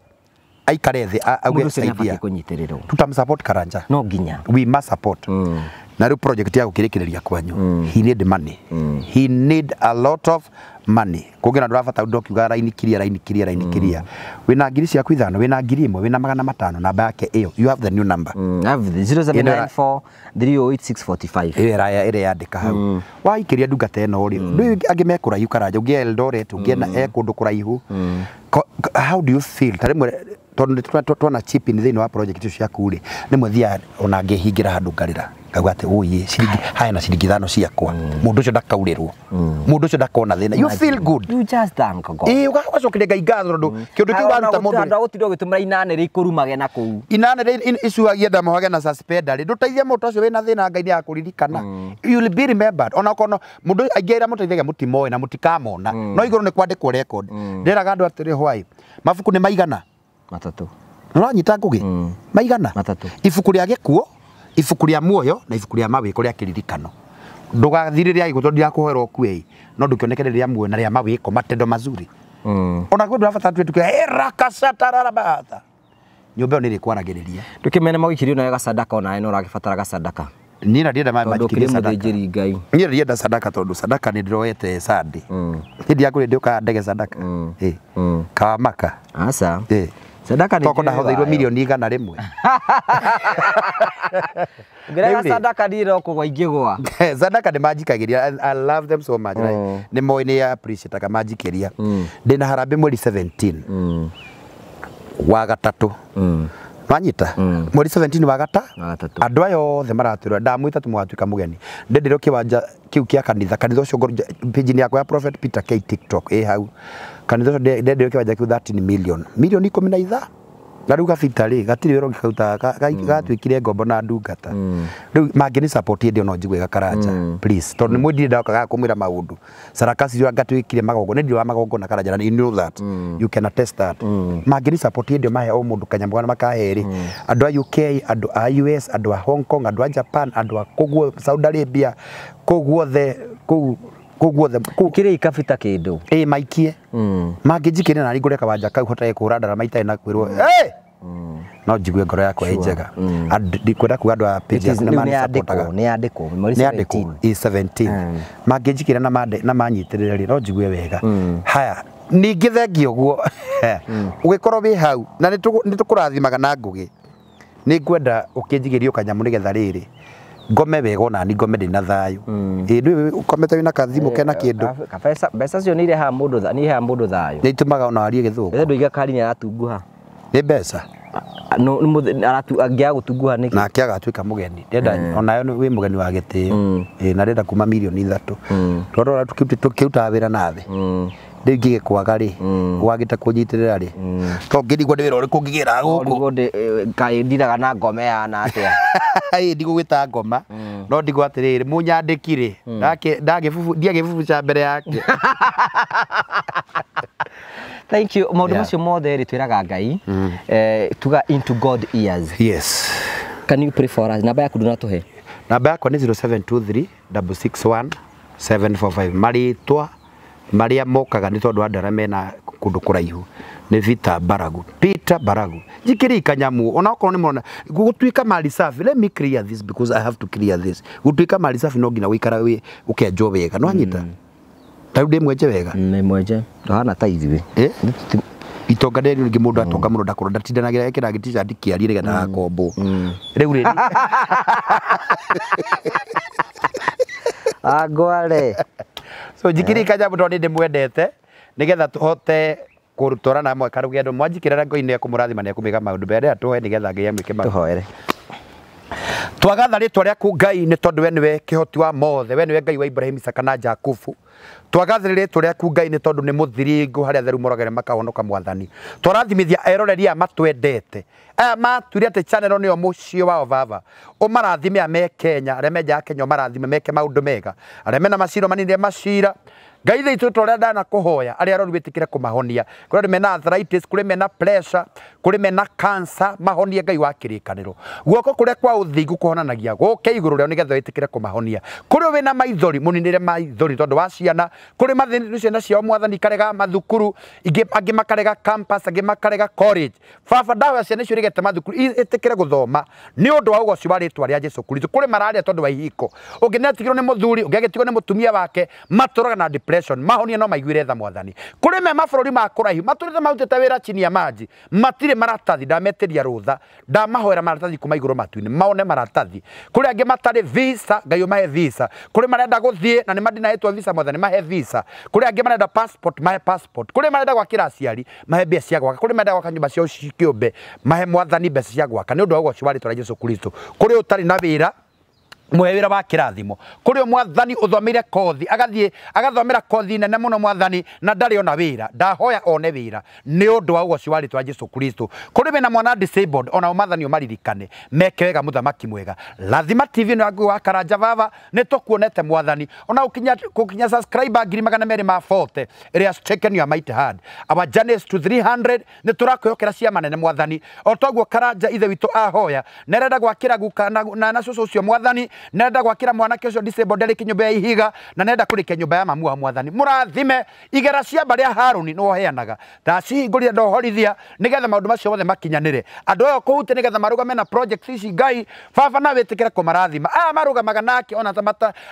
aikare thĩ auge saidia. Tutamsupport Karanja. No nginya. We must support. Na rĩu project ya gũkĩrĩkĩrĩria kwanyu. He need money. He need a lot of money. Kũngĩ na ndũrabatara ũndũ ũkiuga raini kiria raini kiria raini kiria. Wĩna ngiri ciaku 5, wĩna ngiri 1, wĩna 500 namba yake ĩyo. You have the new number. I have the 0794 308 645. Ĩyo ĩrĩa yandĩka hau. Waikĩria ndungata ĩno rĩ. Ndũ angĩ me kũraihu Karanja, ũngĩ Eldoret, ũngĩ na e kũndũ kũraihu. How do you feel? Ta rĩmwe tondũ twana chip in thĩinĩ wa project icio ciaku rĩ, rĩmwe thiaga ona ngĩhingĩra handũ ngarĩra. Ngauga atĩ ũyĩ ciringi haya na ciringi 5 ciakwa. Mũndũ ũcio ndakaurĩrwo. Mũndũ ũcio ndakona thĩna. You feel good. You just thank God. Ĩĩ ũgacokeria Ngai ngatho tondũ kĩũndũ kĩu waruta mũndũ. Andũ agũtinda ũgĩtũmĩra inane rĩ ikũrumage na kũu. Inane rĩ icuagie ndamohage na suspender rĩ. Ndũteithie mũndũ ũcio wĩna thĩna Ngai nĩakũririkana. You will be remembered. Ona okorwo mũndũ aingĩ arĩa mũteithagia mũtimoĩ na mũtikamona. No igũrũ nĩ kwandĩkwo record. Ndĩraga andũ atĩrĩ hwai. Mabuku nĩ maigana? Matatũ. Nĩũranyita Ngũgĩ? Maigana? Matatũ. Ibuku rĩa gĩkuũ, ibuku rĩa muoyo na ibuku rĩa mawĩko rĩa kĩririkano. Ndũgathire rĩa gĩkuũ tondũ ndirakũhoera ũkue, no ndũkĩoneke rĩa muoyo na rĩa mawĩko matendo mazuri. Ona kwĩ ndũrabatara tuĩtuke rakacatararabatha. Nyũmba ĩyo nĩ ĩrĩkwaragĩrĩria. Ndũkĩmene magĩkirio nawe gasadaka onawe no ũragĩbatara gasadaka. Niĩ na ndienda majikĩrie sadaka. Ngai. Niĩ ndienda sadaka tondũ sadaka nĩ ndĩroete Sunday. Niĩ ndiakũrĩ ndĩũkaga ndege sadaka. Kawamaka. Aca. Sadaka nĩ toko ndahothairwo milioni 100. Ngĩrega sadaka niĩ no kũgwa ingĩgwa. Sadaka nĩ manjikagĩria. I love them so much. Nĩ moĩ nĩ appreciate manjikĩria. Ndĩna harambee mweri 17 wa gatatũ. Wanyita mweri 17 wa gatatũ. Andũ aya othe maratwĩra ndamwĩta tũmũgatuĩka mũgeni. Ndendirwo kĩwanja kĩu kĩa kanitha. Kanitha ũcio page-inĩ yakwa ya Prophet Peter K TikTok ĩ hau. Kanitha ũcio ndendirwo kĩwanja kĩu 13 million. Milioni 15. Na rĩu gabita rĩ gatirĩ wĩra ũngĩkaruta gatuĩkire ngombo na ndungata. Rĩu mangĩni support hĩndĩ ĩyo no njigue Karanja please tondũ nĩ mwendire ndokaga kũmwĩra maũndũ. Sarakasi ũrĩa ngatuĩkire magongona nĩ ndĩ wa magongona Karanja na you know that. You can attest that. Mangĩni support hĩndĩ ĩyo mahe o mũndũ kanyamũ kana makahe rĩ. Andũ a UK, andũ a US, andũ a Hong Kong, andũ a Japan, andũ a kũguo Saudi Arabia, kũu guothe kũu guothe kĩrĩ ikabita kĩndũ. Ĩ maikie. Mangĩnjikĩria na ngũre kawanja kau hotage kũhũra ndarama itarĩ na kwĩrwo hey! No njigue ngoro yakwa ĩ njega. Ndikwenda kuga andũ a page yaku nĩ manisupportaga. Nĩ yandĩkwo mweri 17. Ĩ 17. Mangĩnjikĩria na manyitĩrĩre rĩ no njigue wega. Haya ningĩ thengia ũguo ũgĩkorwo wĩ hau na nĩ tũkũrathimaga na Ngũgĩ. Nĩ ngwenda ũkĩnjigĩrie kanyamũ nĩgetha rĩrĩ ngome wega ona ni ngome ndina thayũ. Ĩ ndũ ũkomete wĩna kathimũ kena kĩndũ. Mbeca cio nĩ irehaga mũndũ thayũ. Nĩ itũmaga ona arie gĩthũngũ. Mbeca ndũiga kari nĩ aratunguha. Nĩ mbeca. No aratu angĩaga gũtunguha nĩkĩ? Nake agatuĩka mũgeni ndenda onayo wĩ mũgeni wa gĩtĩo na ndenda kuma milioni 3 tondũ tũkĩrutaga wĩra nawe rĩu ingĩgĩkwaga rĩ wagĩte kũnyitĩrĩra rĩ to ngĩrigwo nĩ wĩra ũrĩkũ ngĩgĩra gũkũ kaĩ ndiraga na ngoma yana atĩa? Ĩ ndigũgwĩta ngoma no ndigwo atĩrĩrĩ mũnyandĩki rĩ ndiagĩbubuca mbere yake. Thank you. Maũndũ macio mothe rĩ twĩraga Ngai tuga into God ears. Yes. Can you pray for us? Namba yaku ndũnatũhe. Namba yakwa nĩ 0723 661 745. Marĩtwa marĩa mokaga nĩ tondũ andũ arĩa mena kũndũ kũraihu nĩ Peter Baragu. Peter Baragu. Njikĩrĩi kanyamu ona okorwo nĩ mona gũtuĩka mali safi. Let me clear this because I have to clear this. Gũtuĩka mali safi no nginya ũikara wĩ ũkenjwo wega. No anyita. Ta rĩu ndĩ mwenje wega. Nĩ mwenje. Ndũhana ta ithuĩ. Itonga rĩrĩ rĩngĩ mũndũ atonga mũno ndakorwo ndatindanagĩra ekĩra gĩ-t-shirt kĩariĩ nĩgetha ndagakombwo. Rĩu rĩ Angware. So njikĩrĩi kanyamu tondũ nĩ ndĩmwendete nĩgetha tũhote kũrutwarana hamwe karũgendo mwanjikĩrĩra Ngai nĩ ekũmũrathima na ekũmĩka maũndũ mbere atũhe nĩgetha Ngai amwĩke maũndũ. Tũhoere. Twagatha rĩtwa rĩaku Ngai nĩ tondũ we nĩwe kĩhoti wa mothe, we nĩwe Ngai wa Ibrahim, Isaka na Jakubu. Twagathĩrĩria rĩtwa rĩaku Ngai nĩ tondũ nĩ mũthiringu harĩa atheru moragere makahonoka Mwathani. Twarathimithia eroreri aya matwendete aya matuire atĩ channel nĩyo mũciĩ wao baba. Ũmarathime aya me Kenya, arĩa me nja ya Kenya ũmarathime meke maũndũ mega, arĩa mena macira manine macira Ngai thĩ itũ tũrĩa ndanakũhoya arĩa arwaru wĩtĩkĩre kũmahonia. Kũrĩ andũ mena arthritis, kũrĩ mena pressure, kũrĩ mena cancer, mahonie Ngai wa kĩrĩkanĩro. Guoko kũrĩa kwa ũthingu kũhonanagia gũke igũrũ rĩao nĩgetha wĩtĩkĩre kũmahonia. Kũrĩ wĩna maithori mũninĩre maithori tondũ wa ciana, kũrĩ mathĩna ciana ciao Mwathani ikarega mathukuru, angĩ makarega campus, angĩ makarega college. Baba ndahoya ciana icio iregete mathukuru ĩtĩkĩre gũthoma nĩ ũndũ wa ũgoci wa rĩtwa rĩa Jesũ Kristo. Kũrĩ mararĩa tondũ wa ihiko, ũngĩ nĩatigirwo nĩ mũthuri, ũngĩ agĩtigwo nĩ mũtumia wake, matũraga na depression, mahonie no maiguire tha Mwathani. Kũrĩ me mabũrũri ma kũraihu matũrĩte marutĩte wĩra chini ya maji, matirĩ maratathi, ndametĩria rũtha, ndamahoera maratathi kuma igũrũ matu-inĩ maone maratathi. Kũrĩ angĩ matarĩ visa, Ngai ũmahe visa. Kũrĩ marenda gũthiĩ na nĩ mandinaĩtwo visa, Mwathani mahe visa. Kũrĩ angĩ marenda passport, mahe passport. Kũrĩ marenda gwakĩra aciari, mahe mbia cia gwaka. Kũrĩ marenda gwaka nyũmba ciao kĩũmbe, mahe Mwathani mbeca cia gwaka nĩ ũndũ wa ũgoci wa rĩtwa rĩa Jesũ Kristo. Kũrĩ ũtarĩ na wĩra, muhe wĩra wa kĩrathimo. Kũrĩ Mwathani ũthomeire kothi, agathiĩ agathomera kothi nene mũno Mwathani na ndarĩ ona wĩra, ndahoya one wĩra nĩ ũndũ wa ũgoci wa rĩtwa Jesũ Kristo. Kũrĩ wĩna mwana disabled, ona Mwathani ũmaririkane meke wega, mũthamaki mwega. Lathima TV nĩ wa Karanja baba, nĩ tũkuonete Mwathani ona gũkinya subscriber 240,000. It has taken your mighty hand. Our journey is to 300. Nĩ tũrakwĩhokera ciama nene Mwathani. O toguo Karanja ithe witũ ahoya nĩarenda gwakĩra guka na cũcũ ũcio Mwathani, nenda gwakĩra mwanake ũcio disabled arĩkie nyũmba ya ihiga, na nenda kũrĩkia nyũmba ya mamu wa Mwathani. Mũrathime igera cia mbarĩ ya Harũni nĩ woheanaga, ndacihingũrire ndohorithia nĩgetha maũndũ macio mothe makinyanĩre. Andũ aya kũhutia nĩgetha marũgame na project ici Ngai baba na wĩtĩkĩre kũmarathima. Aya marũgamaga nake ona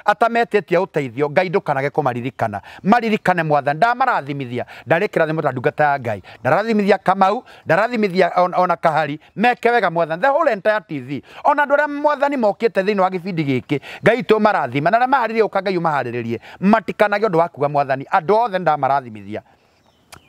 atametĩtie ũteithio, Ngai ndũkanage kũmaririkana, maririkane Mwathani. Ndamarathimithia, ndarĩ kĩrathimo ta ndungata ya Ngai, ndarathimithia Kamau, ndarathimithia ona Kahari, meke wega Mwathani, the whole entire TV, ona andũ arĩa Mwathani mokĩte thĩinĩ wa gĩbindi gĩkĩ Ngai tũmarathima, na arĩa maharĩrie ũka Ngai ũmaharĩrĩrie, matikanage ũndũ wa kuga Mwathani. Andũ othe ndamarathimithia.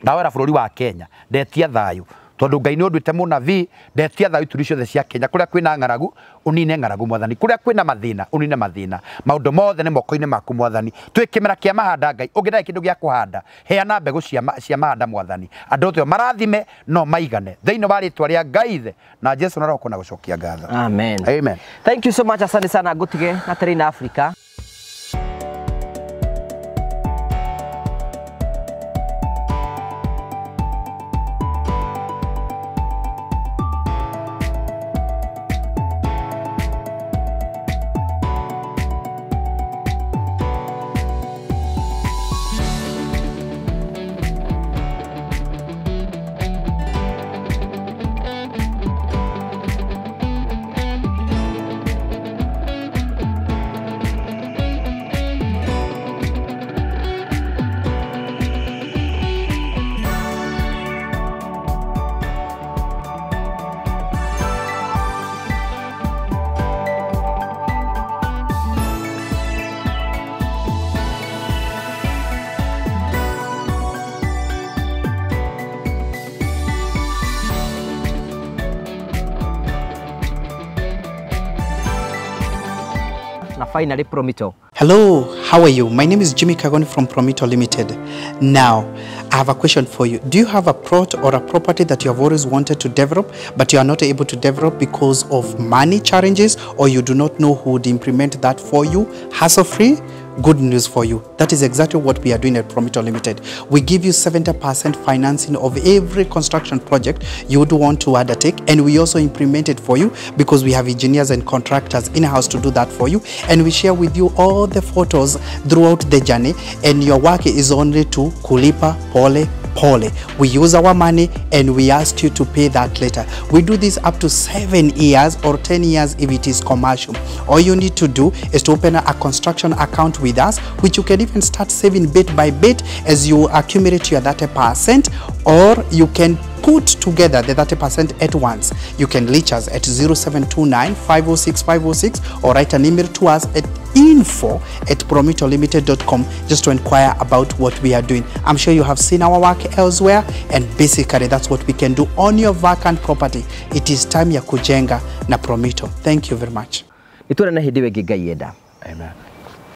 Ndawera bũrũri wa Kenya ndetia thayũ, tondũ Ngai nĩ ũnduĩte mũnabii, ndetia thayũ ituri ciothe cia Kenya. Kũrĩa kwĩna ng'aragu ũnine ng'aragu Mwathani, kũrĩa kwĩna mathĩna ũnine mathĩna. Maũndũ mothe nĩ moko-inĩ maku Mwathani. Twĩ kĩmera kĩa mahanda Ngai, ũngĩndarĩ kĩndũ gĩa kũhanda, heana mbegũ cia mahanda Mwathani. Andũ othe marathime no maigane thĩinĩ wa rĩtwa rĩa Ngai Ithe na Jesũ na Roho na gũcokia ngatho. Amen. Amen. Thank you so much. Asante sana. Ngũtige na Terrain Africa. Finally Promito. Hello, how are you? My name is Jimmy Kagoni from Promito Limited. Now, I have a question for you. Do you have a plot or a property that you have always wanted to develop, but you are not able to develop because of money challenges, or you do not know who would implement that for you hassle-free? Good news for you. That is exactly what we are doing at Promito Limited. We give you 70% financing of every construction project you would want to undertake, and we also implement it for you because we have engineers and contractors in-house to do that for you, and we share with you all the photos throughout the journey, and your work is only to kulipa pole pole. We use our money and we ask you to pay that later. We do this up to 7 years or 10 years if it is commercial. All you need to do is to open a construction account with us, which you can even start saving bit by bit as you accumulate your 30%, or you can put together the 30% at once. You can reach us at 0729 506 506 or write an email to us at info@promitolimited.com just to inquire about what we are doing. I'm sure you have seen our work elsewhere, and basically that's what we can do on your vacant property. It is time ya kujenga na Promito. Thank you very much. Nĩ tuonane hĩndĩ ĩyo ĩngĩ Ngai enda. Amen.